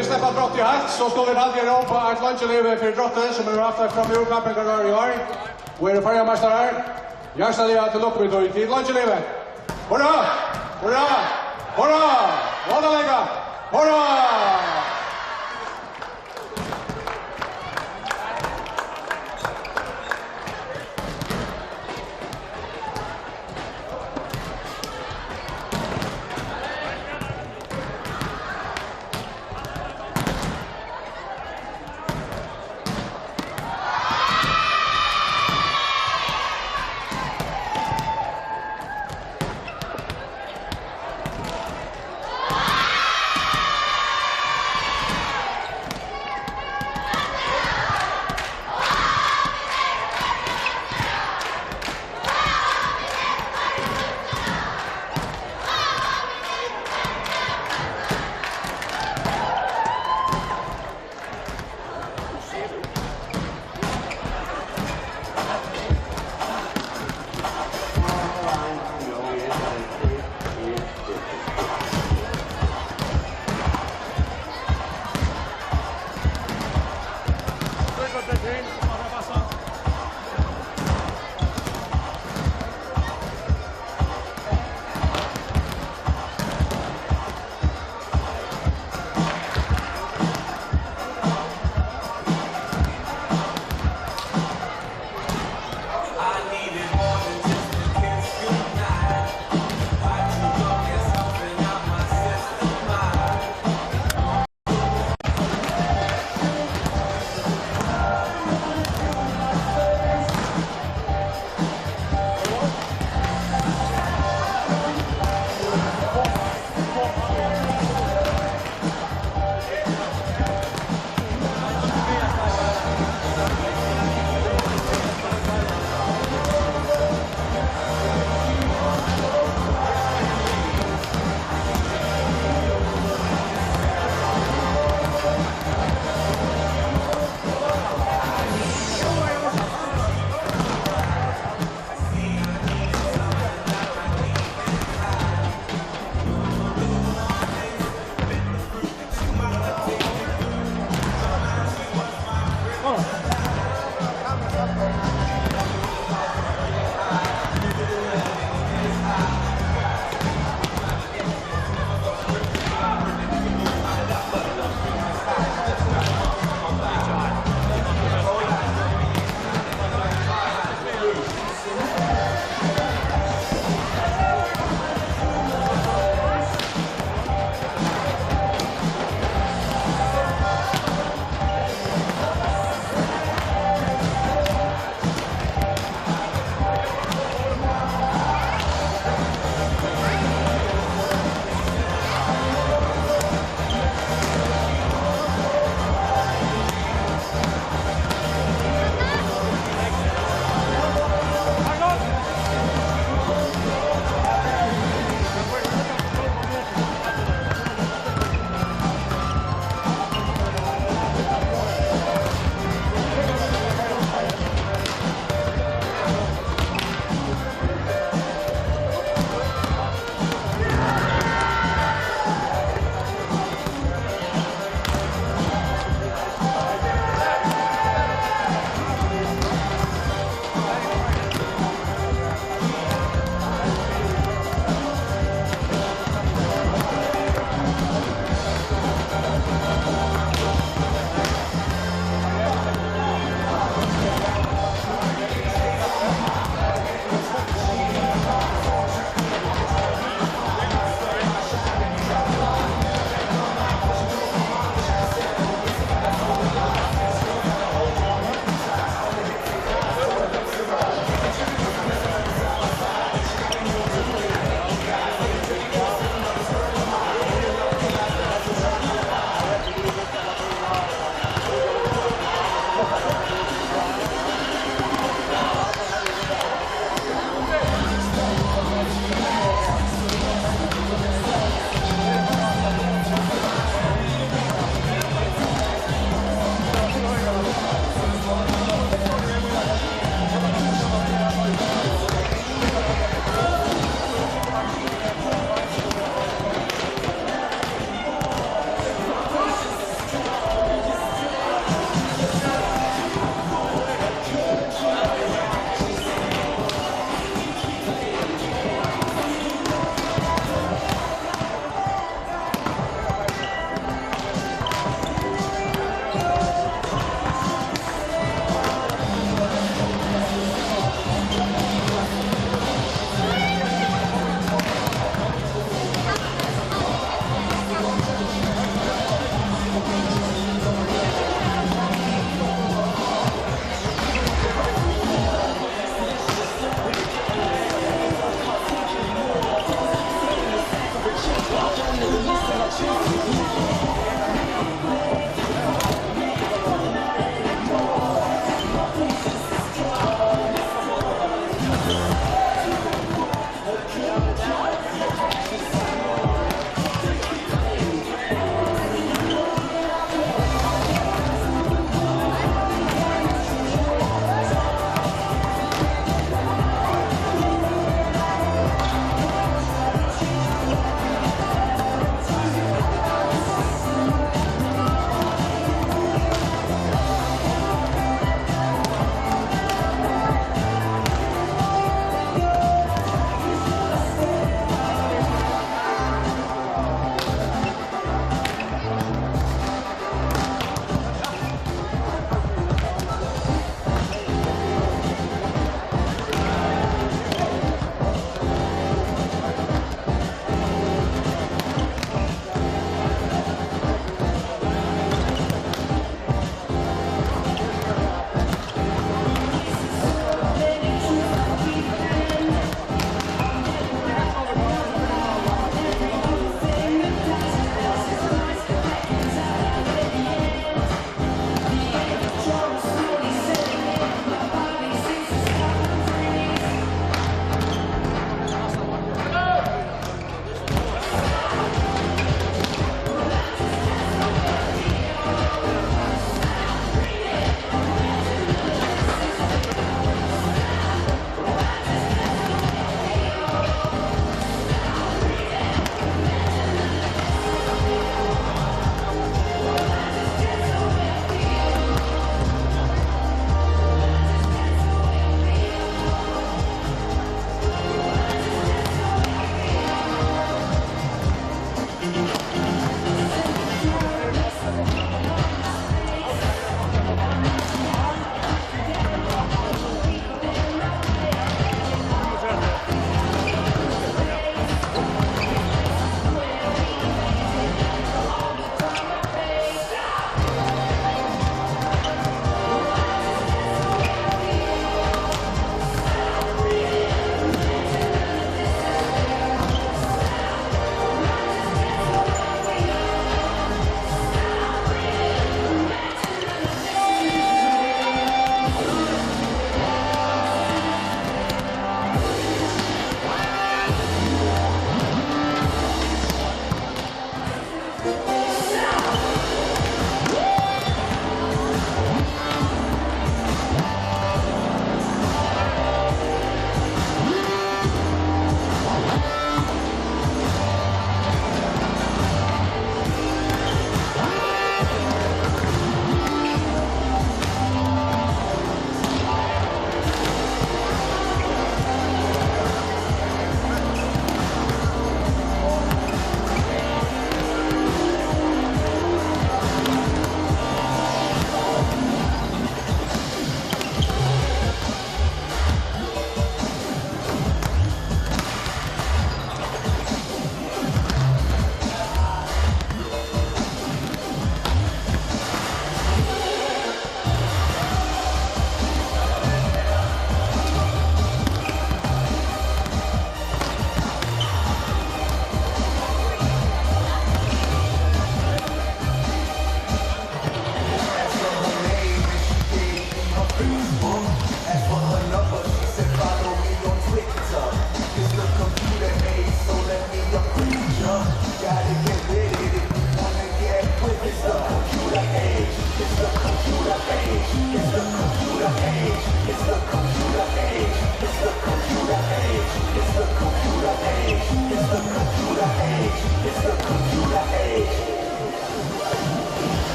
Sleppa Drottið heilt, so skulu vit halda rópa eitt leingi livi fyri Drottið, sum hevur havt eitt framúr kappingarár í ár og eru føroyameistarar. Hjartaliga til lukku við tí. Tit leingi livi. Hurra! Hurra! Hurra! Vánalega! Hurra!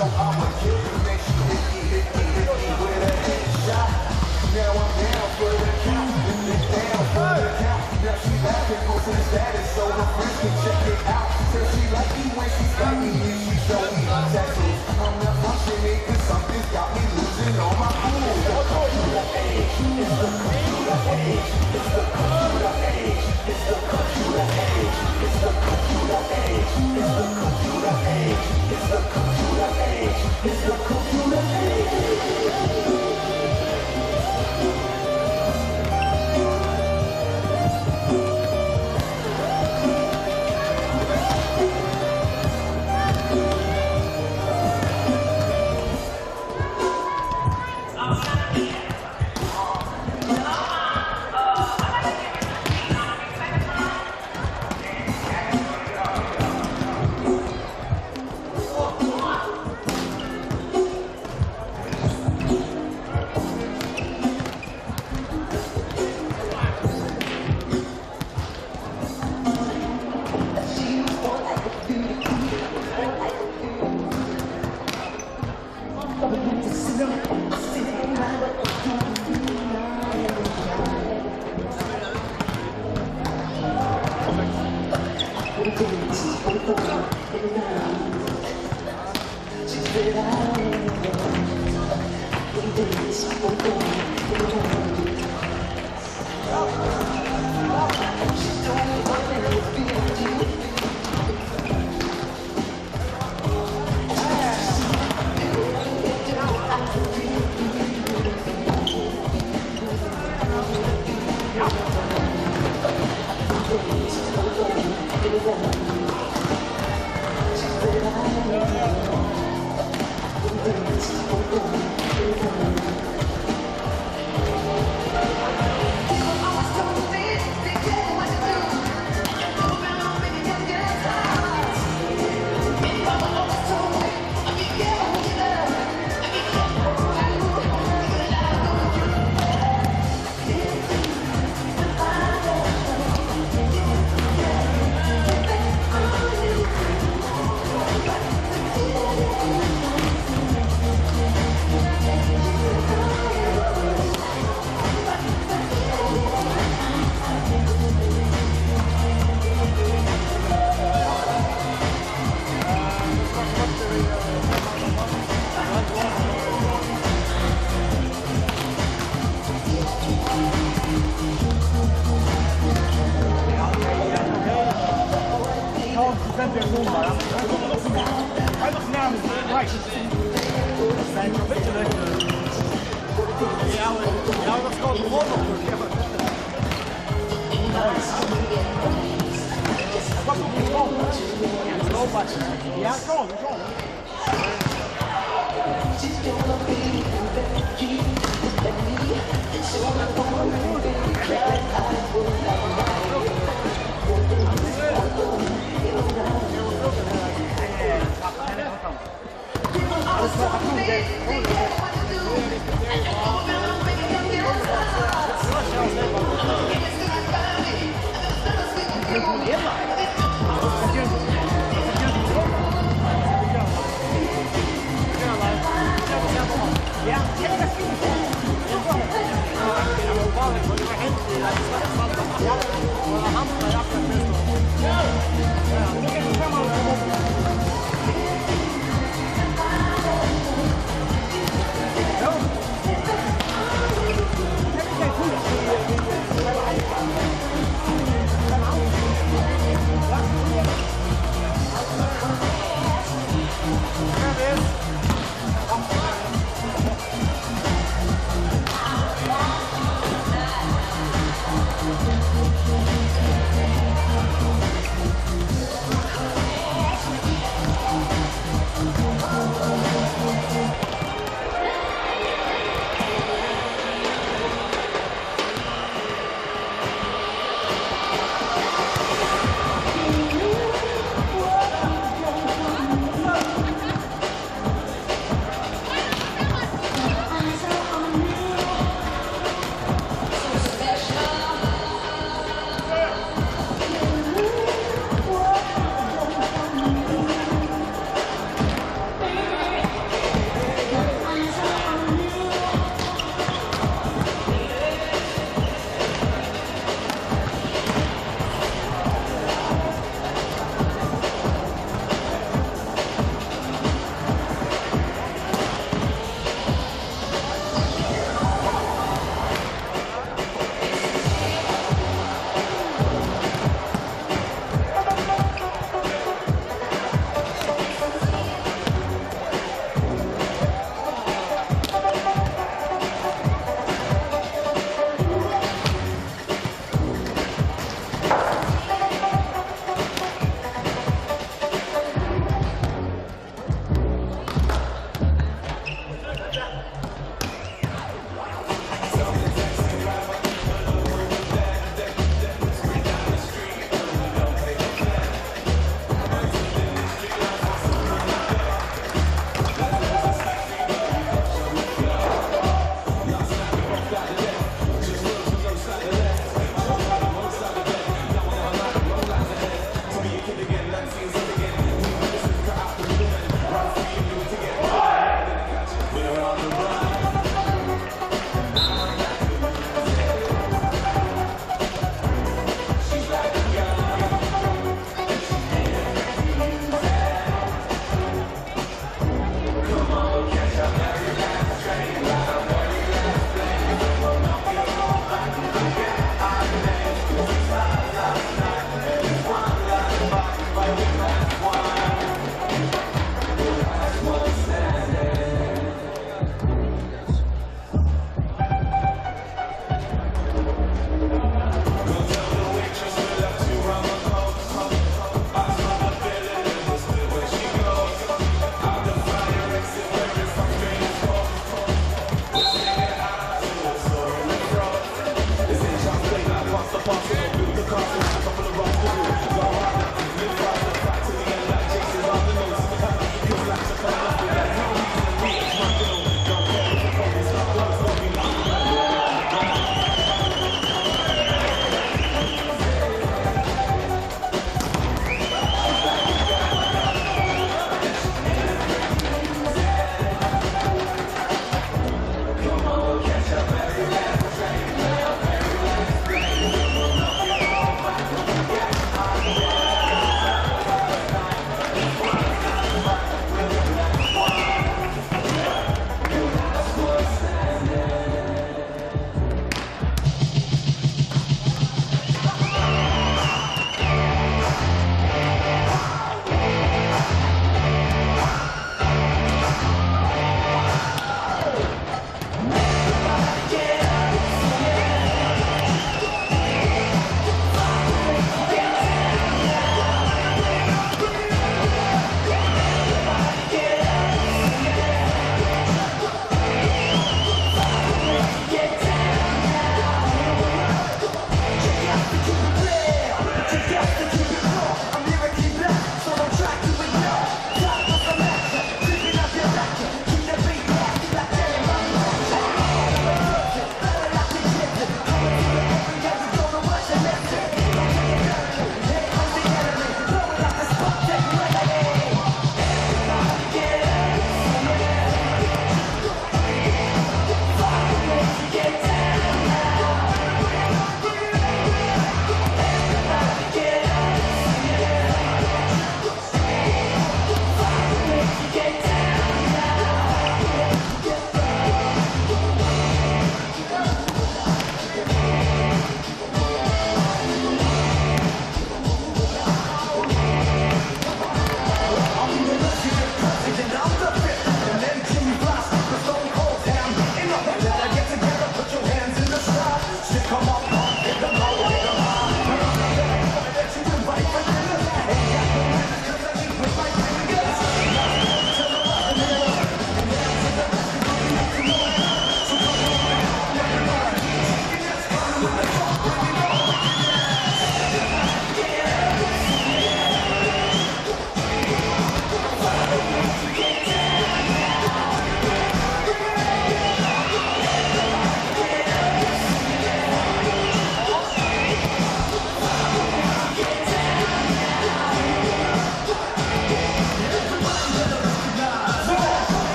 I'ma kill you, then she hit me, hit me, hit me with a headshot. Now I'm down for the count, then down for the count. Now she laughing, posting a status so her friends can check it out. Says she like me when she spank me and she show me tattoos. I'm not functioning 'cause something's got me losing all my cool. The computer age, it's the computer age, it's the computer age. It's the computer age. It's the computer age. It's the computer age. It's the computer age. Ja, kom, kom.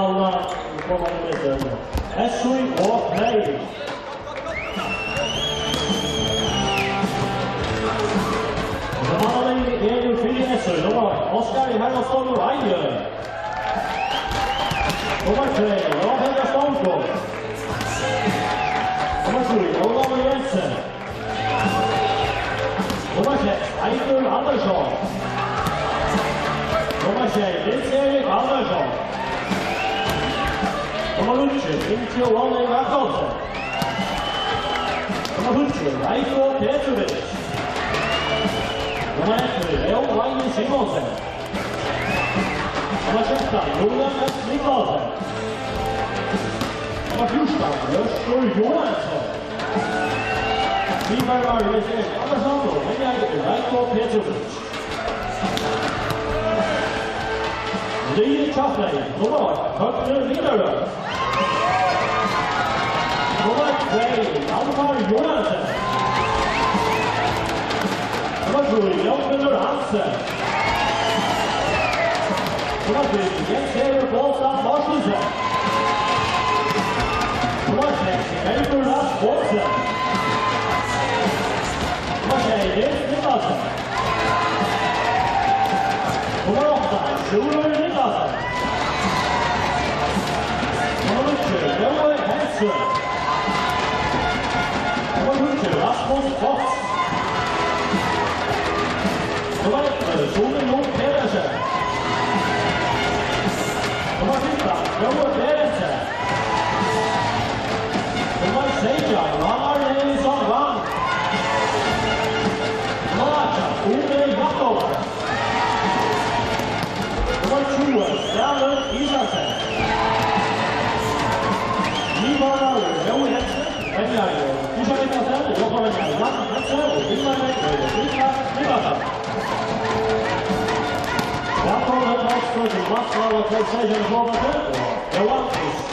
Komandi metur. S Y og tvey. Og so mannalið er jú fyri S Y. Nummar eitt, Oskar í Hermannsdóttur Eide. Nummar tvey, Róbert Stonko. Nummar trý, Ólavur Jensen. Nummar seks, Eidur Andersson. Nummar sjey, Nils Erik Andersson. Nummar níggju, Ingi Óli Jakobsen. Nummar tíggju, Reiko Petrovic. Nummar ellivu, Leon Wainge Simonsen. Nummar trettan, Rúna F. Michaelsen. Nummar fjúrtan, Hjørtur Johansson. Skiparar, Jens Erik Andersson og venjari, Reiko Petrovic. Liðið hjá Freyr, nummar eitt, Høgni Viðarsøe. Nummar tvey, Hjalmar Johansen. Nummar trý, Jón Petur Hansen. Nummar fimm, Jens Erik Bollstad Mortensen. Nummar seks, Heldur Lars Olsen. Nummar sjey, Jens Niklasen. Nummar átta, Sjúrður Niklasen. Nummar níggju, Jói Hansen. Nummar tíggju, Rasmus Foss. Nummar ellivu, Sune Lund Petersen. Nummar fimtan, Jói Berentsen. Nummar seytjan, Ragnar Levinson Wang. Nummar átjan, Ove Jakobsen. Nummar tjúgu, Sverre Isaksen. Nývarnar, Rói Jensen, venjari, Isaksen, Jógvan, Jan Hansen og vinnari, Rikard Niklasen. Vælkomin til Vatnsdal og til Seyðisfjørðin, Jógvan Kvist.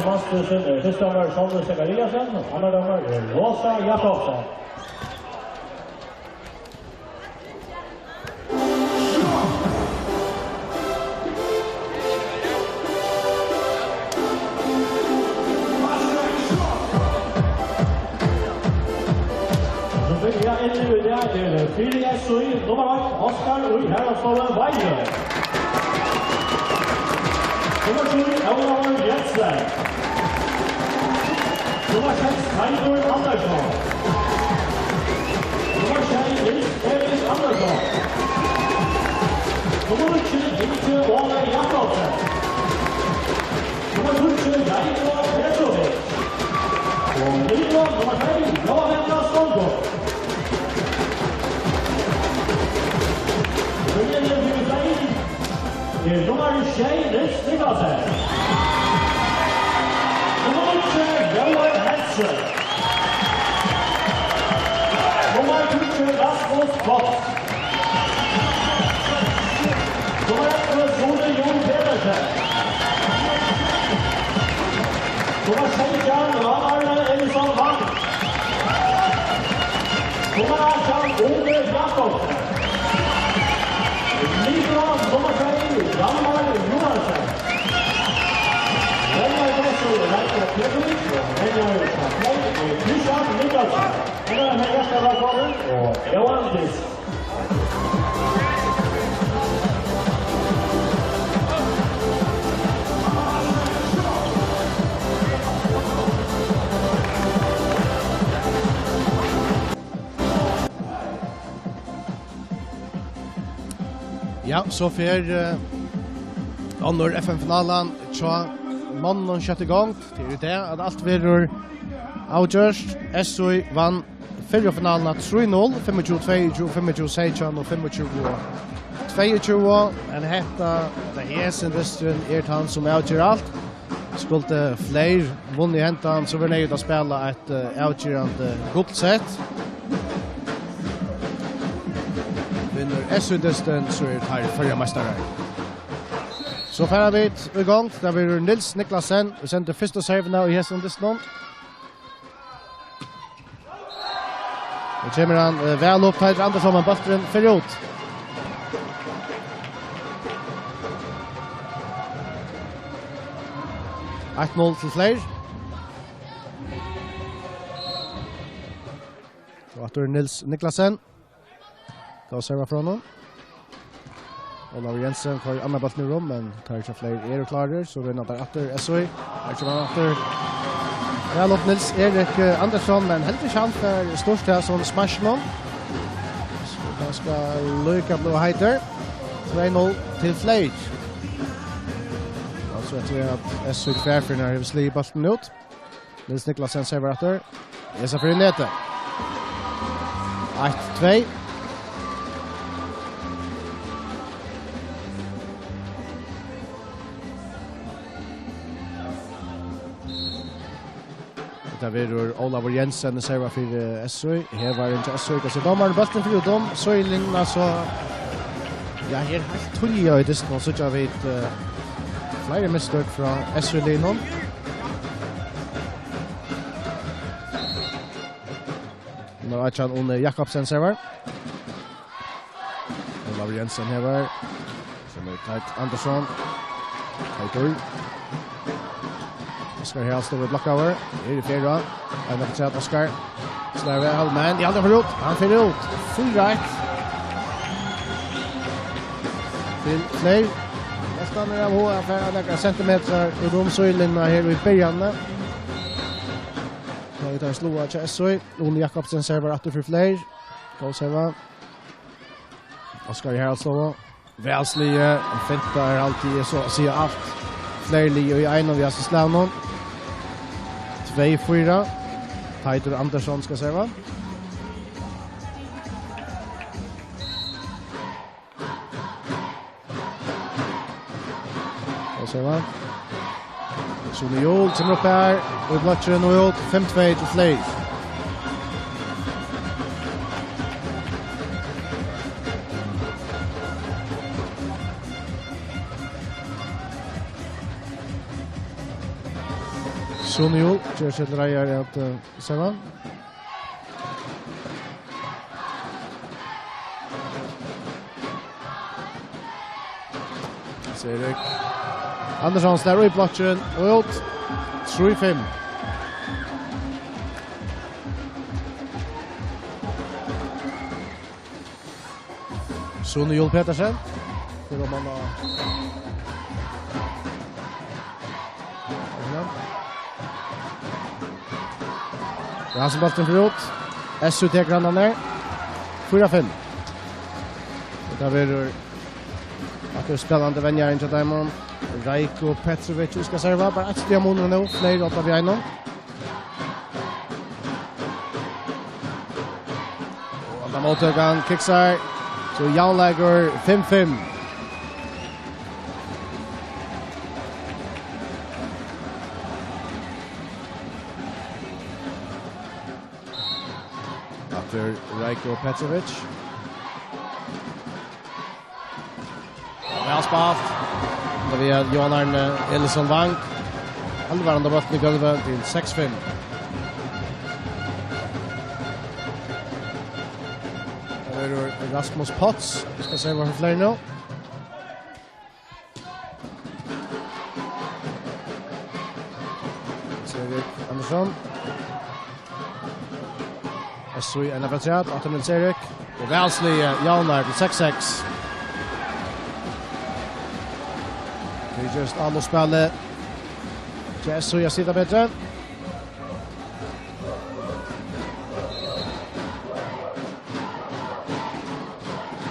Mastersen er fyrsta dommari Sonny Zachariasen, og annar dommari er Rosa Jakobsen. So byrja inn í dag, er fyri S Í, nummar eitt, Oskar í Haraldsstovu, Vági. Nummar trý, Ólavur Jensen. Nummar seks, Teitur Andersson. Nummar sjey, Nils Erik Andersson. Nummar níggju, Inge Ole Jakobsen. Nummar tíggju, Jairo Petrovic. Og nummar tvey, Jóhanna Stoltenberg. Vinnari fyri Fleyr er nummar sjey, Niels Niklasen. Nummar níggju, Jóel Hansen. Nummar tíggju, Rasmus Foss. Nummar ellivu, Sune Jón Petersen. Nummar seytjan, Rán Arne Elísson Wang. Nummar átjan, Ole Jakobsen. Nýggj, nummar tvey, Hjalmar Johansen. Venjar Vestur, Ragnar Petrovic, og venjar Sandnes, Kristian Mikkelsen. Her er hjartelig velkommen, og Johan Diss. Ja, so fer, eh, onnur F M-finalan hjá monnum skjótt í gongd. Tað er í dag, at alt verður avgjørt. S Í vann fyrru finaluna trý null, fimmogtjúgu tveyogtjúgu, fimmogtjúgu seytjan og fimmogtjúgu tveyogtjúgu. Men hetta, tað hesin dysturin er tann, sum avger alt. Skuldi Fleyr vunnið hendan, so var neyðugt at spæla eitt, eh, avgerandi guldsett. Vinnur S Í dystin, so eru teir føroyameistarar. So fara vit í gongd. Tað verður Niels Niklasen, ið sendir fyrstu servuna í hesum dystinum. Nú kemur hann, eh, væl upp, Teitur Andersson, men bólturin fer út. Eitt null til Fleyr. So aftur Niels Niklasen. Góð serva frá honum. Ólavur Jensen koyrir annan bóltin í rúm, men teir hjá Fleyr eru klárir, so vinna teir aftur S Í. Her kemur hann aftur. Væl upp Niels Erik, eh, Andersson, men heldur ikki hann fær stýrt tað sum smashinum. So tað skal líka blíva heitur. Tvey null til Fleyr. Altso eftir at S Í tvær ferðir hevur sligið bóltin út. Niels Niklasen servar aftur. Esa fyri netið. Eitt tvey. Hetta verður Ólavur Jensen, servar fyri S Í. Her var ikki S Í, hvat sigur dómarin? Bólturin fer út um síðulinjuna, so ja, her heilt tíðliga í dystinum, so síggja vit, eh, fleiri mistøk frá S Í-liðnum. Nummar átjan, Une Jakobsen, servar. Ólavur Jensen hevur. Sum er Teitur Andersson. Teitur. Oskar Haraldsstovu blokkaður. Er í ferð. Ein afturat, Oskar. Slær væl, men ja, hann fer út. Hann fer út. Fýra eitt. Til Fleyr. Næstan er av H F her, nakrar sentimetrar út um síðulinjuna her í byrjanini. Tá vit hava sláað hjá S Í. Une Jakobsen servar aftur fyri Fleyr. Góð serva. Oskar í Haraldsstovu. Væl sligið. Fintar er altíð, so at siga, alt. Fleyr liðið í einum við hesum slagnum. Tvey fýra. Teitur Andersson skal serva. Og serva. Sune Juul kemur upp her. Og í blokkin og út. Fimm tvey til Fleyr. Sune Juul ger seg til reiðar at, eh, serva. Hans Erik Andersson slær í blokkin og út. Trý fimm. Sune Juul Petersen. Fyri um hann har. Ja, so bólturin fer út. S U tekur hann her. Fýra fimm. Og tað verður aftur spennandi venjarin hjá teimum. Rajko Petrovic, vit skal serva. Bara eitt stig av muni nú. Fleiri átta við einum. Og andan móttøkan kiksar. So javnleikur fimm fimm. Aftur Rajko Petrovic. Væl spælt. Tað við Johan Arne Eliasson Wang. Hann var undir bóltin í gólvið til seks fimm. Tað verður Rasmus Potts. Vit skal serva fyri fleiri nú. Hans Erik Andersson. S U enn afturat, aftur Nils Erik. Og væl sligið, javnar til seks seks. Tað er just anløpsspælið. Til S U at sita betri.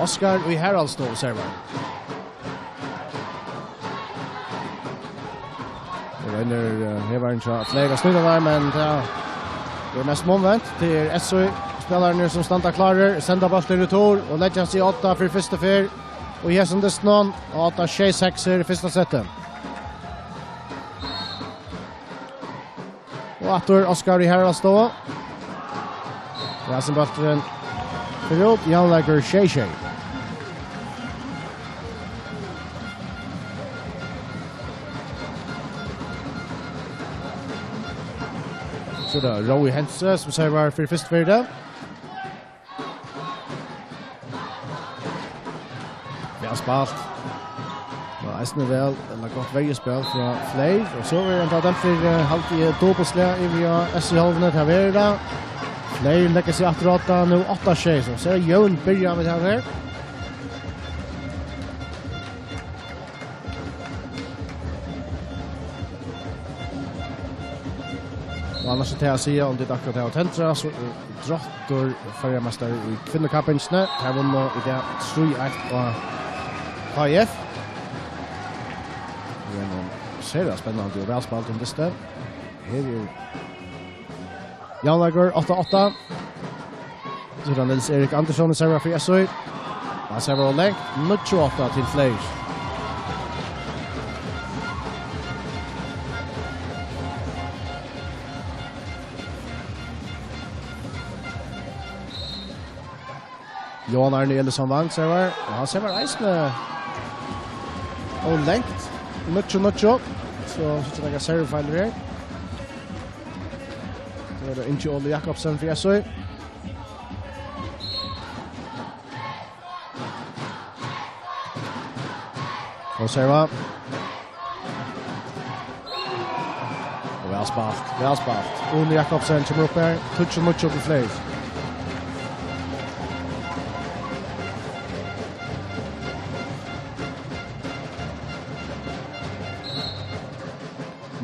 Oskar í Haraldsstovu servar. Og venur, eh, her var ein hjá fleiri at snýta der, men tað er mest málvent. Tað er S U spælararnir sum standa klárir, senda bóltin í retur og leggja seg í odda fyri fyrstu ferð. Og í hesum dystinum, odda sjey seks her í fyrsta seti. Og aftur Oskar í Haraldsstovu. Hasin bólturin fer út, javnleikur sjey sjey. So er tað Rói Hentze, sum servar fyri fyrstu ferð. Væl spælt. Og eisini væl, ella gott verjuspæl frá Fleyr. Og so er enda dømt fyri, eh, haldi eg, dupultslag yvir á S U-hálvuni. Tað verður tað. Fleyr leggur seg aftur á odda, nú átta sjey. So sær jøvn byrjan við tað her. Og annars er tað at siga, um tit akkurát hava tendrað, so er Drottur føroyameistari í kvinnukappingini. Tær vunnu í dag trý eitt á K I F. Í einum sera spennandi og vælspældum dysti. Her er javnleikur, átta átta. So er tað Nils Erik Andersson, servar fyri S U. Hann servar ov langt, níggju átta til Fleyr. Johan Arne Eliasson Wang servar, og hann servar eisini ov langt, níggju níggju. So, so er tað servufeil her. Tað er Ingi Óli Jakobsen fyri S U. Og serva. Og væl spælt, væl spælt. Óli Jakobsen kemur upp her. Tíggju níggju til Fleyr.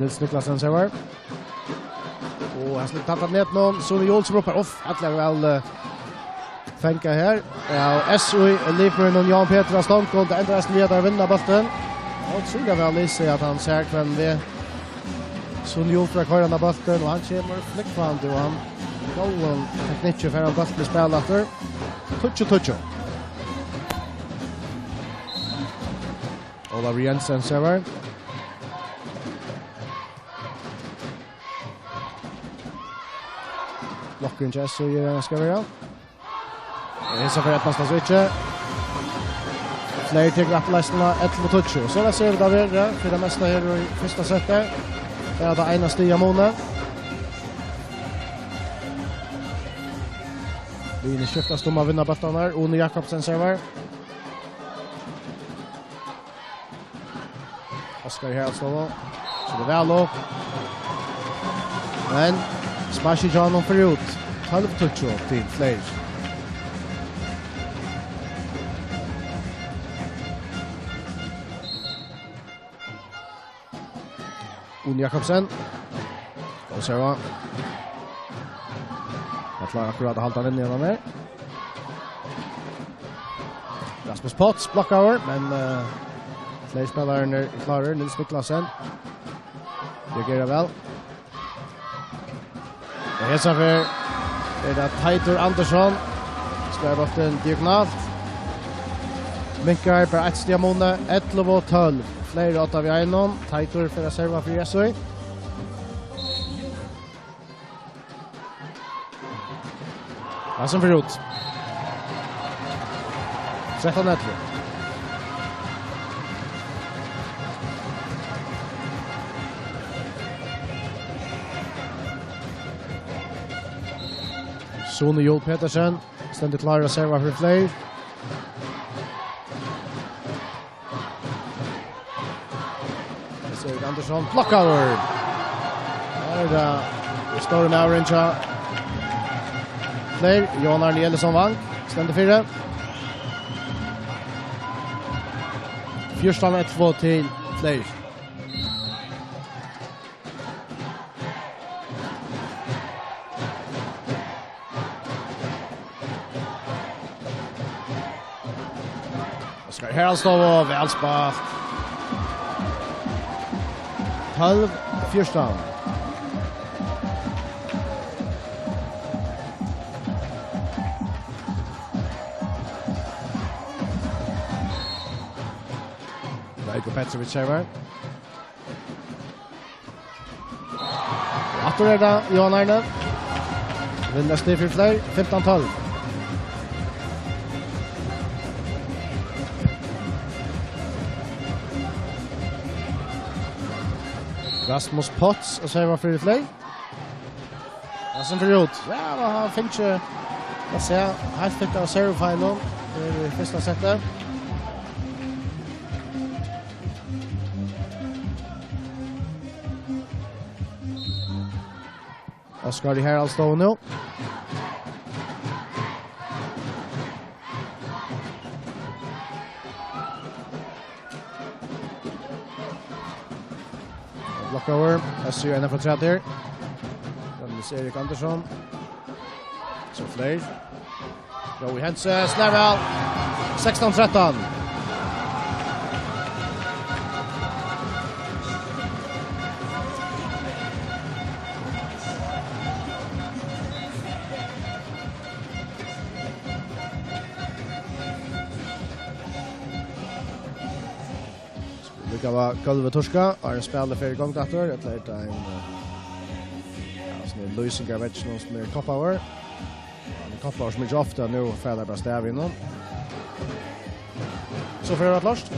Nils Niklasen servar. Og hann sleppur tætt at netinum. Sune Juul kemur upp her. Uff, rættiliga væl, eh, fangað her. Ja, og S U í Liverpool, og Johan Petur á stongum. Tað endar eisini við, at teir vinna bóltin. Og ótrúliga væl lisið, at hann sær hvønn veg Sune Juul fer at koyra hann á bóltin, og hann kemur flúgvandi, og hann góðum teknikki fær hann bóltin í spæl aftur. Tíggju tíggju. Ólavur Jensen servar. Blokkurin hjá S U er, skal vera. Hesa ferð eydnast tað so ikki. Fleyr tekur afturleiðsluna, ellivu tíggju. So lat seg tað vera fyri tað mesta her í fyrsta seti. Ja, tað eina stiga muni. Liðini skiftast um at vinna bóltarnar. Uni Jakobsen servar. Oskar Haraldsdóttir. So tað væl upp. Men sparkið hjá honum fer út. Tólv tíggju til Fleyr. Uni Jakobsen. Góð serva. Hann klárar akkurát at halda hann inni í hann her. Rasmus Potts blokkaður, men, eh, fleiri spælarar eru klárir. Nils Niklasen reagerar væl. Og hesa ferð er tað Teitur Andersson. Spælir bóltin diagonalt. Minkar bara eitt stiga muni, ellivu tólv. Fleyr odda við einum. Teitur fer at serva fyri S Í. Hasin fer út. Trettan ellivu. Sune Juul Petersen stendur klárur at serva fyri Fleyr. Hans Erik Andersson blokkaður. Her er, eh, stóri maðurin hjá Fleyr, Jón Arne Ellisson Vang, stendur fyri. Fjúrtan ellivu til Fleyr. Oskar Haraldsdóttir, væl spælt. Tólv fjúrtan. Veiko Petrovic servar. Aftur er tað Jón Arne. Vinnur stig fyri Fleyr, fimtan tólv. Rasmus Potts at serva fyri Fleyr. Ja, sum fer út. Ja, hann fekk ikki at síggja heilt fitt av servufeilin í fyrsta seti. Oskar í Haraldsdóttir nú. Blokkaður, S J N F afturat her. Johannes Erik Andersson. So Fleyr. Rói Hentze, slær væl. Sekstan trettan. Líka var gólvið turkað, áðrenn spælið fer í gongd aftur, ella er tað ein, eh, ja, sånn ein lýsing av vegginum sum er koppaður? Hann er koppaður so mikið ofta, nú fer tað bara av stað við honum. So fer tað klárt.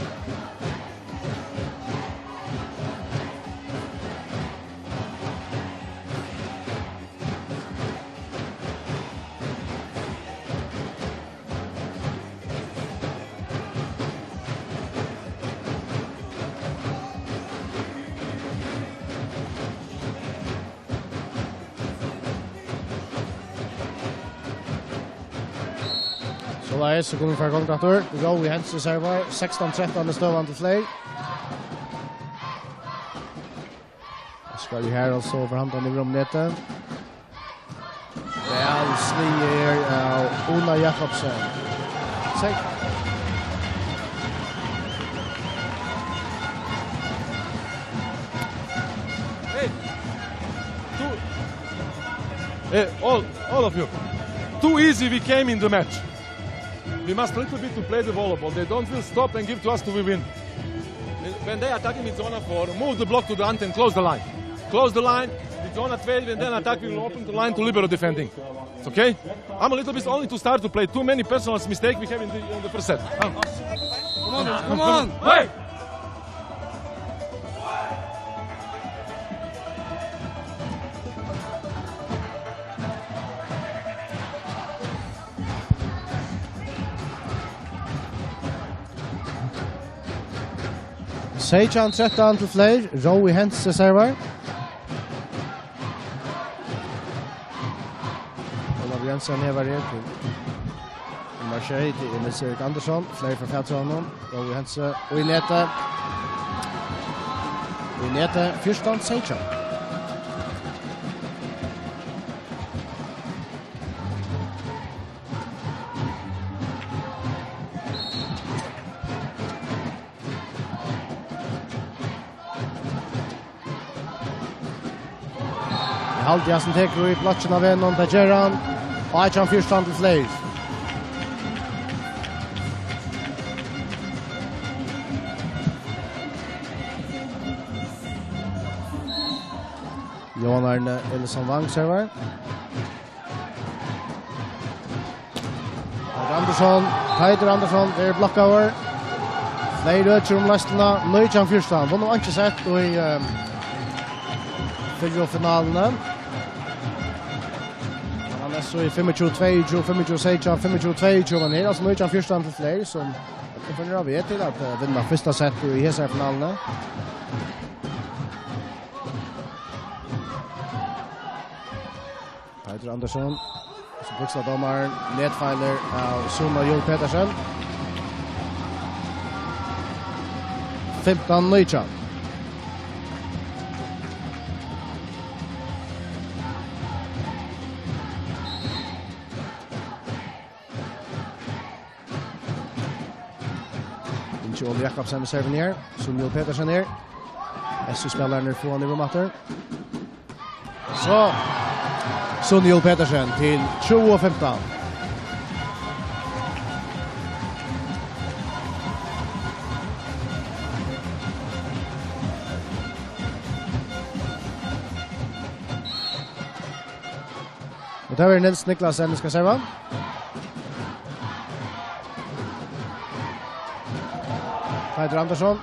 Soleiðis, so kunnu vit fara í gongd aftur. Rói Hentze servar, sekstan trettan er støðan til Fleyr. Oskar í Haraldsdóttir, so fer hann yvir um netið. Væl sligið her av Uni Jakobsen. Sek- Hey! Too, eh, all, all of you. Too easy we came in the match. We must little bit to play the volleyball. They don't will stop and give to us to we win. When they attacking with zone four, move the block to the end and close the line. Close the line with zone twelve and then attack will open the line to libero defending. It's okay? I'm a little bit only to start to play. Too many personal mistake we have in the, in the first set. Come on, come on. Hey! Seytjan trettan til Fleyr. Rói Hentze servar. Ólavur Jensen hevar her til nummar sjey, til Emil Erik Andersson. Fleyr fær fatur á honum. Rói Hentze og í netið. Í netið, fjúrtan seytjan. Eg haldi, Jassen tekur í blokkin av vegnum. Tað ger hann. Átjan fjúrtan til Fleyr. Jóhan Arne Elison Wang servar. Teitur Andersson, Teitur Andersson er blokkaður. Fleyr økir um leiðsluna, nítjan fjúrtan. Vunnu einki sett í, ehm, fyrru finaluni. Hann er so í fimmogtjúgu tveyogtjúgu, fimmogtjúgu seytjan, fimmogtjúgu tveyogtjúgu, men her er altso nítjan fjúrtan til Fleyr, sum finnur av veg til at, eh, vinna fyrsta sett í hesari finaluni. Teitur Andersson, sum brúkst av dómaran, netfeilir av Suna Juul Petersen. Fimtan nítjan. Ingi Óli Jakobsen við servuni her, Suni Juul Petersen her. S U-spælararnir fáa hann yvir um aftur. So, Suni Juul Petersen til tjúgu fimtan. Og tað verður Niels Niklasen, sum skal serva. Teitur Andersson.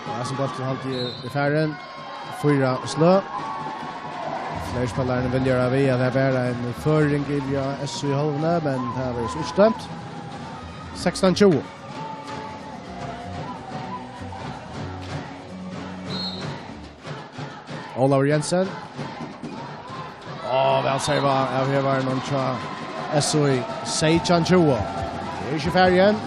Ja, sum bólturin haldi eg er farin. Fýra sløg. Fleyr-spælararnir vilja vera við, at tað er bara ein føring í S U í hálvuni, men tað verður so ikki dømt. Sekstan tjúgu. Ólavur Jensen. Á, væl servað av hervaranum hjá S U í seytjan tjúgu. Tað er ikki farið enn.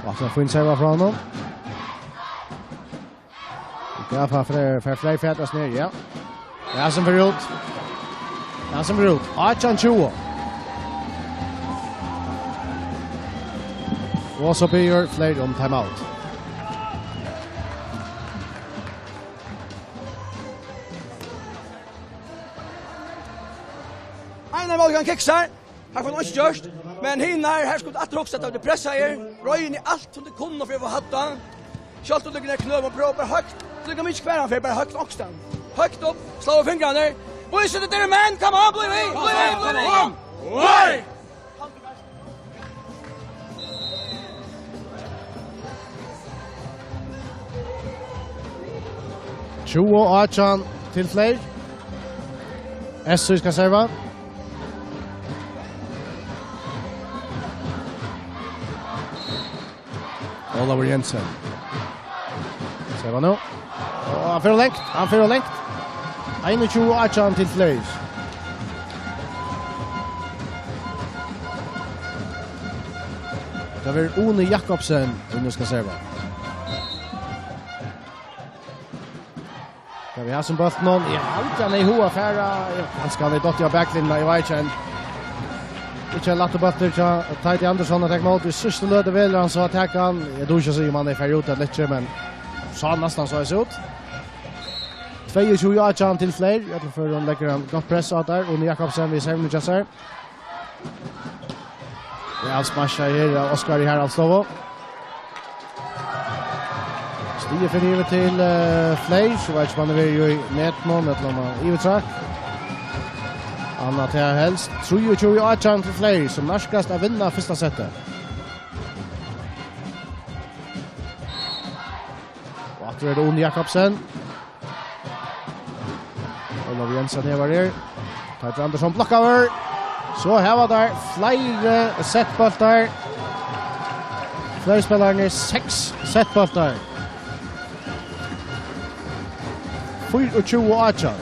Og aftur ein fín serva frá honum. Gafa fer, fer Fleyr fatur niður, ja. Ja, sum fer út. Ja, sum fer út. Átjan tjúgu. Og so biður Fleyr um timeout. Einar Málkan kiksar. Hann fekk einki gjørt, men hinar, her skuldi aftur hugsað, at tey pressaðu, royna alt sum tey kunnu fyri at fáa hatta. Sjálvt um tað er knø, man prøvar bara høgt. Líka mikið hvar hann fer, bara høgt onkstaðni. Høgt upp, slá á fingrarnar. Vís at tað eru menn, come on, blív við, blív við, blív við. Oj! Tjúgu átjan til Fleyr. S U skal serva. Ólavur Jensen. Servar nú. Og hann fer ov langt, hann fer ov langt. Einogtjúgu átjan til Fleyr. Tað verður Uni Jakobsen, sum nú skal serva. Ja, vit hava sum bóltin nú. Eg haldi, hann er í hug at fara. Ja, kanska hann er dottinn á baklinjuna, eg veit ikki enn. Ikki ein lættur bóltur hjá Teitur Andersson at taka ímóti. Í síðstu løtu velur hann so at taka hann. Eg dugi ikki at siga, um hann er farin út ella ikki, men sá næstan so út. Tveyogtjúgu átjan til Fleyr. Í øllum førum leggur hann gott press á teir. Uni Jakobsen við servuni hjá sær. Væl smasjað her av Oskari Haraldsstovu. Stigið fer yvir til, eh, Fleyr, so veit ikki, um hann er við í netinum, ella um hann er yvirtrakk. Annað tað helst. Trýogtjúgu átjan til Fleyr, sum nærkast at vinna fyrsta settið. Og aftur er tað Uni Jakobsen. Ólavur Jensen hevar her. Teitur Andersson blokkaður. So hava teir fleiri settbóltar. Fleiri spælarar, seks settbóltar. Fýraogtjúgu átjan.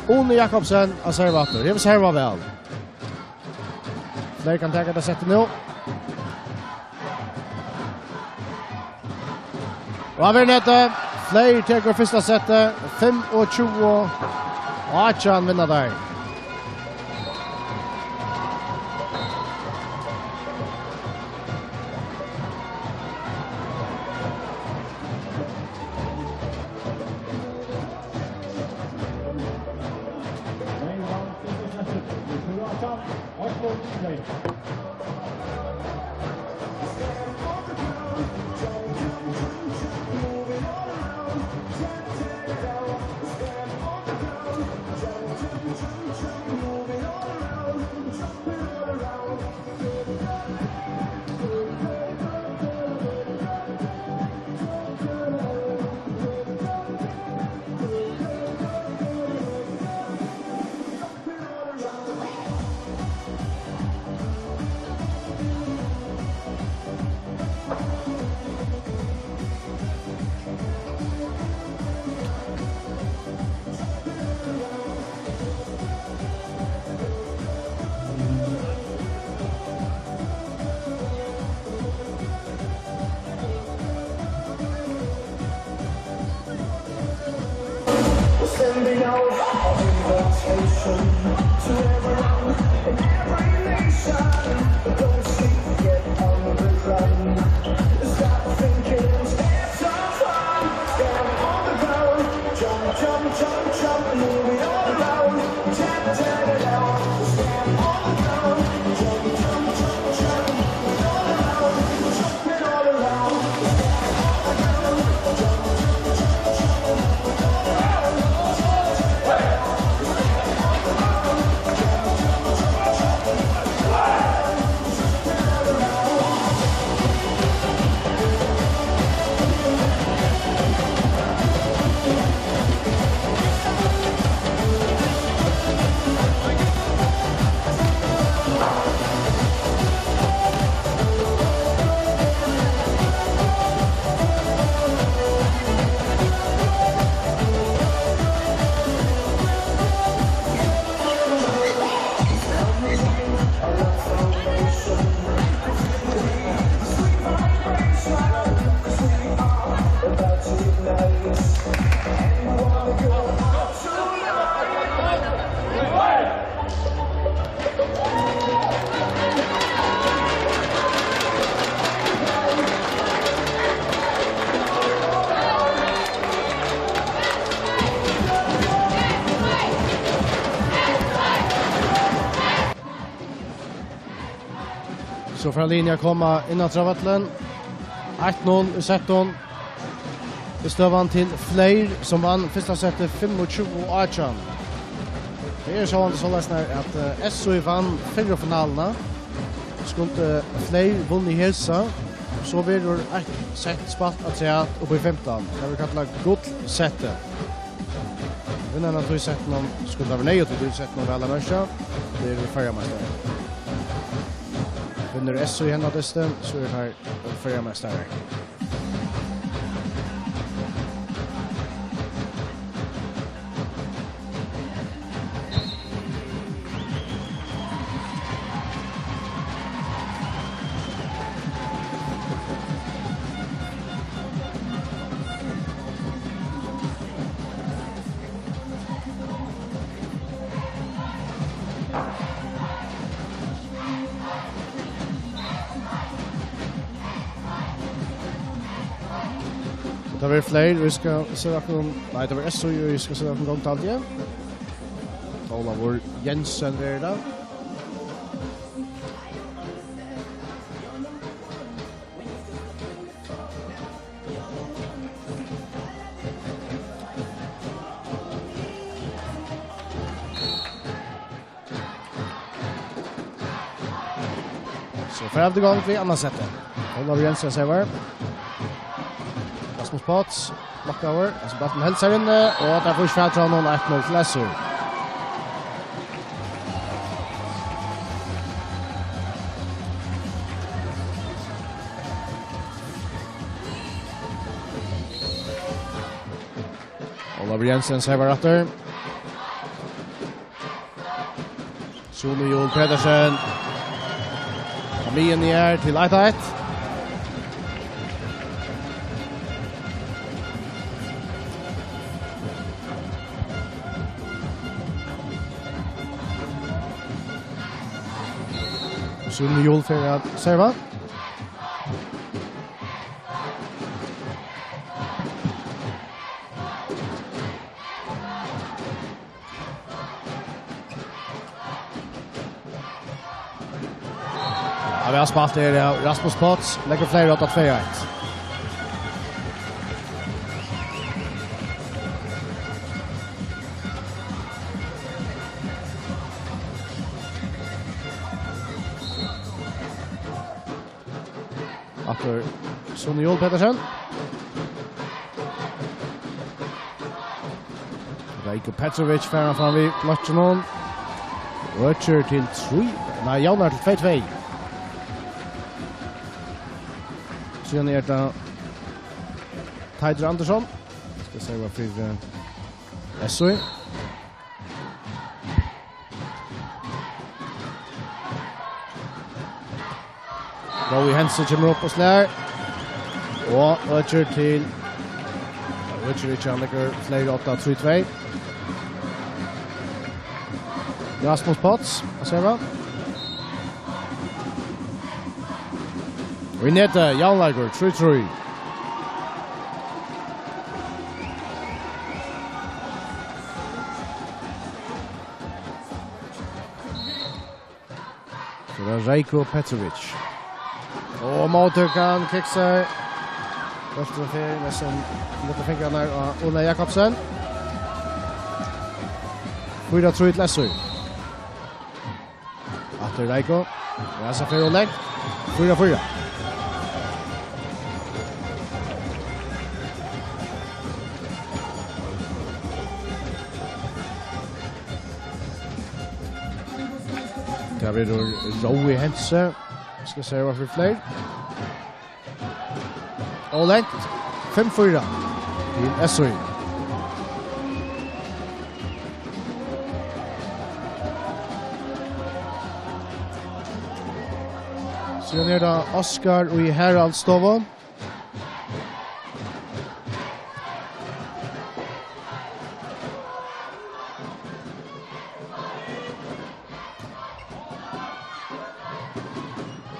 Uni Jakobsen á servu aftur. Hevur servað væl. Fleiri kann taka tað settið nú. Og hann verður netið. Fleiri tekur fyrsta settið. Fimmogtjúgu átjan vinna teir. Sending out our invitation to everyone in every nation. Don't sleep, get on the ground. Stop thinking, have some fun. Stand on the ground. Jump, jump, jump, jump, move it all around. Tap, tap it out. Stand on the ground. Jump, jump, jump, jump, move it all around. Jump it all around. So fara liðini at koma inn aftur á vøllin. Eitt null í settum. Er støðan til Fleyr, sum vann fyrsta settið fimmogtjúgu átjan. Tað er sjálvandi soleiðis, at, eh, S O I vann fyrru finaluna. Skuldi Fleyr vunnið hesa, so verður eitt sett spælt afturat upp í fimtan. Tað verður kallað gullsettið. Vinnur hann av tí settinum, skuldi tað verið neyðugt í tí settinum, væl at merkja, verður Føroyameistarar. Vinnur S O I henda dystin, so eru teir Føroyameistarar. Tað verður Fleyr, vit skulu seta okkum, nei, tað verður S O I, vit skulu seta okkum í gongd, haldi eg. Ólavur Jensen verður tað. So fara vit í gongd við annað settið. Ólavur Jensen servar. Rasmus Potts, blokkaður, og so bólturin heldur sær inni, og tað fáa ikki fatur á honum, eitt null til S U. Ólavur Jensen servar aftur. Sune Juul Petersen. Á miðjuni her til eitt eitt. Sune Juul fer at serva. Ja, væl spælt her av Rasmus Potts. Leggur fleiri upp á tvey eitt. Aftur Sune Juul Petersen. Rajko Petrovic fer hann fram við blokkinum. Økir til trý. Nei, javnar til tvey tvey. Síðan er tað Teitur Andersson. Skal serva fyri, eh, S U. Rói Hentze kemur upp og slær. Og økir til, økir ikki, hann leggur fleiri upp á trý tvey. Rasmus Potts, hvat sigur hann? Og í netið, javnleikur, trý trý. So er tað Rajko Petrovic. Og móttøkan kiksar. Bólturin fer næstan millum fingrarnar á Óla Jakobsen. Fýra trý til S U. Aftur Rajko. Ja, so fer hon langt. Fýra fýra. Tað verður Rói Hentze. Skal serva fyri fleiri. Og langt. Fimm fýra til S U. Síðan er tað Oskar í Haraldsstovu.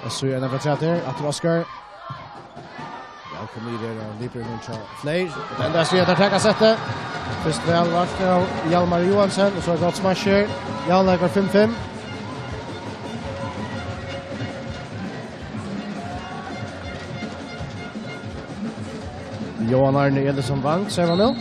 Og so er tað afturat her, aftur Oskar. Vælkomin í vera Liverpool hjá fleiri. Og tað endar við at teir taka settið. Fyrst væl vart av Hjalmar Johansen, og so er gott smash her. Javnleikur fimm fimm. Johan Arne Elísson Vang, sær man nú.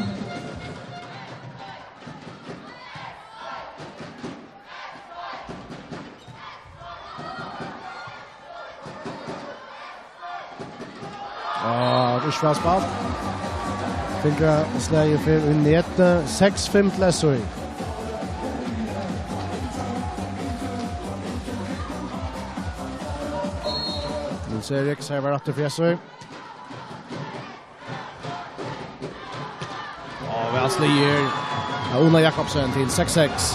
Ah, ikki væl spælt. Fingur slagið fer í netið. Seks fimm til S U. Nils Erik servar aftur fyri S U. Og væl sligið av Óla Jakobsen til seks seks.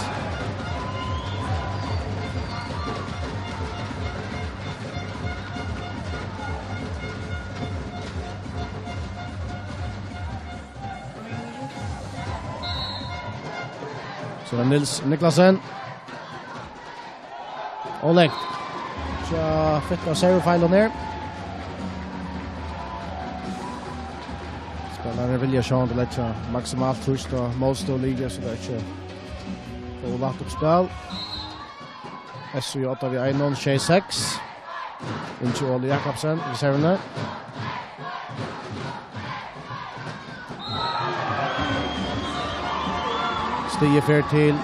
So er Nils Niklasen. Og langt. So fitt av servofeilum her. Spælarar vilja sjálvandi leggja maksimalt trýst á mótstøðuliðið, so tað er ikki so lætt uppspæl. S U í odda við einum, sjey seks. Ingi Óli Jakobsen við servuni. Stigið fer til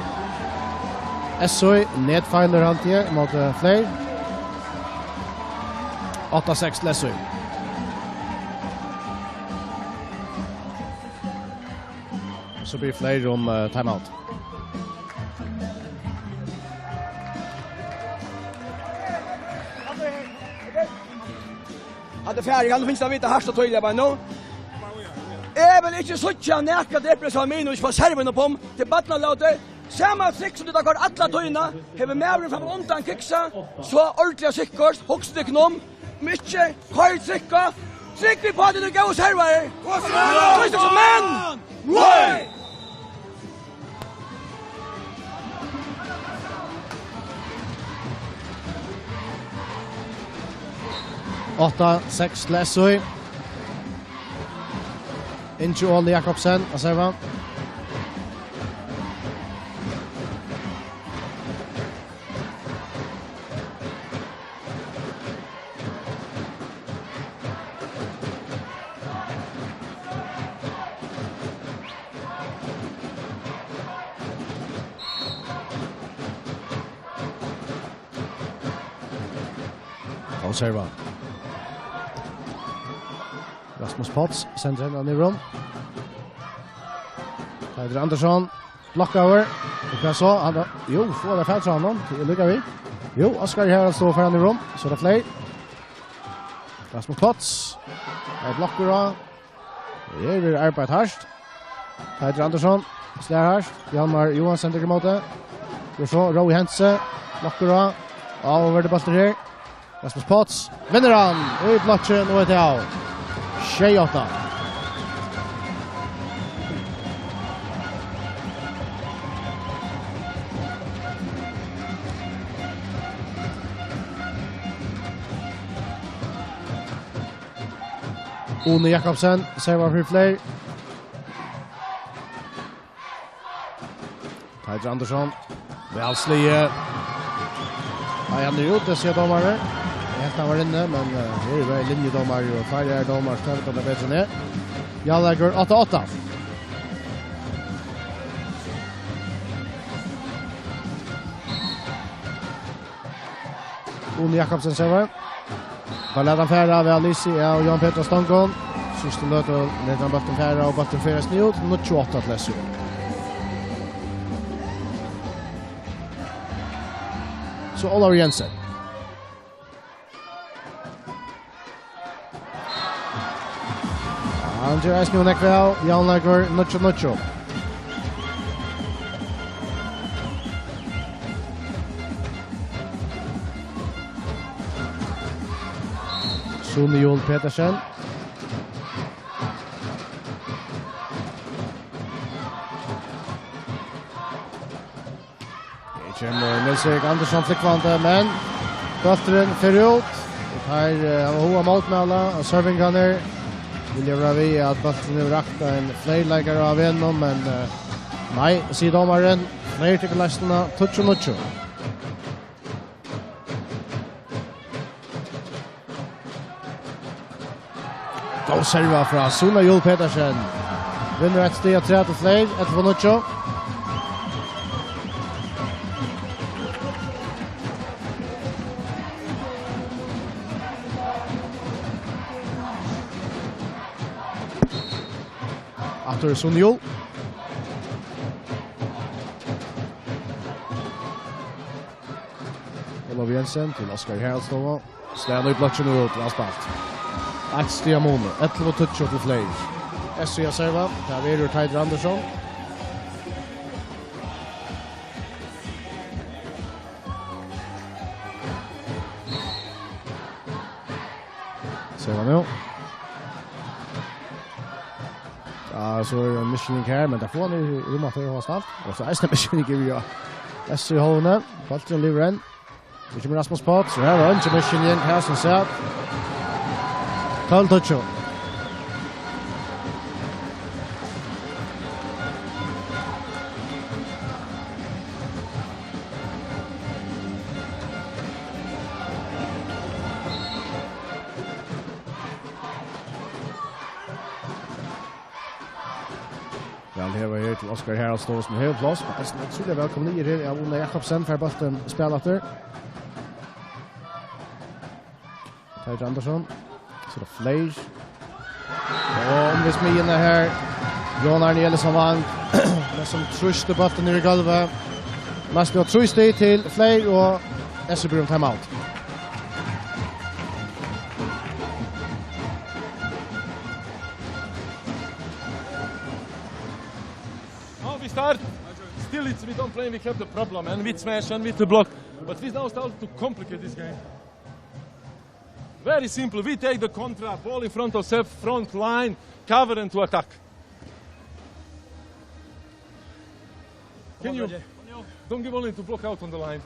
S U, netfeilur haldi eg, móti fleiri. Átta seks til S U. So biður Fleyr um, eh, timeout. Hatta er ferdig, hann finnst at vita hart og týðiliga bara nú. Eg vil ikki síggja nakað depresjon minus frá servin og pom til barnalóti. Sama trikk sum tit hava koyrt alla tíðina, hevur maðurin fram undan kiksað, so ordiliga sikkurt, hugsið tykkum um, um ikki, koyr trikk á, trúgv við pá, tit eru góðir servarar. Trýst tykkum menn! Nei! Átta seks til S Í. Ingi Óli Jakobsen, at serva. Góð serva. Rasmus Potts sendir hana niður um. Teitur Andersson blokkaður. Og hvat so? Hann, jú, fáa tað fatt frá honum. Tað er líka við. Jú, Oskar her, so fær hann niður um. So er tað Fleyr. Rasmus Potts. Ein blokkur á. Her verður arbeitt hart. Teitur Andersson slær hart. Hjalmar Johansen tekur ímóti. Og so Rói Hentze. Blokkur á. Áhugavørdur bóltur her. Rasmus Potts vinnur hann. Og í blokkin og eitt av. Sjey átta. Uni Jakobsen, servar fyri Fleyr. Teitur Andersson, væl sligið. Nei, hann er úti, sigur dómarin. Eg helt hann var inni, men, eh, her er væl linjedómari, og færri er dómar, støvdar betri enn eg. Javnleikur átta átta. Uni Jakobsen servar. Hann læt hann fara, væl lisið av Jan Petra Stangon. Síðstu løtu læt hann bóltin fara, og bóltin fer eisini út. Níggju átta til S Í. So Ólavur Jensen. Hann ger eisini nógv væl, javnleikur, níggju níggju. Sune Juul Petersen. Her kemur Niels Erik Andersson flúgvandi, men bólturin fer út. Og teir, eh, hava hug at mótmæla, og servingarnir vilja vera við, at bólturin hevur rakt ein fleiri leikarar á vegnum, men, eh, nei, sigur dómarin. Fleyr tekur leiðsluna, tíggju níggju. Góð serva frá Sune Juul Petersen. Vinnur eitt stig afturat til Fleyr, ellivu níggju. Aftur Sune Juul. Ólavur Jensen til Oskar Haraldsstovu. Slær hann í blokkin og út, væl spælt. Eitt stig av muni, ellivu tíggju til Fleyr. S Í at serva, tað verður Teitur Andersson. Servar nú. Ja, so er ein misskiljing her, men tað fáa hann í rúm aftur og spælt. Og so eisini misskiljing yvir, ja. S Í hálvuni, bólturin livrar enn. Nú kemur Rasmus Potts, og her var eingin misskiljing, her sum sær. Tólv tíggju. Væl hevur her til Oskar Haraldsstovu, sum hevur pláss, men eisini ótrúliga væl komið niður her av Óla Jakobsen, fær bóltin spælt aftur. Teitur Andersson, so er tað Fleyr. Og um við smiðjuna her. Jón Arne Ellisson Vang, men sum trýstir bóltin niður í gólvið. Næstan trý stig til Fleyr, og S R ber um timeout. Now we start. Still, it's, we don't play, we have the problem, and with smash, and with the block. But we now start to complicate this game. Very simple. We take the contra, ball in front of self, front line, cover and to attack. Can you, don't give only to block out on the line.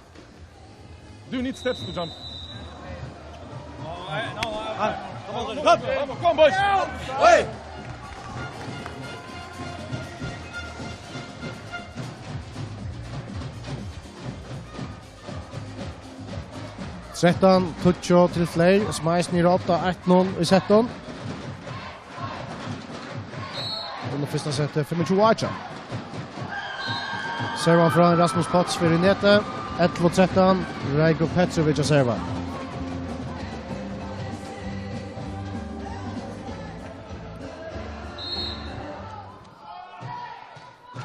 Do you need steps to jump? Come on, come on, boys. Hey! Trettan tíggju til Fleyr, sum eisini er átta eitt null í settum. Vunnu fyrsta settið fimmogtjúgu átjan. Servan frá Rasmus Potts fer í netið. Ellivu trettan, Rajko Petrovic at serva.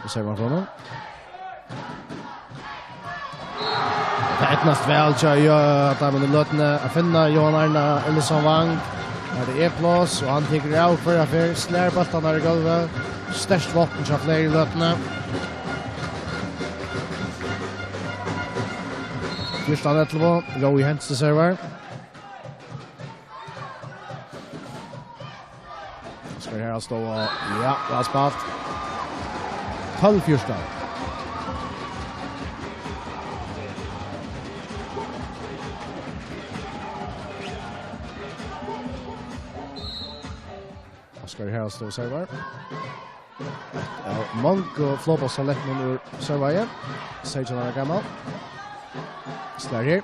Og servan frá honum. Tað eydnast væl hjá J-, teimum í løtuni at finna Jóhan Arna Ellisson Wang. Her er pláss, og hann tekur av hvørja ferð, slær bóltarnar í gólvið. Sterkt vápn hjá Fleyr í løtuni. Fjúrtan ellivu, Rói Hensen servar. Skal her stå og, ja, væl spælt. Tólv fjúrtan. Oskar her stå og servar. Ja, Monk og Flóbos har lett noen ur servaje. Seitjan er gammel. Slår her.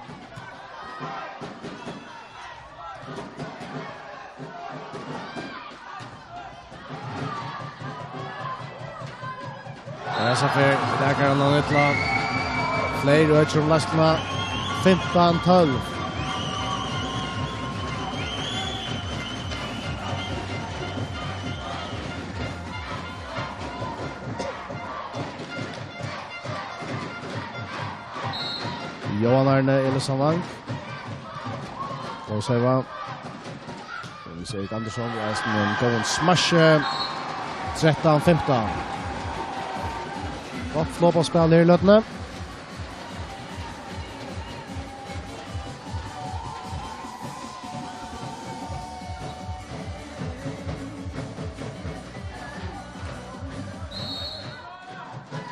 Ja, så fer, der kan han nå ut til Fleyr og Øtjum Lastma. Fimtan tólv. Jóhan Arne Ellisson Wang. Og serva. Nils Erik Andersson, ja, som en góðan smash. Trettan fimtan. Gott flópaspæl her í løtuni.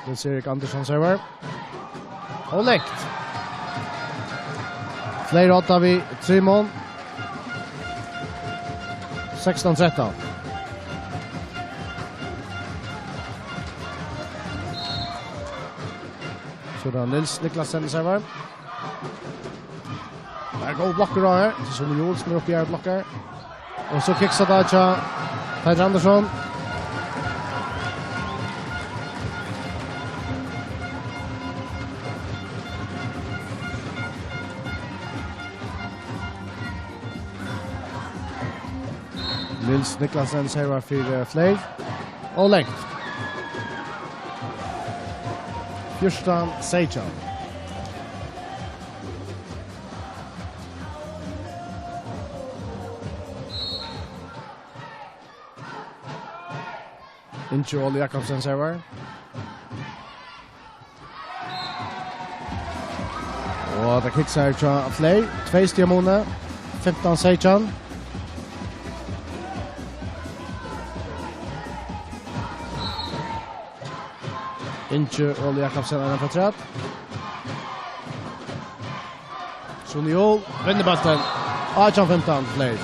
Nils Erik Andersson servar. Og langt. Fleyr átta við trimum. Sekstan trettan. So er tað Nils Niklasen servar. Tað er góð blokkur á her. So er Juul sum er uppi her og blokkar. Og so kiksar tað hjá Petur Andersson. Nils Niklasen servar fyri, eh, Fleyr. Og langt. Fjúrtan seytjan. Ingi Óli Jakobsen servar. Og tað kiksar hjá Fleyr. Tvey stiga muni. Fimtan seytjan. Ingi Óli Jakobsen er afturat. Sune Juul vinnur bóltin. Átjan fimtan Fleyr.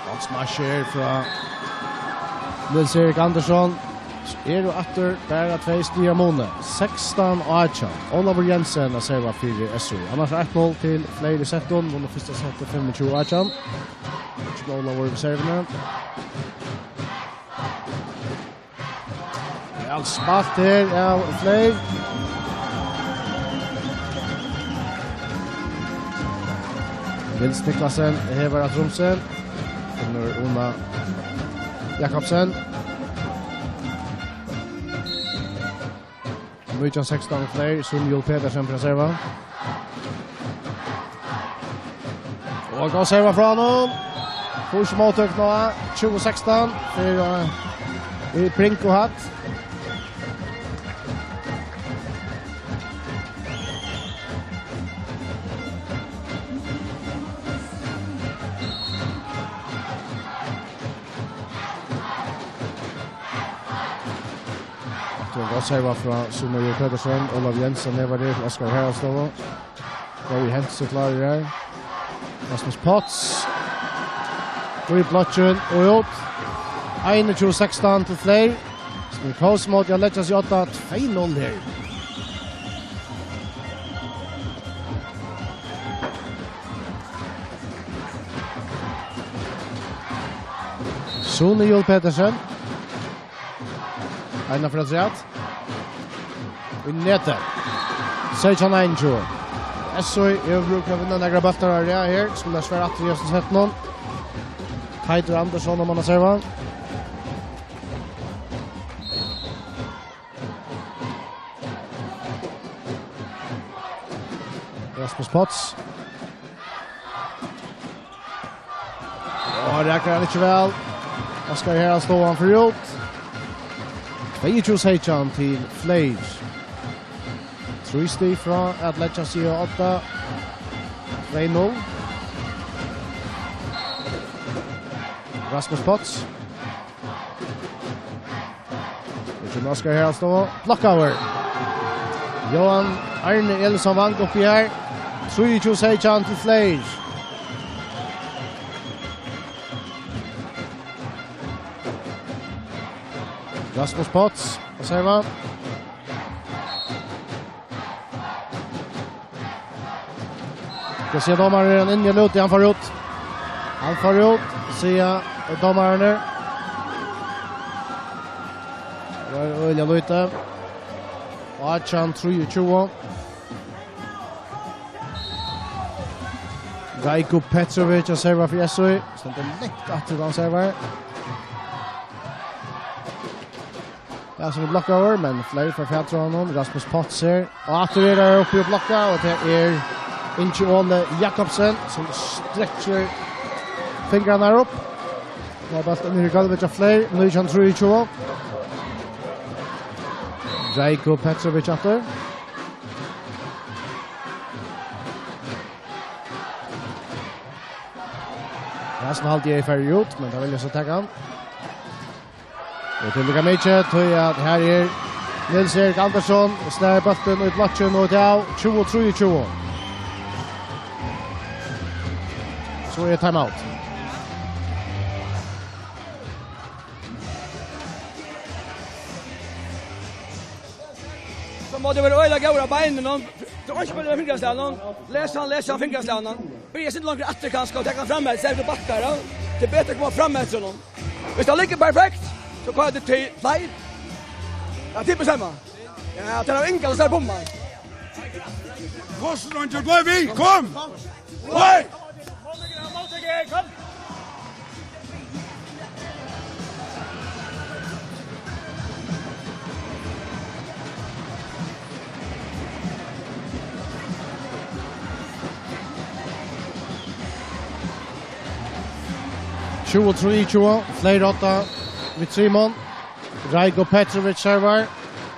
Gott smash her frá Nils Erik Andersson. Eru aftur bara tvey stig á muni. Sekstan átjan. Ólavur Jensen at serva fyri S Í. Annars eitt null til Fleiri í settum. Vunnu fyrsta settið fimmogtjúgu átjan. Ikki Ólavur við servuni. Væl spælt her av Fleiri. Niels Niklasen hevur at rumsi. Finnur Una Jakobsen. Nítjan sekstan Fleiri, Sum Jul Petersen frá serva. Og góð serva frá honum. Fýrs móttøk nú, tjúgu sekstan, fyri, eh, í Bringuhat. Aftur ein góð serva frá Sumar Jørg Petersen. Olav Jensen, her var det, Oskar Haraldsdóttir. Góði Hense klárir her. Rasmus Potts. Í blokkin og út. Einogtjúgu sekstan til Fleiri. Sum í Kósmóti at leggja seg í odda, tvey null her. Sune Juul Petersen. Eina fyri afturat. Í netið. Seytjan einogtjúgu. S Í hevur brúk fyri at vinna nakrar bóltar á rað her. Skulu svara aftur í hesum settinum. Teitur Andersson, um hann at serva. Rasmus Potts. Og rakar hann ikki væl. Oskar Haraldsdóttir, hann fer út. Tveyogtjúgu seytjan til Fleiri. Trý stig frá at leggja seg í odda. Tvey null. Rasmus Potts. Nú kemur Oskar Haraldsdóttir. Blokkaður. Johan Arne Elísson Vang uppi her. Trýogtjúgu seytjan til Fleiri. Rasmus Potts, hvat sigur man? Skal siga dómarin, er hann inni ella úti? Hann fór út. Hann fór út, siga dómararnir. Tað var øgiliga lítið. Átjan trýogtjúgu. Rajko Petrovic at serva fyri S Í. Stendur langt aftur, hann servar. Ja, sum er blokkaður, men Fleiri fær fatur á honum. Rasmus Potts her. Og aftur er hann uppi og blokkar, og tað er Ingi Óli Jakobsen, sum strekkir fingrarnar upp. Nú er bólturin í gólvið hjá Fleiri, nítjan trýogtjúgu. Rajko Petrovic aftur. Ja, sum haldi eg er farin út, men tað vilja so taka hann. Og tað er líka mikið, tí at her er Niels Erik Andersson, slær bóltin í blokkin og út av tjúgu trýogtjúgu. So er timeout. So má tú vera øgiliga góður á beinunum. Tú orkar bara fingraslagnum. Les hann, les hann fingraslagnum. Byrja eitt sindur longur aftur kanska og taka hann fram eftir, so er tú bakkar, ja. Tað er betri at koma fram eftir honum. Viss tað liggur perfekt, so koyrir tú til Fleiri. Ja, tað er bestemma. Ja, tað er av Inga, so er bomma. Kosten, Roger, blív við, kom! Kom! Tjúgu trýogtjúgu, Fleiri odda við trimum. Rajko Petrovic servar.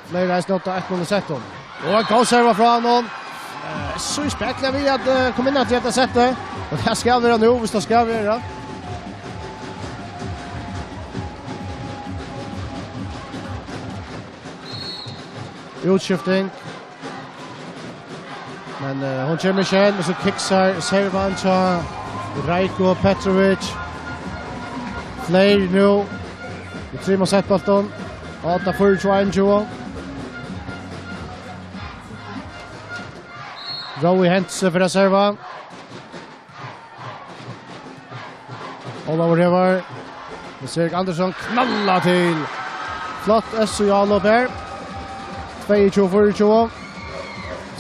Fleiri eisini odda, eitt null í settum. Og ein góð serva frá honum. Eh, so er spakliga við at, eh, koma inn at gera settið. Og tað skal vera nú, viss tað skal vera. Útskifting. Men, eh, hon kemur ikki enn, og so kiksar servan hjá Rajko Petrovic. Fleiri nú. Við trimum settbóltum. Átta fýraogtjúgu einogtjúgu. Rói Hentze fer at serva. Ólavur Hevar. Niels Erik Andersson knalla til. Flott S í álop her. Tveyogtjúgu fýraogtjúgu.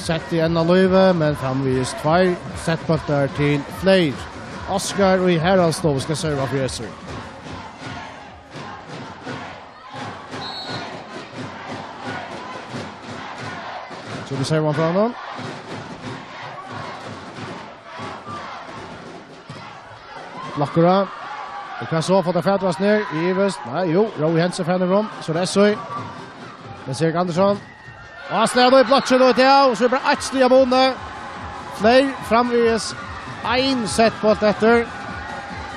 Sett í enn á lívi, men framvegis tveir settbóltar til Fleyr. Oskar í Haraldsstovu skal serva fyri S í. So við servan frá honum. Blokkur av. Og hvat so? Fór tað fatur av snær? Eg ivist. Nei, jú. Rói Hentze fær hann fram. So er tað S í. Niels Erik Andersson. Og hann slær í blokkin og tað, og so er bara eitt stig av muni. Fleyr framvegis ein settbólt eftir.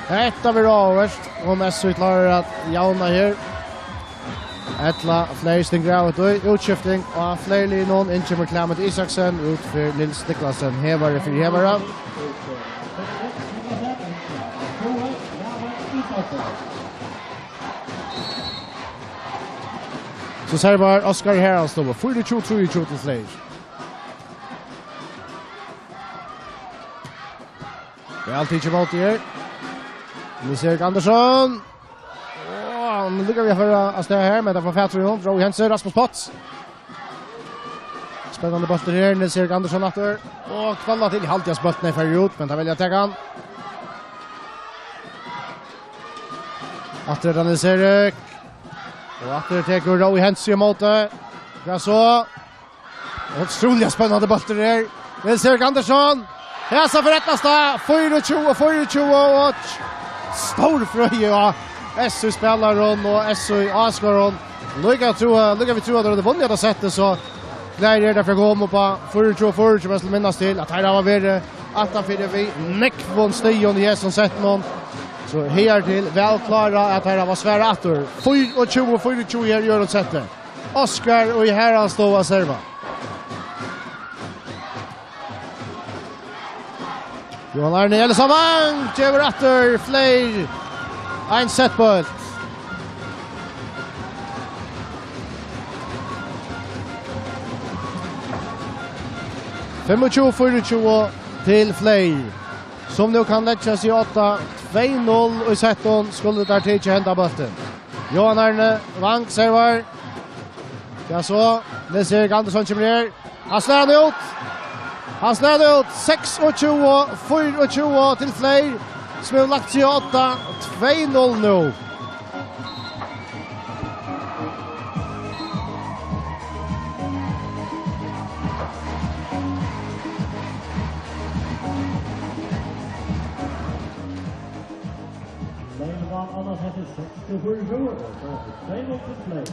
Hetta verður áhugavert, um S í klárar at javna her. Ella Fleyr stingur av eftir útskifting, og Fleyr liðnum inn kemur Clement Isaksen, út fyri Niels Niklasen, Hevari fyri Hevara. So servar Oskar Haraldsstovu, fýraogtjúgu trýogtjúgu til Fleyr. Væl tikið ímóti her. Niels Erik Andersson. Åh, hann lukkar við at fara av stað her, men tað fær fatur í honum. Rói Hentze, Rasmus Potts. Spennandi bóltur her, Niels Erik Andersson aftur. Og knalla til, eg haldi at bólturin er farin út, men tað velja at taka hann. Aftur er tað Niels Erik. Og aftur tekur Rói Hentze ímóti. Hvat so? Ótrúliga spennandi bóltur her. Niels Erik Andersson. Hesa ferð eydnast tað. Fýraogtjúgu, fýraogtjúgu og stór frøi á S í spælarum og S í áskoðarum. Líka trúgva, líka vit trúgva, at teir høvdu vunnið hetta settið, so gleðiligt er tað fyri at koma upp á fýraogtjúgu fýraogtjúgu, men skal minnast til, at teir hava verið aftanfyri við nógvum stigum í hesum settinum. So higartil væl klárað, at teir hava svarað aftur. Fýraogtjúgu fýraogtjúgu her í øðrum setti. Oskar í Haraldsstovu at serva. Johan Arne Elisavang gevur aftur Fleyr ein settbólt. Fimmogtjúgu fýraogtjúgu til Fleyr, sum nú kann leggja seg á tvey null í settum, skuldu teir tikið henda bóltin. Johan Arne Vang servar. Ja, so, Niels Erik Andersson kemur her. Hann slær hann út. Hann slær hann út. Seksogtjúgu fýraogtjúgu til Fleyr, sum hevur lagt seg á tvey null nú. Leirvann Anna setti seksogfjøruti, og så er det Steinholt til Fleyr.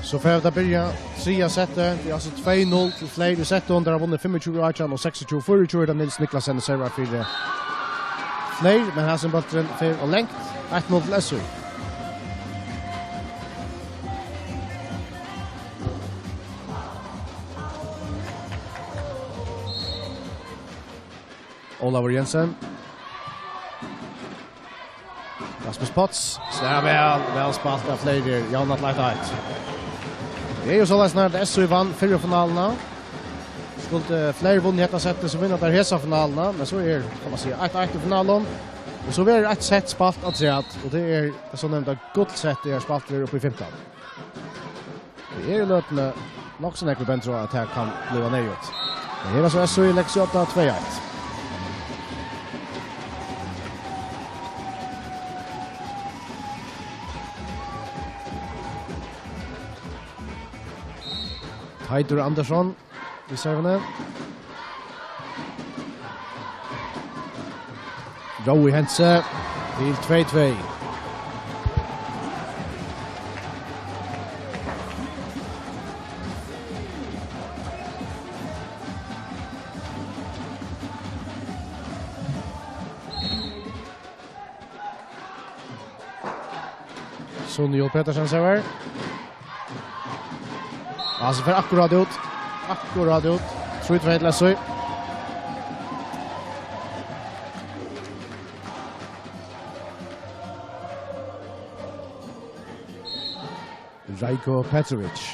So fara vit at byrja triðja settið. Tað er altso tvey null til Fleyr í settinum. Teir hava vunnið fimmogtjúgu átjan og seksogtjúgu fýraogtjúgu. Tað er Niels Niklasen, servar fyri Fleyr, men hasin bólturin fer á langt. Eitt null til S Í. Ólavur Jensen. Rasmus Potts. Sær væl, væl spælt av Fleyr. Javnað til eitt eitt. Tað er jú soleiðis, at S Í vann fyrru finaluna. Skuldu Fleyr vunnið hetta settið, so vinna teir hesa finaluna. Men so er, kann man siga, eitt eitt í finaluni. Og so verður eitt sett spælt afturat. Og tað er, sum nevnt, gullsettið er spælt við uppi í fimtan. Tað er í løtuni nokk so nógv bendir á, at tað kann blíva neyðugt. Men her er so S Í leggur seg upp á tvey eitt. Teitur Andersson í servuni. Rói Hentze til tvey tvey. Sunniol Petersen servar. Altso, fer akkurát út. Akkurát út. Trý tvey til S Í. Rajko Petrovic.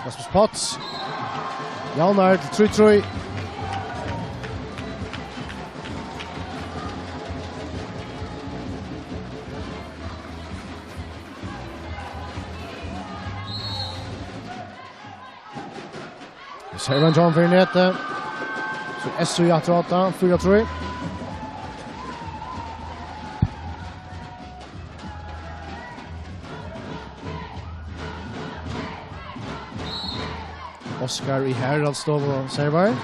Rasmus Potts. Javnar til trý trý. Servan John fyri netið. So S Í aftur á átta, fýra trý. Oskar í Haraldsstovu servar.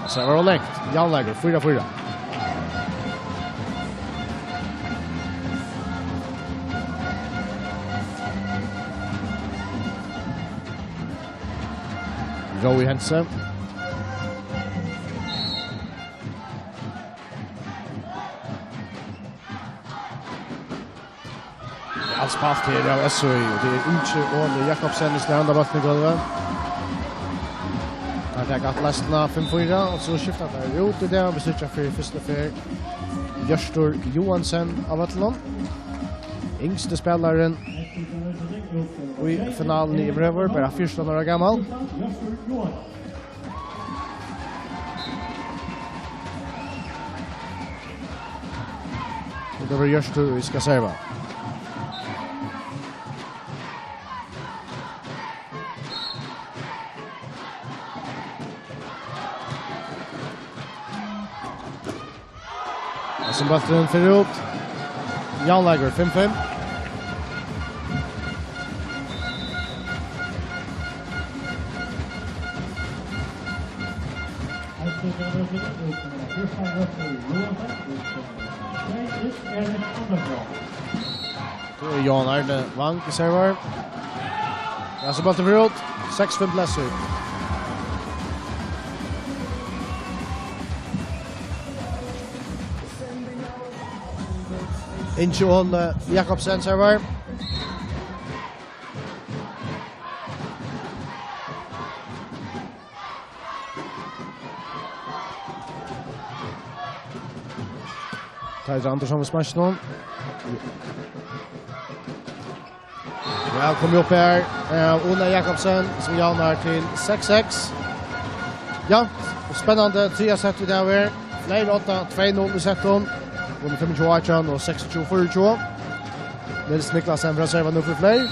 Servar og langt. Javnleikur, fýra fýra. Rói Hentze. Alt spælt her av S Í, og tað er Ingi Óli Jakobsen í staðin, tá bólturin í gólvið. Teir taka aftur leiðsluna fimm fýra, og so skifta teir út í dag, vit síggja fyri fyrstu ferð Hjørtur Johansen á vøllinum. Yngsti spælarin í finaluni yvirhøvur, bara fjúrtan ára gamal. Og tað verður Hjørtur, ið skal serva. Hasin bólturin fer út. Javnleikur, fimm fimm. Tað er Jón Arne Wang, servar. Ja, so bólturin fer út. Seks fimm til S Í. Ingi Óli Jakobsen, servar. Teitur Andersson við sparkinum. Ja, kom upp her. Eh, Óli Jakobsen, sum javnar til seks seks. Ja, og spennandi triðja sett í dag her. Fleyr átta, tvey null í settum. Nummer fimmogtjúgu átjan og seksogtjúgu fýraogtjúgu. Niels Niklasen frá serva nú fyri Fleyr.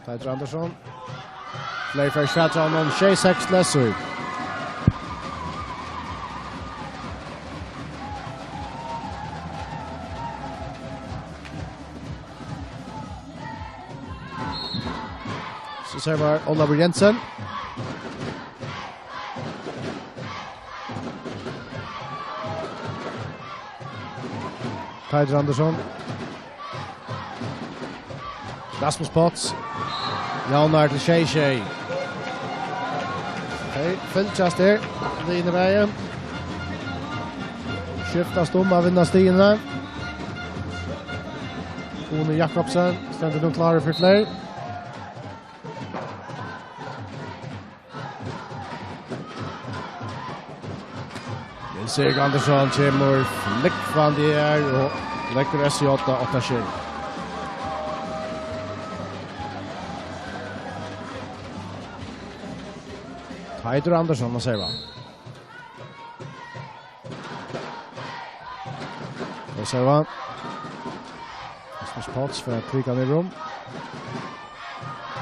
Teitur Andersson. Fleyr fær fatur á honum, sjey seks til S Í. So Servar Ólavur Jensen. Teitur Andersson. Rasmus Potts. Javnar til sjey sjey. Tey fylgjast her. Liðini vegin. Skiftast um at vinna stigini. Uni Jakobsen stendur nú klárur fyri fleyr. Nils Erik Andersson kemur flúgvandi her og leggur S J átta sjey. Teitur Andersson at serva. Og serva. Rasmus Potts fær prikað niður um.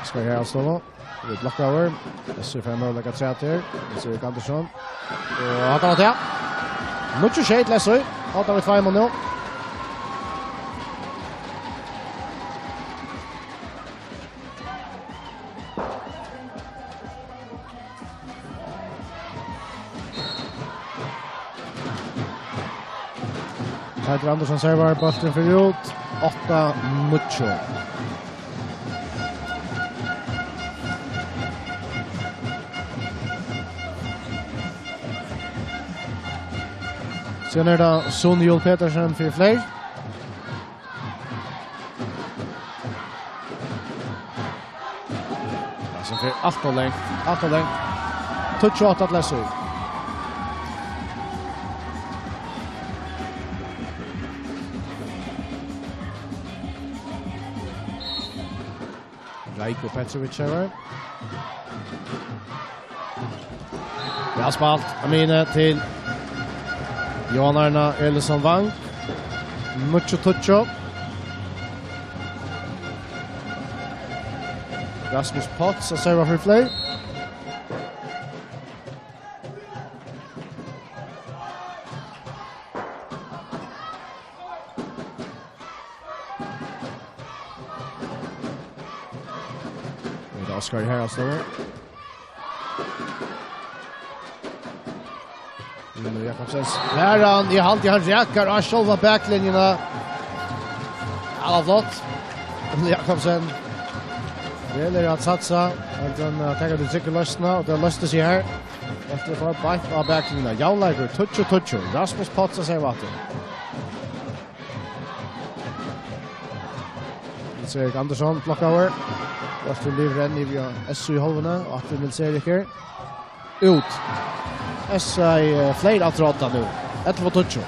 Skal her avstova. Við blokkaður. S J fær møguleika afturat her. Nils Erik Andersson. Og hann kann ta. Níggju sjey til S J. Átta við tveimum nú. Teitur Andersson servar, bólturin fer út. Átta níggju. Síðan er tað Sune Juul Petersen fyri fleyr. Ja, sum fer alt ov langt, alt ov langt. Tíggju átta til S J. Rajko Petrovic her. Væl spælt, Amine til Johan Arna Elison Wang. Níggju tíggju. Rasmus Potts at serva fyri fleyr. Nú er tað Oskar í Haraldsstovu. Rúnar Jakobsen. Har hann, eg haldi, hann rakar á sjálva baklinjuna. Ja, flott. Rúnar Jakobsen velur at satsa. Hann kann, eh, taka til tryggu loysnina, og tað loysti seg her. Eftir at fáa beint á baklinjuna. Javnleikur, tíggju tíggju. Rasmus Potts at serva aftur. Nils Erik Andersson, blokkaður. Bólturin livir enn yvir á S J í hálvuni, og aftur Nils Erik her. Út. S J, eh, fleyr aftur á odda nú. Ellivu tíggju.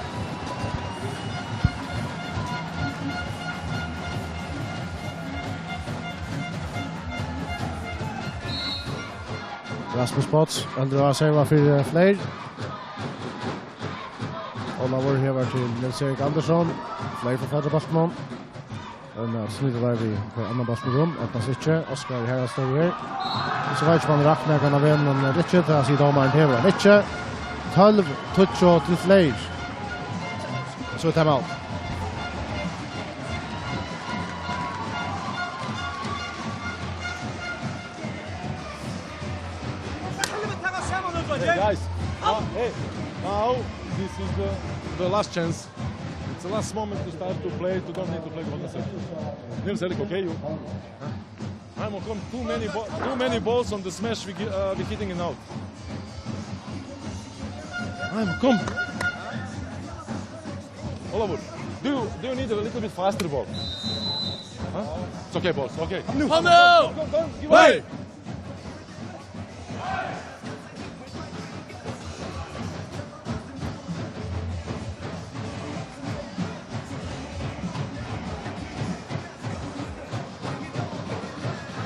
Rasmus Potts, heldur at serva fyri, eh, fleyr. Ólavur hevar til Nils Erik Andersson. Fleyr fáa fatur á bóltinum. Royna at snýta teir við hvør annan bóltin um. Eydnast ikki. Oskar í Haraldsstovu her. Og so veit ikki, um hann raknar, kann hann vera, men ikki. Tað sigur dómarin, hevur hann ikki. Tólv tíggju til fleyr. So er timeout. Hey, guys, uh, hey, now this is the, the last chance. It's the last moment to start to play, to don't need to play for the safety. Nils Erik, okay, you? I'm come too many bo-, too many balls on the smash we, gi- uh, we hitting it out. I'm come. Ólavur, do you, do you need a little bit faster ball? Huh? It's okay, boss. Okay. Oh, no! Don't, don't give up. Hey!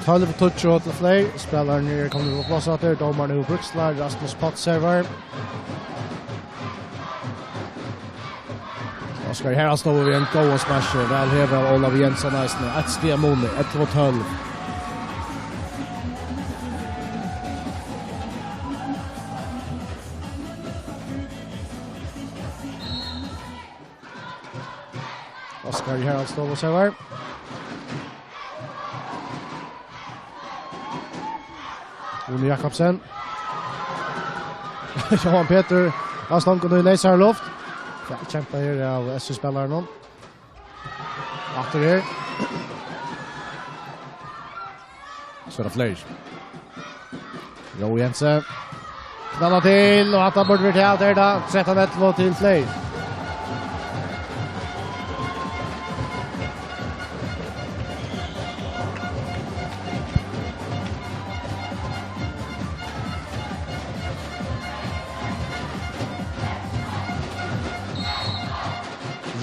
Tólv tíggju til fleyr. Spælararnir eru komnir upp á pláss aftur. Dómarin hevur brúkst til teir. Rasmus Potts servar. Oskar í Haraldsstovu við ein góðan smash. Væl hevar av Ólavi Jensen eisini. Eitt stig av muni, ellivu tólv. Oskar í Haraldsstovu servar. Rúni Jakobsen. Johan Petur, hann stendur í leysari luft. Ja, kjempað her av S U-spælaranum. Aftur her. So er tað fleiri. Rói Jensen. Knalla til, og hatta burdi verið tað, tað er tað. Trettan ellivu til fleiri.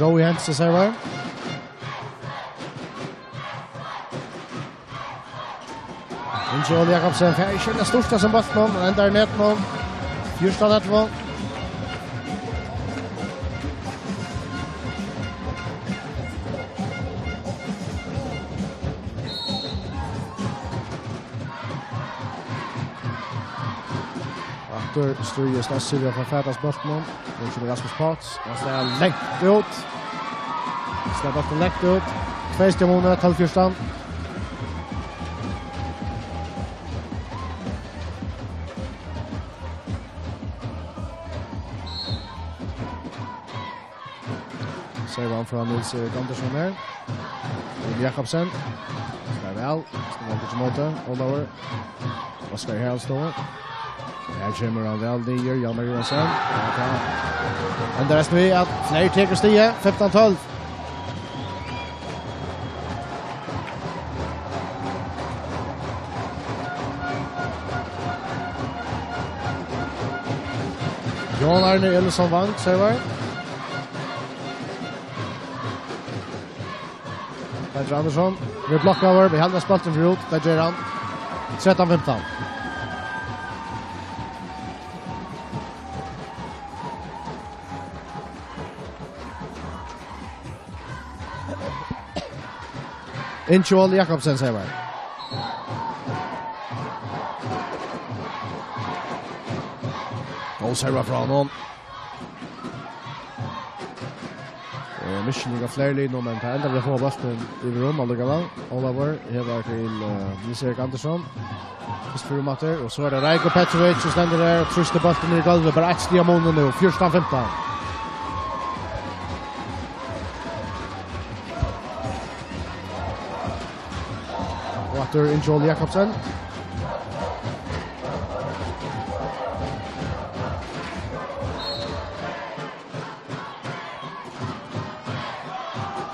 Rói Jensen servar. Ingi Óli Jakobsen fær ikki eina størsta sum bóltin, men endar í netinum. Fjúrtan ellivu. Aftur stríðist Assur við at fáa fatur á bóltinum. Nú kemur Rasmus Potts. Hann slær langt út. Slær bóltin langt út. Tvey stig muni, tólv fjúrtan. Servan frá Niels Erik Andersson her. Emil Jakobsen. Slær væl. Skal væl til móti. Ólavur. Oskar Haraldsson. Her kemur hann væl niður. Hjalmar Johansen. Ja, endar restin við at fleiri tekur stigið. Fimtan tólv. Jón Arne Elísson Wang, servar. Petur Andersson, við blokkaður, við heldur bóltin fyri út, tað ger hann. Trettan fimtan. Ingi Óli Jakobsen, servar. Góð serva frá honum. Og misskiljing av fleiri lið nú, men tað endar við at fáa bóltin yvir um allíkavæl. Ólavur hevar til, eh, Niels Erik Andersson. Fyrst fyri um aftur, og so er tað Rajko Petrovic sum stendur har og trýstir bóltin í gólvið. Bara eitt stig av muni nú, fjúrtan fimtan. Og aftur Ingi Óli Jakobsen.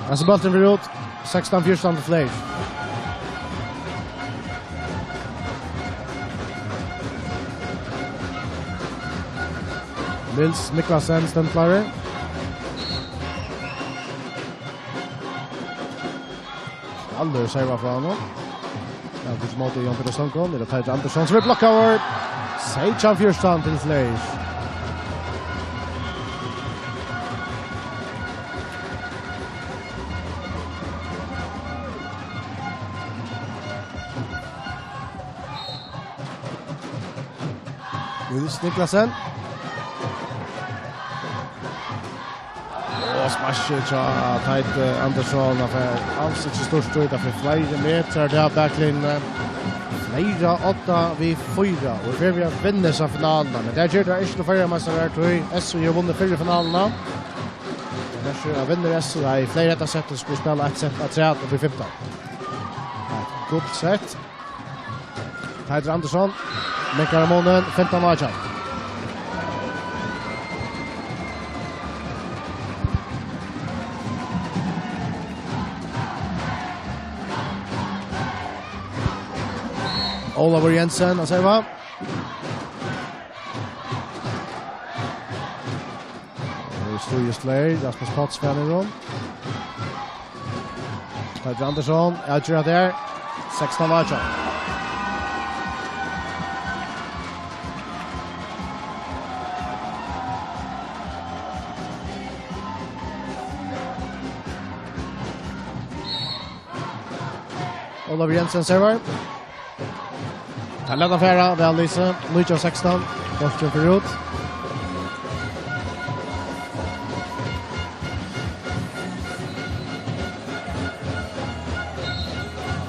Hesin bólturin fer út. Sekstan fjúrtan til fleiri. Niels Niklasen stendur klárur. Allur serva frá honum. Ja, burtur móti Jón Petur Stanko, er tað Teitur Andersson sum er blokkaður. Seytjan fjúrtan til fleiri. Niels Niklasen. Og smash hjá Teitur Andersson, hann fær als ikki stýrt í tað, fyri fleiri metrar til baklinjuna. Fleiri átta við fýra, og fer við at vinna hesa finaluna, men tað ger tað ikki til føroyameistarar, tí S U hevur vunnið fyrru finaluna. Men her vinnur S U, nei, fleiri hetta settið, skulu spæla eitt sett afturat upp í fimtan. Eitt gult sett. Teitur Andersson minkar munin, fimtan átjan. Ólavur Jensen, hann servar. Nú stríðist fleiri, Rasmus Potts fær nú. Teitur Andersson, avgjørt her. Sekstan átjan. Ólavur Jensen servar. Tað lata fara, væl lýst. Nítjan sekstan. Bólturin fer út.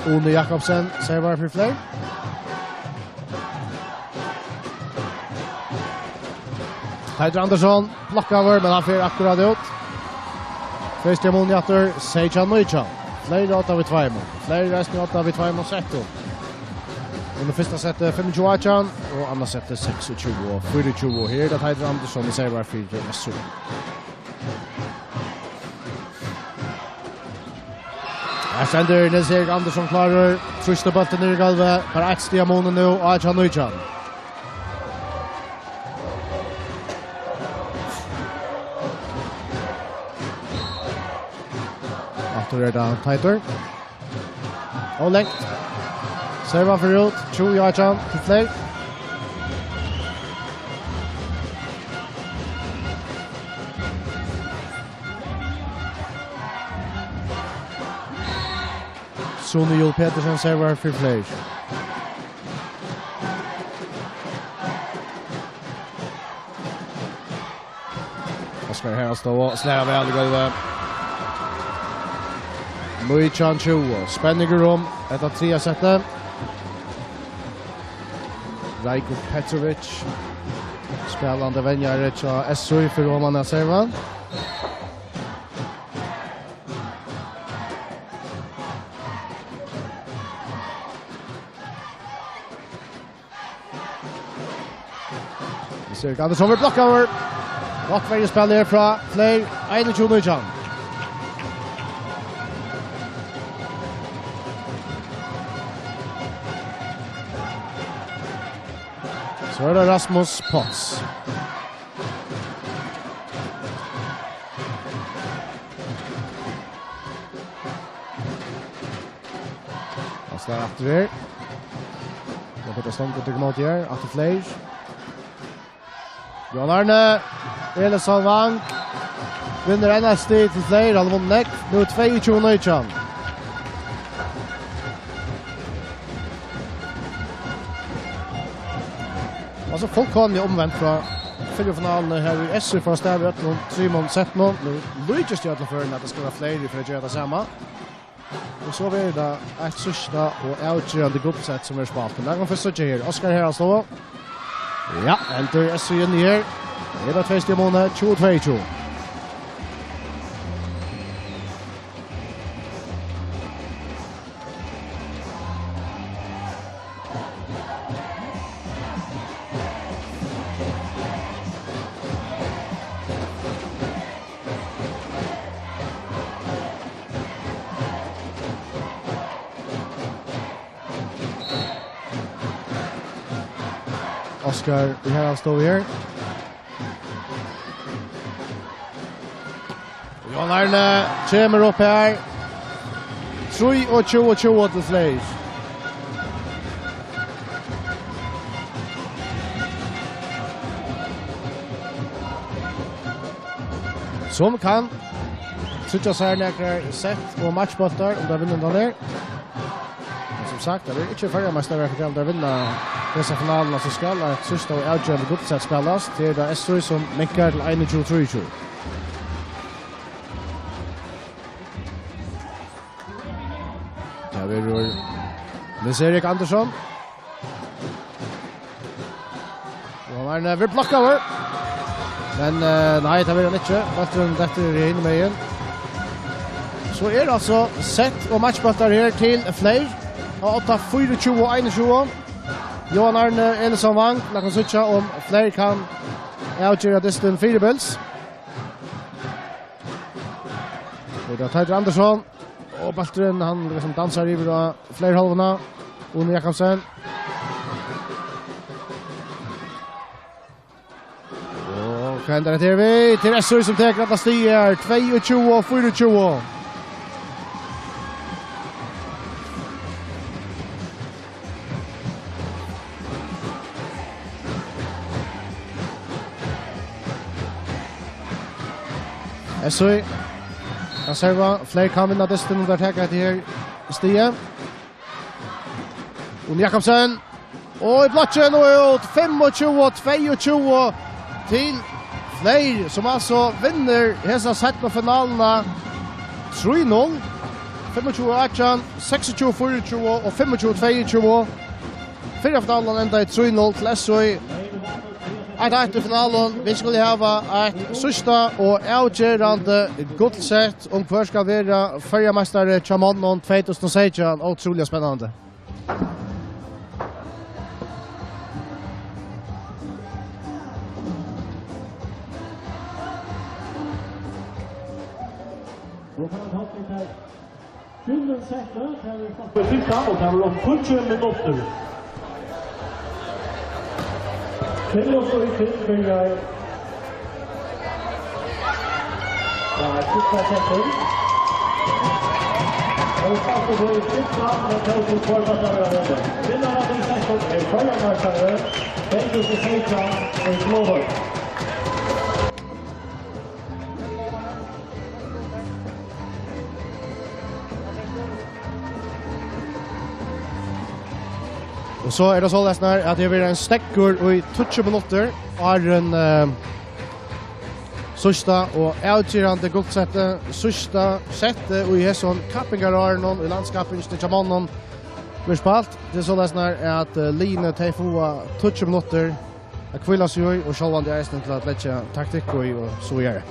Uni Jakobsen servar fyri fleiri. Teitur Andersson, blokkaður, men hann fer akkurát út. Fyrst hjá Muni aftur, seytjan nítjan. Fleiri odda við tveimum. Fleiri eisini odda við tveimum settum. Vunnu fyrsta settið fimmogtjúgu átjan og annað settið seksogtjúgu fýraogtjúgu. Her er tað Teitur Andersson, sum servar fyri S U. Her stendur Nils Erik Andersson klárur. Trýstir bóltin niður í gólvið. Bara eitt stig av muni nú, átjan nítjan. Aftur er tað Teitur. Og langt. Servar fer út. Tjúgu átjan til Fleyr. Sune Juul Petersen servar fyri Fleyr. Oskar Haraldstovur slær væl í gólvið. Nítjan tjúgu. Spenningur um hetta triðja settið. Rajko Petrovic, spælandi venjari hjá S U, fer oman at serva. Nils Erik Andersson verður blokkaður. Gott verjuspæl her frá Fleyr, einogtjúgu nítjan. So er tað Rasmus Potts. Hann slær aftur her. Nú fer tað stongt út ímóti her. Aftur Fleyr. Johan Arne Elísson Vang vinnur enn eitt stig til Fleyr. Hann hevur vunnið nógv. Nú er tveyogtjúgu nítjan. Altso fullkomiliga umvent frá fyrru finaluni her í S U, frá at stava í øllum trimum settunum. Nú líkist í øllum førum, at tað skal vera fleiri fyri at gera tað sama. Og so verður tað eitt síðsta og avgerandi guldsett sum verður spælt. Men lat okkum fyrst síggja her. Oskar Haraldstovur. Ja, heldur S U inni her. Tað er bara tvey stig á muni, tjúgu tveyogtjúgu. Oskar Haraldstovur her. Johan Arne kemur upp her. Trýogtjúgu tjúgu til Fleyr. Sum kann tryggja sær nakrar sett og matchbóltar, um tað vinnur hendan her. Men sum sagt, tað er ikki føroyameistarar fyri at vinna hesa finaluna, so skal eitt síðsta og avgerandi guldsett spælast. Tað er tað S U sum minkar til einogtjúgu trýogtjúgu. Tað verður Nils Erik Andersson. Og hann er, eh, verður blokkaður. Men, eh, nei, tað verður hann ikki. Bólturin dettur hinumegin. So er altso sett og matchbóltar her til Fleyr. Og odda fýraogtjúgu einogtjúgu. Johan Arne Elísson Vang, lat okkum síggja um Fleyr kann avgera dystin fyribils. Og tað er Teitur Andersson. Og bólturin, hann líkasum dansar yvir á Fleyr-hálvuna. Uni Jakobsen. Og hvat hendir hetta her við? Tað er S U sum tekur hetta stigið her. Tveyogtjúgu fýraogtjúgu. S U. Kann serva. Fleyr kann vinna dystin, um teir taka hetta her stigið. Uni Jakobsen. Og í blokkin og út. Fimmogtjúgu tveyogtjúgu til Fleyr, sum altso vinnur hesa seinnu finaluna trý null. Fimmogtjúgu átjan, seksogtjúgu fýraogtjúgu og fimmogtjúgu tveyogtjúgu. Fyrra finalan endaði trý null til S U. Eitt eitt í finaluni. Vit skulu hava eitt síðsta og avgerandi gullsett um hvør skal vera føroyameistari hjá monnum tvey túsund og seytjan. Ótrúliga spennandi. Nú kann hann halda í tær. Kvinnur sett, tað er fimtan, og tað er um tíggju minuttir. Fimm og fimm byrjar. Ja, fyrsta settur. Og spalt og fyrsta, men tað er fortsatt at vera vunnet. Vinnarin av tí settet er føroyameistari tvey túsund og seytjan í Flogvøll. Og so er tað soleiðis nær, at tað verður ein steðgur í tíggju minuttir, áðrenn, eh, síðsta og avgerandi gullsettið, síðsta settið í hesum kappingarárunum í landskappingini hjá monnum verður spælt. Tað er soleiðis nær, at, eh, liðini, tey fáa tíggju minuttir at hvíla seg í, og sjálvandi eisini til at leggja taktikk í og so víðari.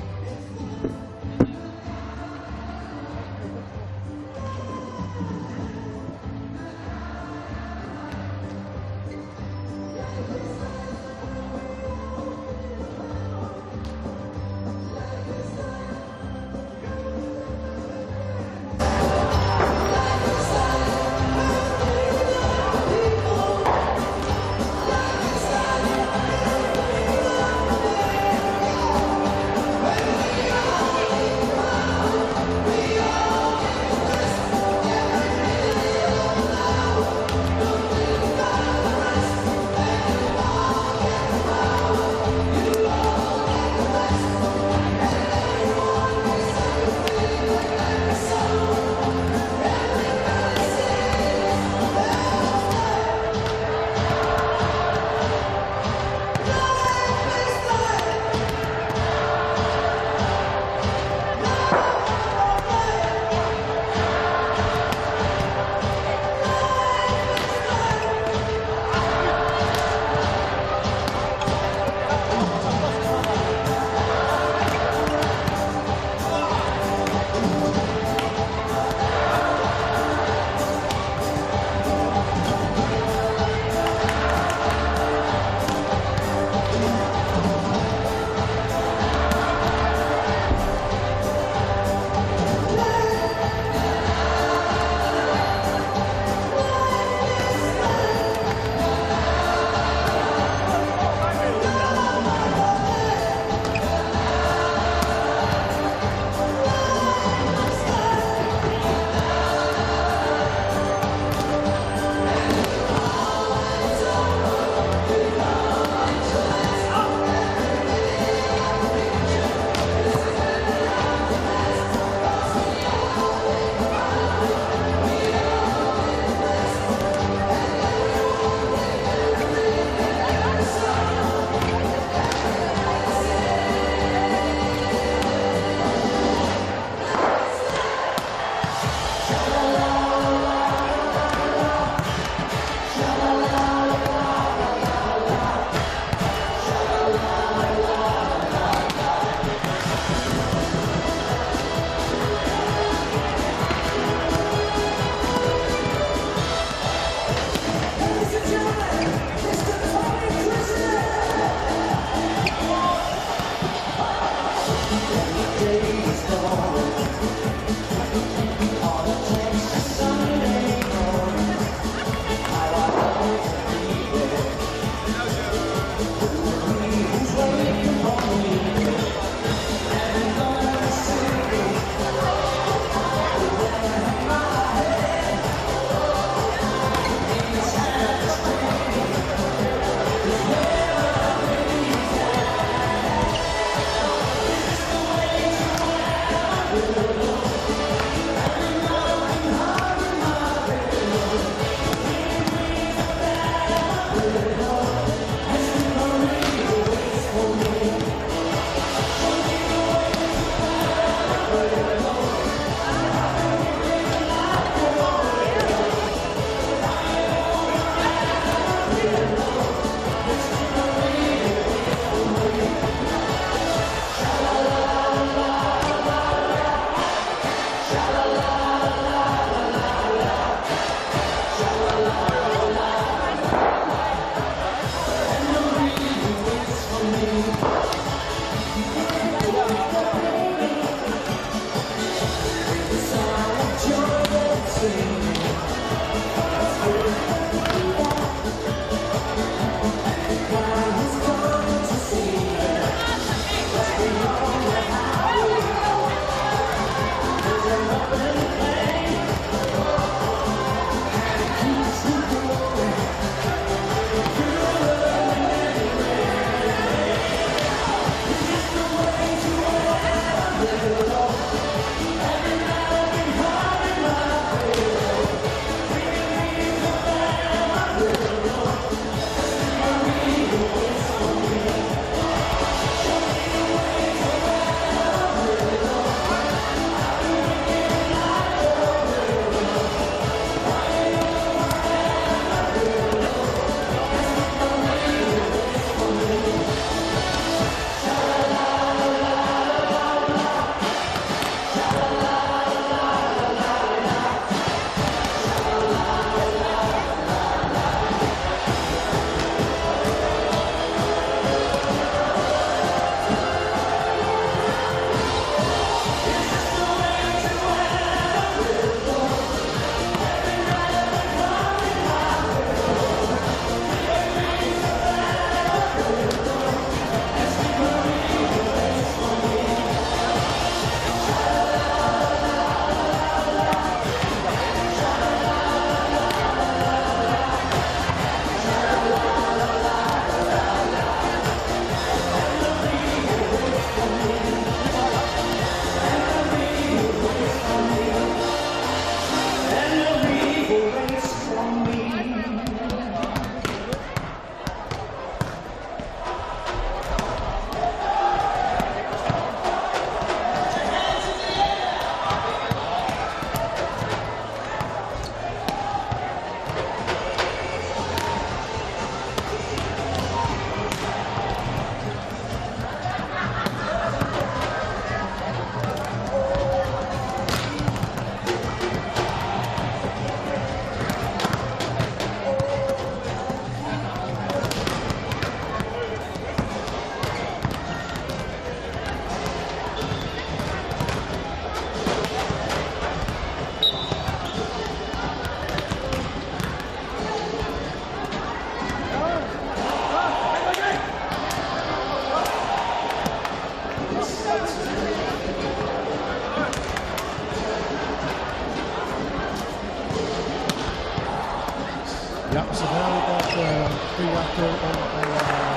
Ja, so fara vit at, eh, byrja aftur um, eh,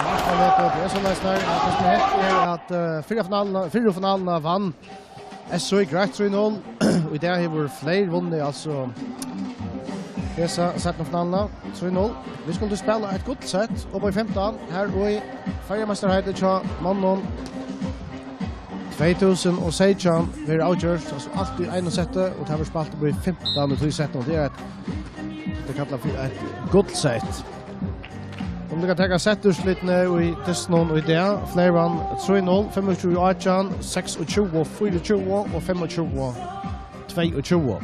nakrar løtur. Tað er soleiðis her, at tað sum er hent er, at, eh, fyrru finaluna, fyrru finaluna vann S O I greitt trý null. Og í dag hevur fleiri vunnið, altso, hesa seinnu finaluna, trý null. Vit skuldu spæla eitt guldsett upp í fimtan, har í Føroyameistarheitið hjá monnum tvey túsund og seytjan verður avgjørt, altso, alt í einum setti, og tað verður spælt upp í fimtan í tí settinum. Tað er eitt, tað er kallað fyri eitt guldsett. Um vit kunnu taka settúrslitini í dystinum í dag, Fleyr vann trý null, fimmogtjúgu átjan, seksogtjúgu fýraogtjúgu og fimmogtjúgu tveyogtjúgu.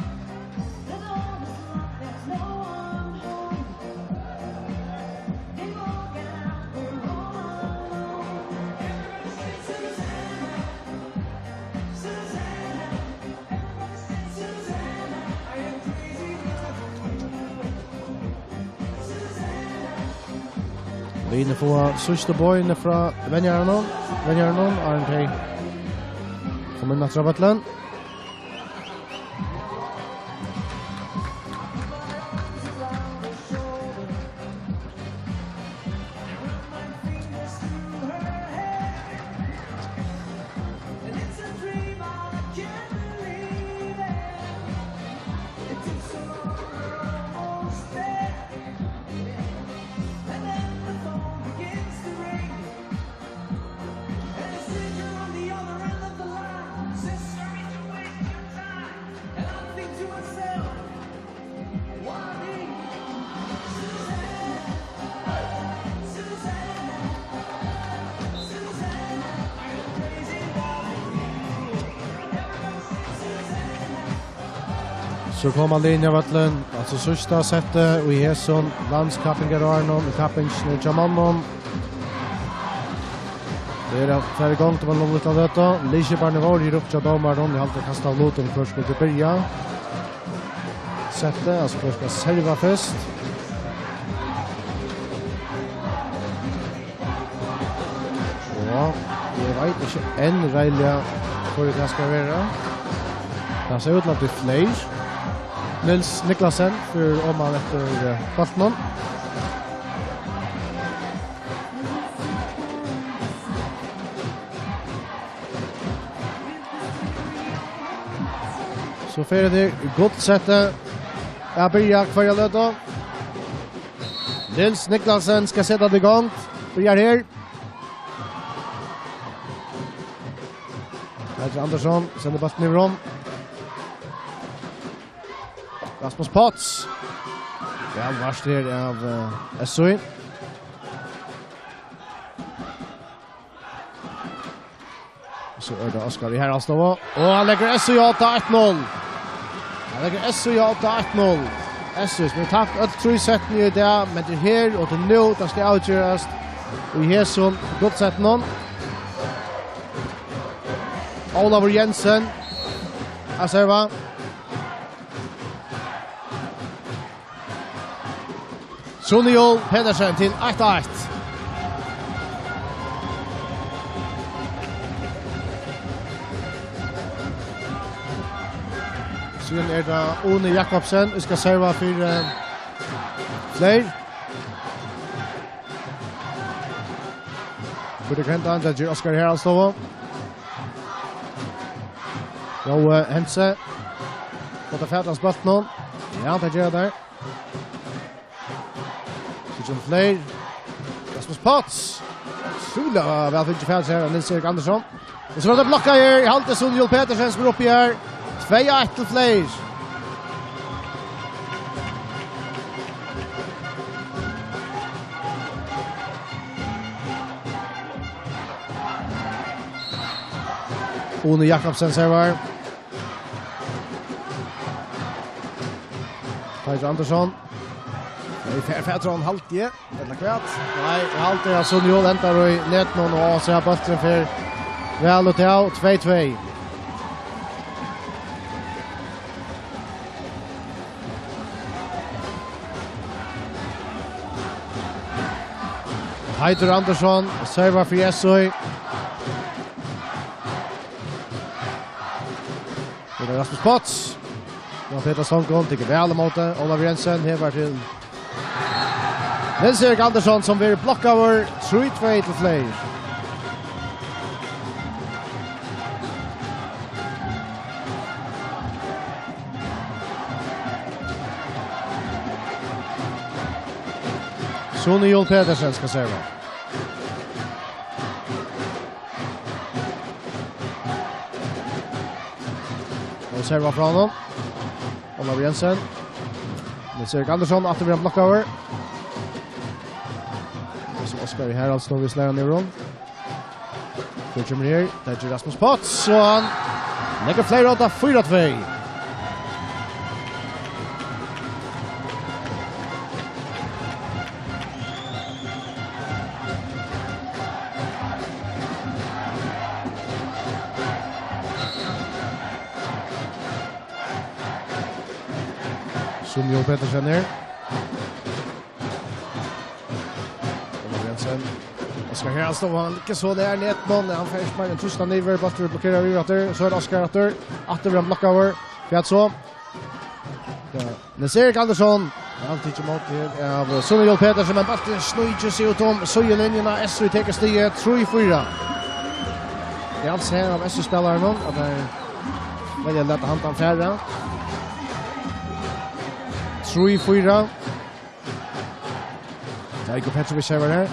Liðini fáa síðstu boðini frá venjaranum. Venjaranum, áðrenn tey koma inn aftur á vøllin. So koma liðini á vøllin, altso síðsta settið í hesum landskappingarárinum, í kappingini hjá monnum. Tað er at fara í gongd um eina lítla løtu. Liðskipararnir vóru her uppi hjá dómaranum, eg haldi, at kasta lut um hvør skuldi byrja settið, altso hvør skal serva fyrst. Og eg veit ikki enn reiðiliga, hvør tað skal vera. Tað sær út til at blíva fleiri. Niels Niklasen fer oman eftir, eh, bóltinum. So fer tað í Gudset at byrja hvørja løtu. Niels Niklasen skal seta tað í gongd. Byrjar her. Petur Andersson sendir bóltin yvir um. Rasmus Potts. Væl vart her av, eh, S Y. So er tað Oskar í Haraldsstovu. Og hann leggur S Y á odda, eitt null. Hann leggur S Y á odda, eitt null. S Y, sum hevur tapt øll trý settini í dag, men tað er her og tað er nú, tað skal avgerast í hesum Gudsetinum. Ólavur Jensen at serva. Sune Juul Petersen til eitt eitt. Síðan er tað Uni Jakobsen, ið skal serva fyri, eh, fleiri. Burdi Krentan, tað ger Oskar í Haraldsstovu. Rói Hentze. Fáa teir fatur á bóltinum? Ja, tað gera teir. Síggja um fleiri. Rasmus Potts. Ótrúliga væl fingið fatur her av Niels Erik Andersson. Og so var tað blokkað her. Eg haldi Sune Juul Petersen sum er uppi her. Tvey eitt til fleiri. Uni Jakobsen servar. Teitur Andersson. Nei, fer, fer, trur hann haldi, ella hvat? Nei, eg haldi at Sune Juul endar í netinum og sær bólturin fer væl út av tvey tvey. Teitur Andersson, servar fyri S Y. Her er Rasmus Potts. Jan Peter Songum, tekur væl ímóti. Ólavur Jensen, hevar til Niels Erik Andersson, sum verður blokkaður. Trý tvey til fleiri. Sune Juul Petersen skal serva. Og serva frá honum. Ólavur Jensen. Niels Erik Andersson, aftur við ein blokkaður. Og so Oskar í Haraldsstovu, slær hann yvir hon. Her kemur her, tað ger Rasmus Potts, og hann leggur fleiri á odda, fýra tvey. Sune Juul Petersen her. Ólavur Jensen. Oskar Haraldsstovu, hann liggur so nær netinum, hann fær ikki meir enn trýst hann yvir, bólturin blokkerar yvir aftur, so er Oskar aftur, aftur verður hann blokkaður, hvat so? Ja, Niels Erik Andersson, hann tekur ímóti her av Sune Juul Petersen, men bólturin sníkir seg út um síðulinjuna, S Y tekur stigið, trý fýra. Tað er altso her av S Y-spælarunum, at teir velja at lata handan fara. Trý fýra. Teitur Petrovic her var her.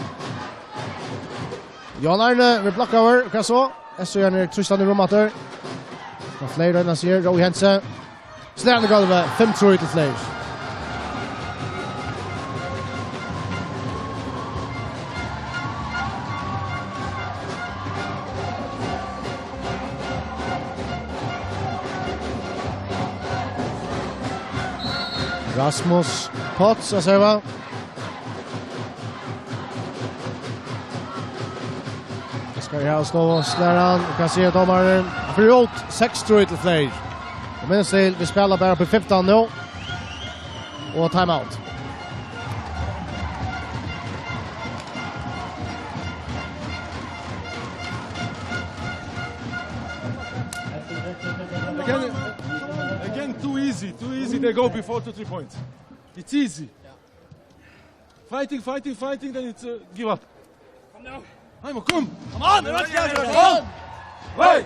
Jan Arne við blokkaður, hvat so? S Y er trýstandi rúm aftur. Og fleiri enn sigur, Rói Hentze. Slær hann í gólvið, fimm trý til fleiri. Rasmus Potts at serva. Oskar Haraldsstovu, slær hann, og hvat sigur dómarin? Hann fer út, seks trý til fleiri. Og minnast til, vit spæla bara upp í fimtan nú. Og timeout. Easy, too easy. They go before two, three points. It's easy. Fighting, fighting, fighting, then it's, uh, give up. Come now. Come on, come. Come on, come on. Hey!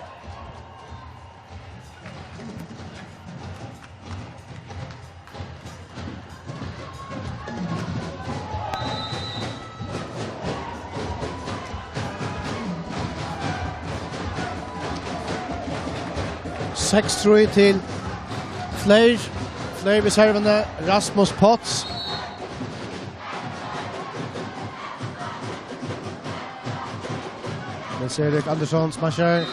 Seks trý til Fleyr. Fleyr við servuni, Rasmus Potts. Nils Erik Andersson smasjar.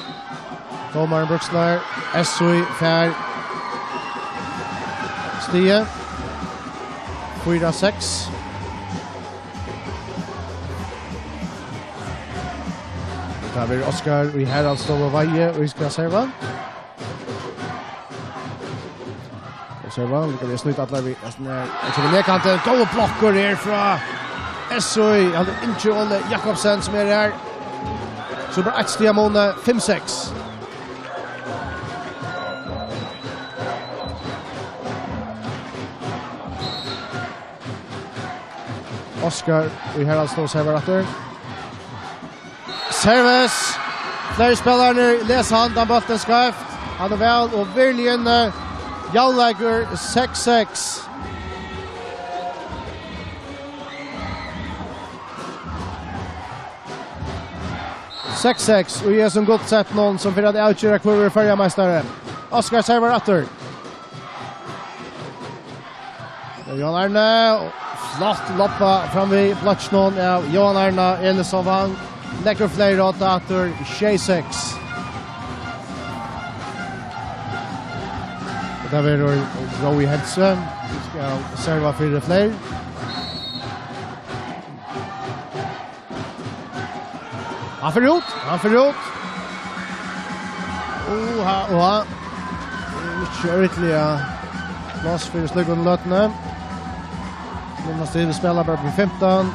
Dómarin bríkslar. S Í fær stigið. Fýra seks. Tað verður Oskar í Haraldsstovu Vági, ið skal serva. Og serva, nú kann vit snýta allar við, hesin er, hann kemur ned kantin, góður blokkur her frá S Í, hann er Ingi Óli Jakobsen sum er her. So bara eitt stig á muni, fimm seks. Oskar í Haraldsstovu servar aftur. Servis. Fleiri spælarar lesa hann, hann bóltin skeivt. Hann er væl og virðiliga inni. Javnleikur seks seks. Seks seks, og í hesum gullsettinum sum fer at avgera, hvør verður føroyameistari. Oskar servar aftur. Jóhan Arne, flott loppa fram við blokkinum av Jóhan Arne Elísson Vang. Leggur Fleyr á aftur, sjey seks. Og tað verður Rói Hentze, sum skal serva fyri Fleyr. Hann fer út, hann fer út. Oha, oha. Tað er ikki ordiliga pláss fyri slíkum løtuni. Minnast til, vit spæla bara við fimtan.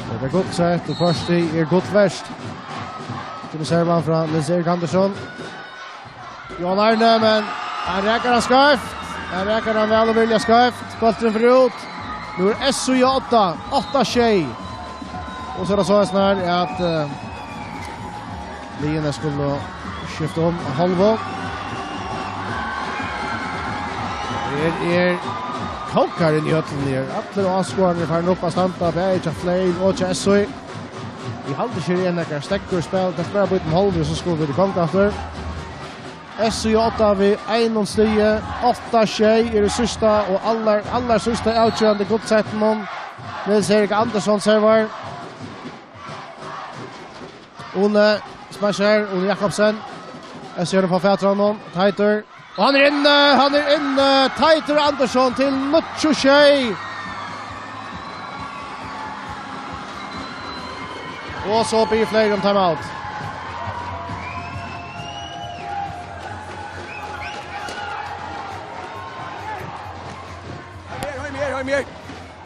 Tað er gott sett, og hvørt stig er gott vert. Skal vit serva hann frá Nils Erik Andersson. Jóhan Arne, men hann rakar hann skeivt. Hann rakar hann væl og virðiliga skeivt. Bólturin fer út. Nú er S Í á odda. Átta sjey. Og so er tað soleiðis her at, eh, liðini skulu skifta um á hálvu. Her er kókar inni í høllini her. Allir áskoðararnir farnir upp at standa, bæði hjá Fleyr og hjá S Í. Eg haldi ikki, er nakar steðgur spæl. Tað er bara býtt um hálvu, so skulu vit í gongd aftur. S Í á odda við einum stigi, átta sjey er í síðsta og allar, allar síðsta avgerandi gullsettinum. Nils Erik Andersson servar. Óli smasjar, Óli Jakobsen. S Í á odda fær fatur á honum, Teitur. Og hann er inni, hann er inni. Teitur Andersson til níggju sjey. Og so biður Fleyr um timeout. Heim her, heim her, heim her.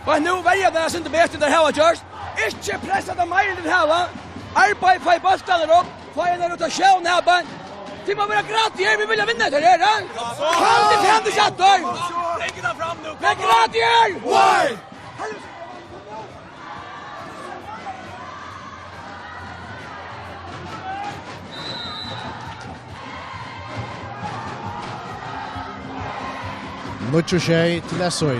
Og nú verja tey eitt sindur betur enn tey hava gjørt. Ikki pressa tey meira enn tey hava. Arbeiðið, fáa bóltarnar upp, fáa eina rotasjón her, bara. Tit mugu vera greitt her, vit vilja vinna hetta her, ha? Kom, tit henda ikki aftur. Legg tað fram nú, kom. Vera greitt her. Why? Níggju sjey til S Í.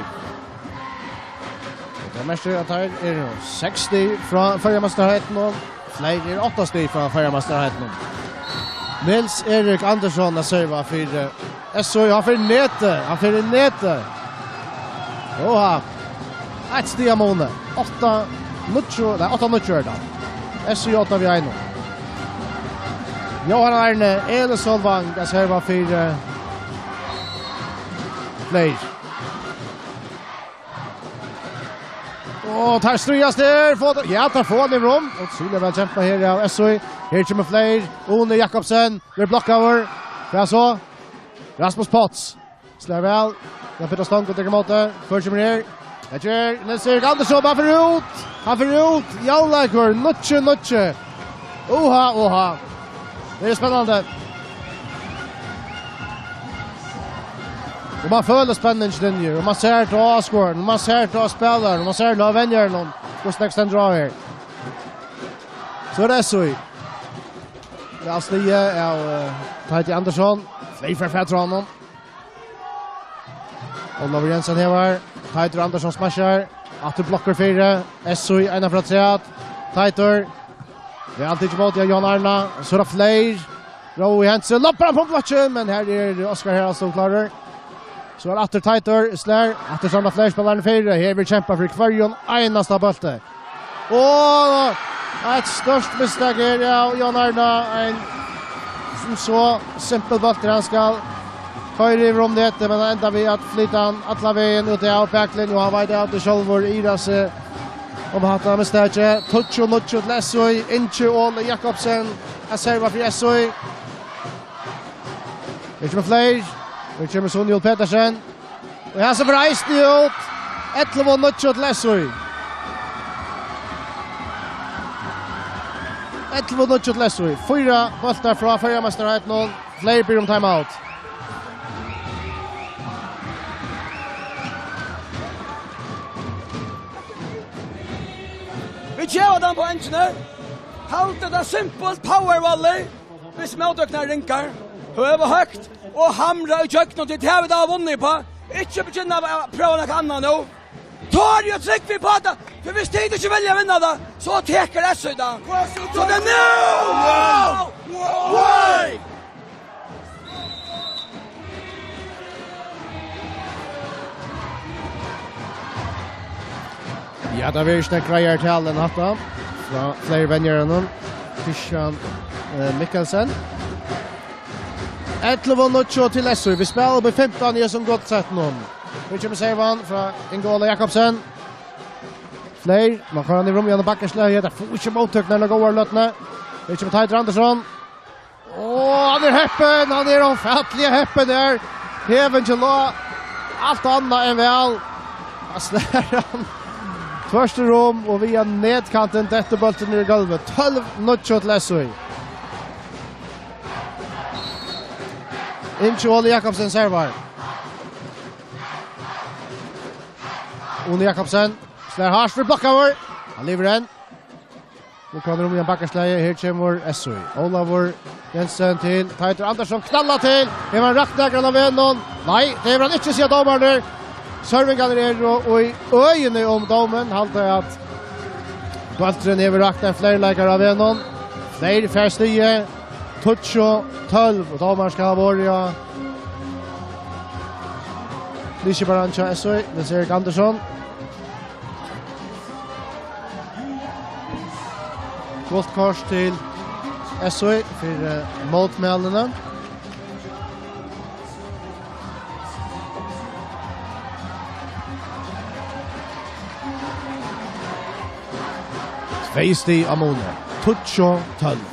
Og tað merkir, at teir eru seks stig frá føroyameistaraheitini, og Fleyr eru átta stig frá føroyameistaraheitini. Nils Erik Andersson at serva fyri, eh, S Í, hann fer í netið, hann fer í netið. Oha. Eitt stig á muni. Átta níggju, nei, átta níggju er tað. S Í á odda við einum. Jóhan Arne Elísson Vang at serva fyri, eh, Fleyr. Og teir stríðast her. Fáa teir, ja, teir fáa hann yvir um. Ótrúliga væl kempað her av S Í. Her kemur Fleyr. Óli Jakobsen verður blokkaður. Hvat so? Rasmus Potts. Slær væl. Hann fer til stong og tekur ímóti. Hvør kemur her? Her er Nils Erik Andersson. Hann fer út. Hann fer út. Javnleikur. Níggju níggju. Oha, oha. Tað er spennandi. Og man følir spenningslinjur, og man sær tað á áskoðaranum, og man sær tað á spælaranum, og man sær tað á venjaranum, hvussu nógv stendur á her. So er tað S O I. Væl stigið av, eh, Teitur Andersson. Fleiri fær fatur á honum. Ólavur Jensen hevar. Teitur Andersson smashar. Aftur blokkur fyri. S O I eina frá afturat. Teitur. Væl tikið ímóti av Jón Arna. So er tað Fleyr. Rói Jensen. Loppar hann á blokkin, men her er Oskar Haraldsson klárur. So er aftur Teitur, slær, aftur standa fleiri spælarar fyri. Her verður kempað fyri hvørjum einasta bólti. Og eitt stórt mistak her av Jón Arna, ein sum so simpul bóltur, hann skal koyra yvir um netið, men hann endar við at flyta hann allan vegin út av baklinju, og hann veit at hann sjálvur ivrar seg um hatta mistakið. Tíggju níggju til S O I, Ingi Óli Jakobsen at serva fyri S O I. Her kemur Fleyr, her kemur Sunjul Petersen. Og her sær eisini út. Ellivu níggju til S O I. Ellivu níggju til S O I. Fýra bóltar frá føroyameistaraheitini. Fleyr biður um timeout. Vit geva teimum poengini. Halda tað simpult, power volley. Viss móttøkan er ringur, høvið høgt og hamra ígjøgnum, tí tað hava vit vunnið uppá. Ikki begynna at prøva nakað annað nú. Tor, eg trúgvi uppá tað, for viss tit ikki vilja vinna tað, so tekur S O I tað. So tað er nú! Wow! Wow! Ja, tað verður ikki nógv greiðari tal enn hatta frá fleiri venjarum. Christian, eh, Mikkelsen. Ellivu níggju til S O I. Vit spæla upp í fimtan í hesum gott settinum. Her kemur servan frá Ingi Óla Jakobsen. Fleyr, man koyrir hann í rúm, Jan Bakkesley, ja, tað fær ikki móttøkurnar nóg góðar løtuni. Her kemur Teitur Andersson. Ó, hann er heppin, hann er ófatiliga heppin her. Hevingin lá alt annað enn væl. Hann slær hann tvørtur um, og via netkantin dettur bólturin í gólvið. Tólv níggju til S O I. Ingi Óli Jakobsen servar. Uni Jakobsen slær hart, verður blokkaður. Hann livir enn. Nú kann Rúm Jan Bakkaslagi. Her kemur S O I. Ólavur Jensen til Teitur Andersson. Knalla til. Hevur hann rakt nakran av vegnum? Nei, tað hevur hann ikki, siga dómararnir. Sørvingarnir eru í øðini um dómin. Halda at bólturin hevur rakt ein fleiri leikar av vegnum. Fleiri fær stigið. Tíggju tólv. Og dómarin skal hava orðið, ja. Lýsibaran hjá S O I, Nils Erik Andersson. Gult kort til S O I fyri, eh, mótmælini. Tvey stig á muni. Tíggju tólv.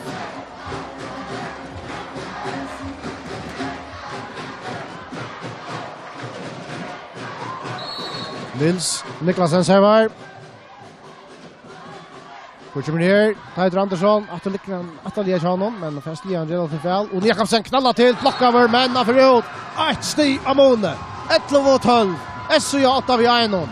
Nils Niklasen servar. Hvør kemur her? Teitur Andersson. Aftur liggur hann aftarliga hjá honum, men fær stigið hann relativt væl. Og Jakobsen knalla til, blokkaður, men hann fer út. Eitt stig á muni. Ellivu tólv. S O I á átta við einum.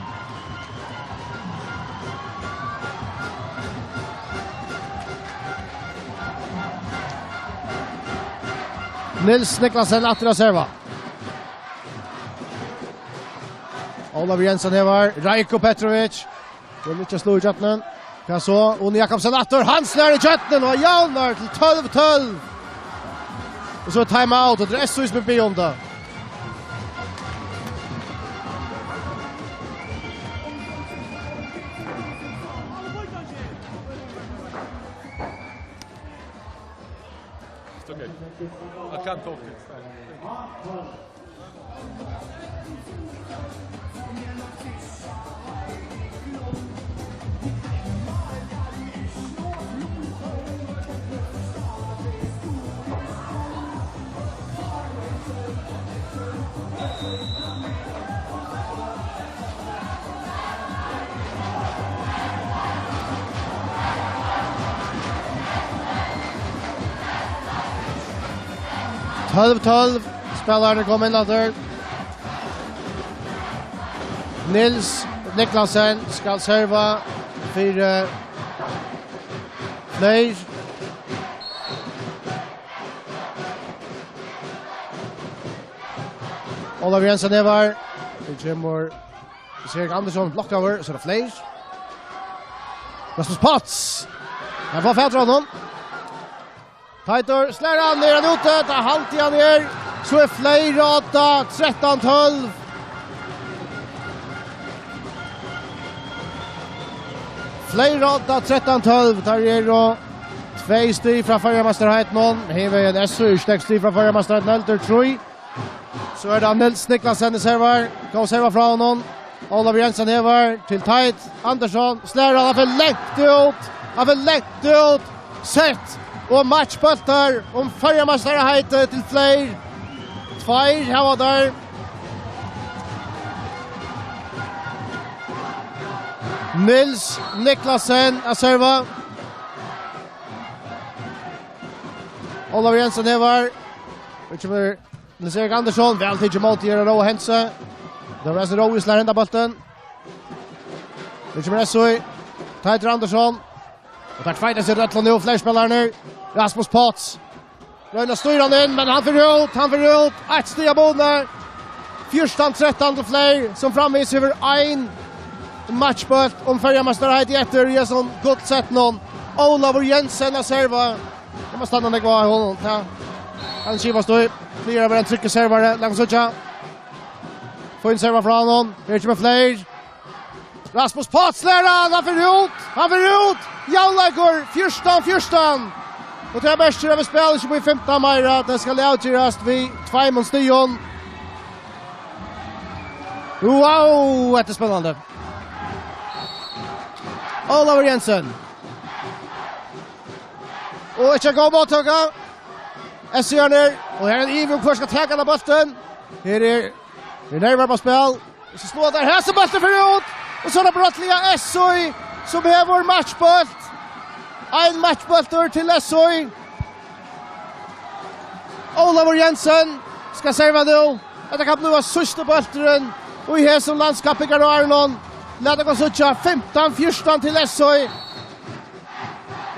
Nils Niklasen aftur at serva. Ólavur Jensen hevar, Rajko Petrovic. Vil ikki sláa í tjørnin. Hvat so? Uni Jakobsen aftur, hann slær í tjørnin og javnar til tólv tólv. Og so er time out, og tað er S O I sum er biðin um tað. It's okay. I can't talk. It's fine. Tólv tólv. Spælararnir koma inn aftur. Niels Niklasen skal serva fyri Fleyr. Ólavur Jensen er har. Her kemur Erik Andersson, blokkaður, so er tað Fleyr. Rasmus Potts. Hann fær fatur á honum. Teitur slær hann, er hann úti? Tað haldi hann er. So er Fleyr á odda, trettan tólv. Fleyr á odda, trettan tólv. Tað eru tvey stig frá føroyameistaraheitinum. Her er ein S O í seks stig frá føroyameistaraheitinum, heldur trý. So er tað Niels Niklasen í servar. Góð serva frá honum. Ólavur Jensen hevar til Teit Andersson. Slær hann, hann fer langt út. Hann fer langt út. Sett og matchbóltur um føroyameistaraheitið til Fleyr. Tveir hava teir. Niels Niklasen at serva. Ólavur Jensen hevar. Nú kemur Niels Erik Andersson, væl tikið ímóti, er Rói Hentze. Tað var eisini Rói slær henda bóltin. Nú kemur S O í. Teitur Andersson. Og teir tveita seg í øllum nú, Fleyr-spælararnir. Rasmus Potts. Roynir at stýra hann inn, men hann fer út, hann fer út. Eitt stig av muni. Fjúrtan trettan til Fleyr, sum framvegis hevur ein matchbólt um føroyameistaraheitið eftir í hesum gullsetinum. Ólavur Jensen at serva. Hann má standa nógv á honum, ja. Hann skivast í. Fleyr er bara ein tryggur servari, lat okkum síggja. Fín serva frá honum. Her kemur Fleyr. Rasmus Potts slær hann, hann fer út, hann fer út. Javnleikur, fjúrtan fjúrtan. Og tað merkir, at vit spæla ikki upp í fimtan meira. Tað skal avgerast við tveimum stigum. Wow, hetta er spennandi. Ólavur Jensen. Og ikki ein góð móttøka. S O-arnir. Og her er ein ivi um hvør skal taka henda bóltin. Her er, er nervar á spæl. Og so sláa teir hesa bóltin fer út. Og so er tað brádliga S O, sum hevur matchbólt. Ein matchbóltur til S O. Ólavur Jensen skal serva nú. Hetta kann blíva síðsti bólturin í hesum landskappingarárinum. Lat okkum síggja, fimtan fjúrtan til S O.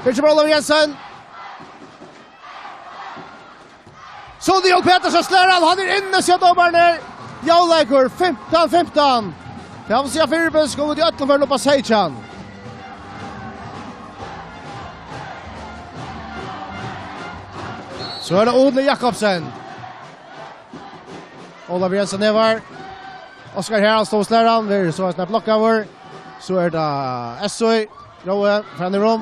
Her kemur Ólavur Jensen. Sune Jón Petersen slær hann, hann er inni, siga dómararnir. Javnleikur, fimtan fimtan. Tað vil siga, fyribils skulu vit í øllum førum upp á seytjan. So er tað Uni Jakobsen. Ólavur Jensen hevar. Oskar Haraldsson slær hann, verður so eisini blokkaður. So er tað S O, Rói, fram í rúm.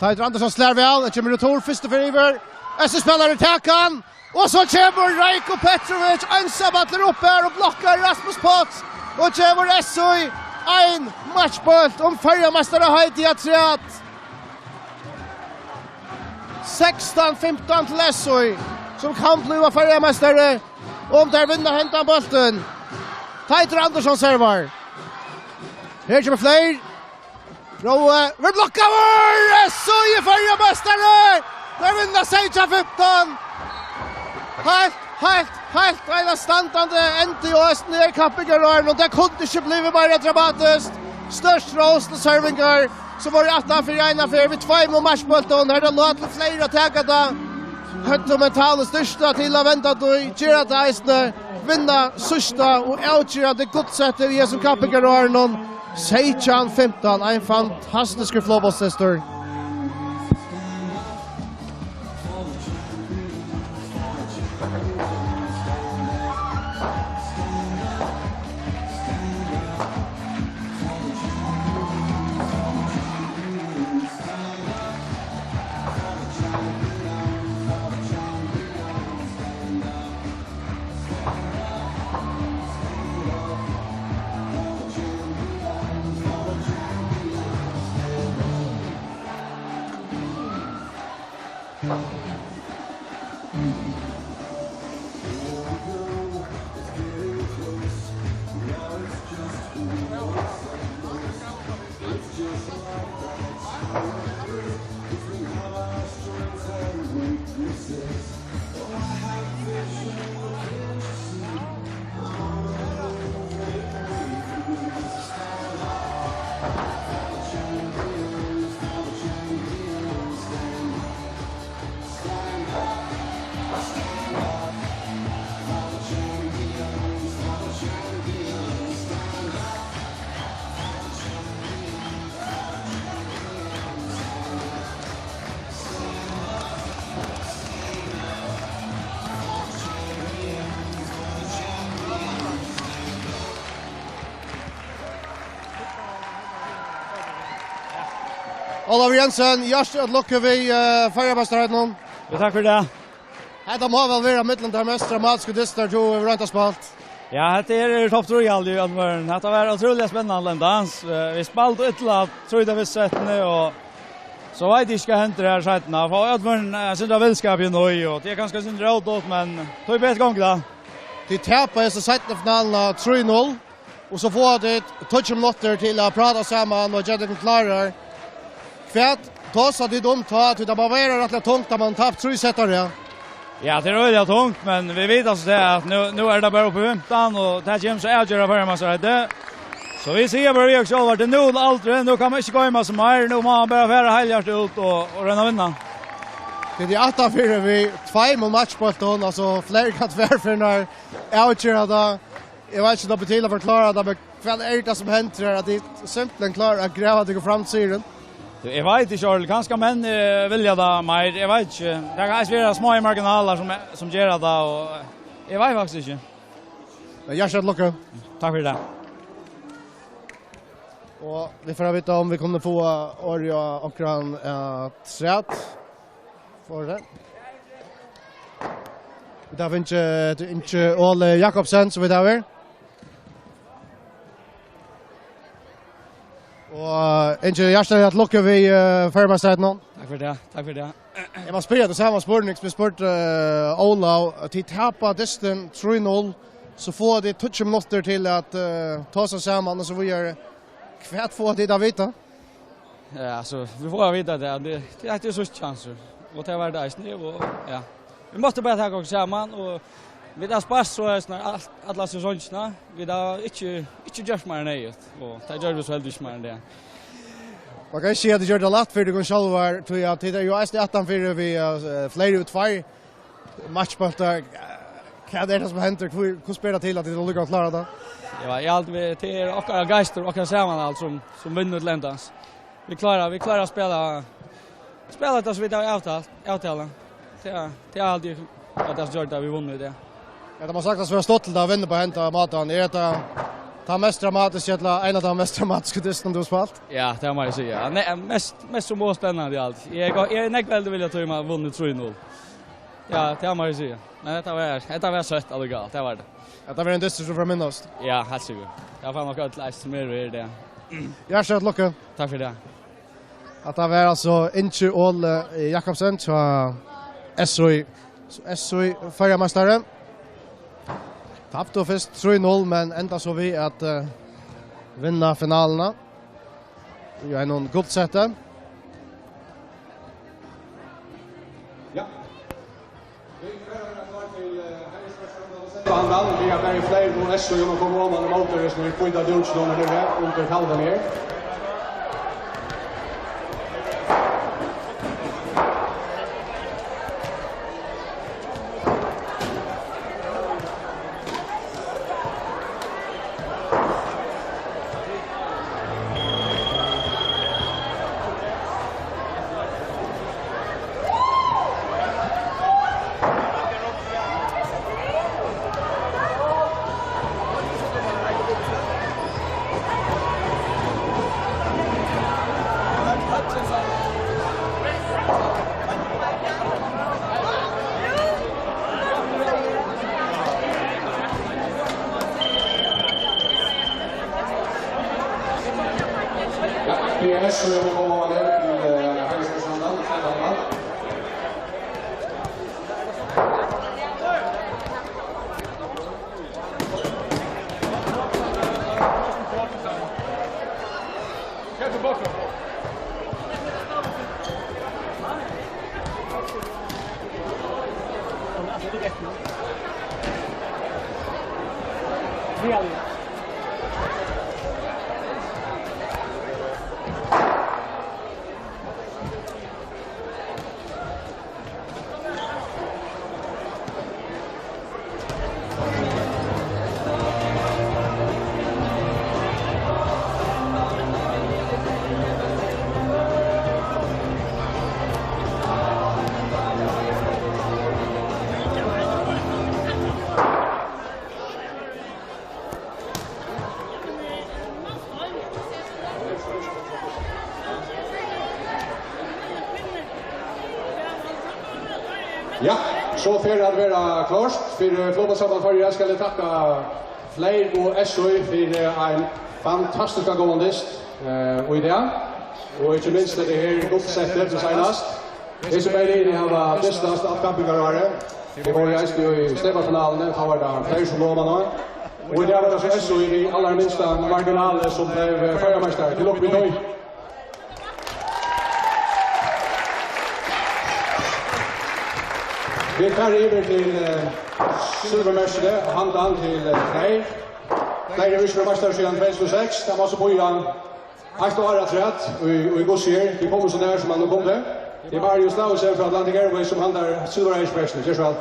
Teitur Andersson slær væl, hann kemur retur, fyrstu ferð yvir. S O-spælari tekur hann, og so kemur Rajko Petrovic, einsamallur upp her og blokkar Rasmus Potts, og gevur S O ein matchbólt um føroyameistaraheitið afturat. Sekstan fimtan til S O, sum kann blíva føroyameistari, um teir vinna hendan bóltin. Teitur Andersson servar. Her kemur Fleyr. Rói, verður blokkaður! S O er føroyameistari! Teir vinna seytjan fimtan! Heilt, heilt, heilt einastandandi endi á hesum her kappingarárinum, og tað kundi ikki blivið meira dramatiskt. Stórt rós til Sørvingar, sum vóru aftan fyri eina ferð við tveimum matchbóltum. Her lá til fleiri at taka tað. Høvdu mentalu styrkina til at venda tí, gera tað eisini, vinna síðsta og avgerandi gullsettið í hesum kappingarárinum. Seytjan fimtan, ein fantastiskur flogvøllur. Ólavur Jensen, hjartaliga til lukku við, eh, føroyameistaraheitinum. Jo, takk fyri tað. Hetta má væl vera millum teir mest dramatisku dystirnar, tú hevur roynt at spælt. Ja, hetta er, er topp trý, haldi eg, í øllum førum. Hetta var ótrúliga spennandi til endans. Eh, vit spældu illa trý av fyrstu settini, og so veit eg ikki, hvat hendir her seinni. Fáa øll førini, eh, sindur av villskapi inn í, og tað er kanska sindur ódult, men tí betur gongur tað. Tit tapa hesa seinnu finaluna trý null. Og so fáa tit tíggju minuttir til at práta saman og gera tykkum klárar. Hvat tosa tit um tá, tí tað má vera rættiliga tungt, at mann tapt trý sett á rað? Ja, tað er øgiliga tungt, men vit vita so tað, at nú, nú er tað bara upp í fimtan, og tað kemur so avgjøra føroyameistaraheitið. So vit siga bara við okkum sjálvar, tað er nú ella aldri, nú kann mann ikki goyma seg meir, nú má mann bara fara heilhjartað út og, og royna at vinna. Tit eru aftanfyri við tveimum matchbóltum, altso fleiri enn tvær fyri nær avgera tað. Eg veit ikki, um tað ber til at forklára tað, men hvat er tað sum hendir her, at tit simpelthen klára at grava tykkum fram til sigurin? Eg veit ikki, Orla. Kanska menn, eh, vilja tað meir. Eg veit ikki. Tað kann eisini vera smáir marginalar sum, sum gera tað, og, eh, eg veit faktiskt ikki. Men hjartaliga til lukku. Takk fyri tað. Og vit fara at vita, um vit kunnu fáa orðið á onkran, eh, afturat. Fáa tað. Vit hava fingið, eh, Ingi Óli Jakobsen, sum vit hava her. Og, eh, Ingi, hjartaliga til lukku við, eh, føroyameistaraheitið nú. Takk fyri tað, takk fyri tað. Eg má spyrja tað sama spurning, sum eg spurdi, eh, Óla. Tit tapa dystin trý null, so fáa tit tíggju minuttir til at, eh, tosa saman og so víðari. Hvat fáa tit at vita? Ja, altso, vit fáa at vita tað, at tað, tað, tað er síðsti kjansur. Og tað var tað eisini, og, ja. Vit máttu bara taka okkum saman, og vit hava spart so, eh, snar, alt, alla sesongina. Vit hava ikki, ikki gjørt meir enn neyðugt, og tað gjørdu vit so heldur ikki meir enn tað. Mann kann ikki siga, at tit gjørdu tað lætt fyri tykkum sjálvar, tí at tit eru jú eisini aftanfyri við, eh, fleiri enn tveir matchbóltar. Hvat er tað sum hendir? Hví, hvussu ber tað til, at tit allíkavæl klára tað? Ja, eg haldi, vit, tað er okkara geistur, okkara samanhald, sum, sum vinnur til endans. Vit klára, vit klára at spæla, spæla tað, sum vit hava avtalt, avtalað. Tað, tað haldi eg, at tað gjørdi, at vit vunnu í dag. Ja, tað má saktans vera stuttligt at vinna upp á henda mátan. Er hetta tað mest dramatiska, ella ein av teimum mest dramatisku dystunum, tú hevur spælt? Ja, tað má eg siga. Ja, ne-, mest, mest sum og spennandi í alt. Eg, eg, eg er nógv heldur vilja tøma vunnu trý null. Ja, tað má eg siga. Men hetta var, hetta var søtt allíkavæl, tað var tað. Hetta var ein dystur, sum fer at minnast. Ja, heilt sikkurt. Tað fara nokk øll eisini, sum eru her í dag. Hjartaliga til lukku. Takk fyri tað. Hatta var altso Ingi Óli Jakobsen hjá S Í, S Í føroyameistari. Taptu fyrst trý null, men enda so við at, eh, vinna finaluna. Í einum gullsetti. Ja. Vit fara at fara til, eh, Heiðursfólk. Handan, vit hava bæði fleiri og S Í um at koma oman ímóti, viss vit býta dúkin um her, undir talvuni her. Ja, P S, so er det over den til, eh, Heiðursfólk. So fer at vera klárt fyri Fótbóltssamband Føroya, skal eg takka Fleiri og S O fyri ein fantastiskan góðan dyst, eh, í dag. Og ikki minst hetta her gullsettið til seinast. Hesi bæði liðini hava dystast alt kappingarárið. Tey vóru eisini í steypafinaluni, tá var tað fleiri sum lógu mann á. Og í dag var tað so S O við allarminsta marginali sum bleiv, eh, føroyameistari. Til lukku við tí. Vit fara yvir til, eh, silvurmerkini, handan til, eh, Freyr. Freyr hevur ikki verið meistari síðan tvey túsund og seks, tað má so bíða eitt ár afturat í, í hvussu er. Vit komu so nær, sum man nú kundi. Tað er Marius Lausen frá Atlantic Airways, sum handar silvuræðismerkini. Ger so væl.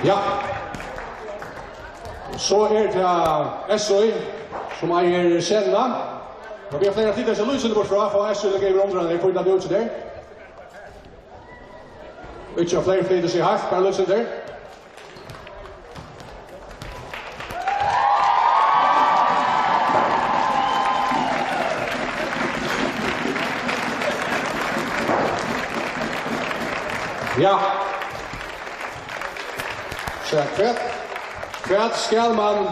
Ja. So er tað S O, sum eigur senuna. Eg vil biðja fleiri flyta seg lítið burtur frá, fáa S O til at geva undir, tað er fínt at tú er der. Ikki fleiri flyta seg heilt, bara lítið. Ja. So hvat, hvat skal man,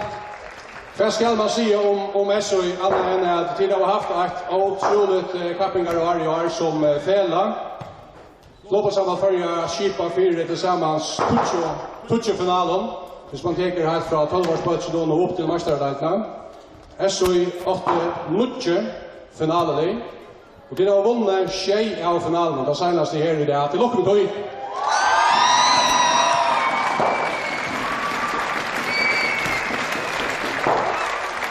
hvat skal man siga um, um S O, annað enn at tit hava havt eitt ótrúligt, eh, kappingarár í ár sum, eh, felag? Fótbóltssamband Føroya skipar fyri til samans tíggju, tíggju finalum, hvis man tekur heilt frá tólv ára bólkinum og upp til meistaradeildina. S O átti níggju finalulið, og tit hava vunnið sjey av finalunum, tað seinastu her í dag. Til lukku við tí.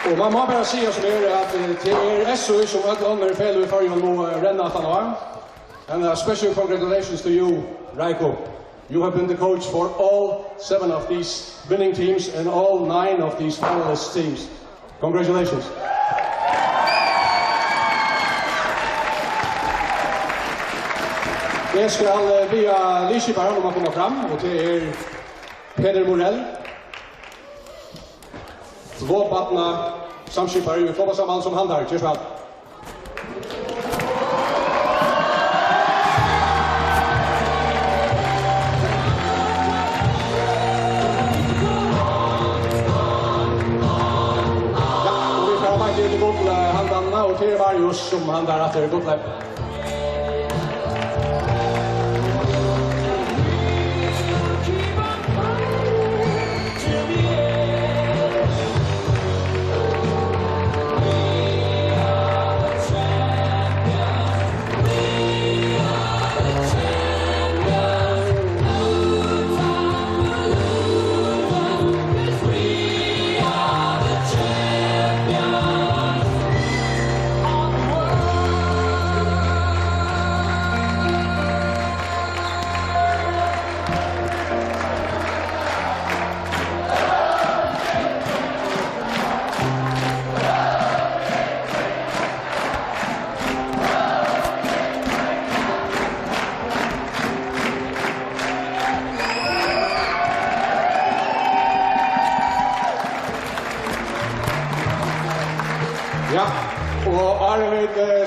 Og man má bara siga sum er, at, eh, tað er S O sum øll onnur feløg í Føroyum nú, eh, renna aftan á. And a special congratulations to you, Reiko. You have been the coach for all seven of these winning teams and all nine of these finalist teams. Congratulations. Eg skal, eh, biðja liðskiparan um at koma fram, og tað er Peter Morell, Flogbarna samskipari í Flogbarnasamband, sum handar. Ger so væl. Ja, og vit fara beint yvir til gull, eh, handanina, og tað er Marius, sum handar aftur gullið.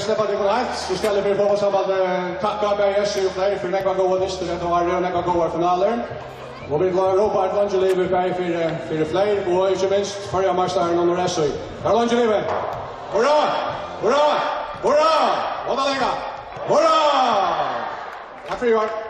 Sleppa tykkum heilt, so skal eg fyri Fótbóltssambandið takka bæði S C og Fleyr fyri nógvar góðar dystir hetta árið og nógvar góðar finalur. Og vit vilja rópa eitt leingi livi bæði fyri, fyri Fleyr og ikki minst føroyameistaran og S C. Har leingi livi! Hurra! Hurra! Hurra! Hurra! Hurra! Takk fyri í ár.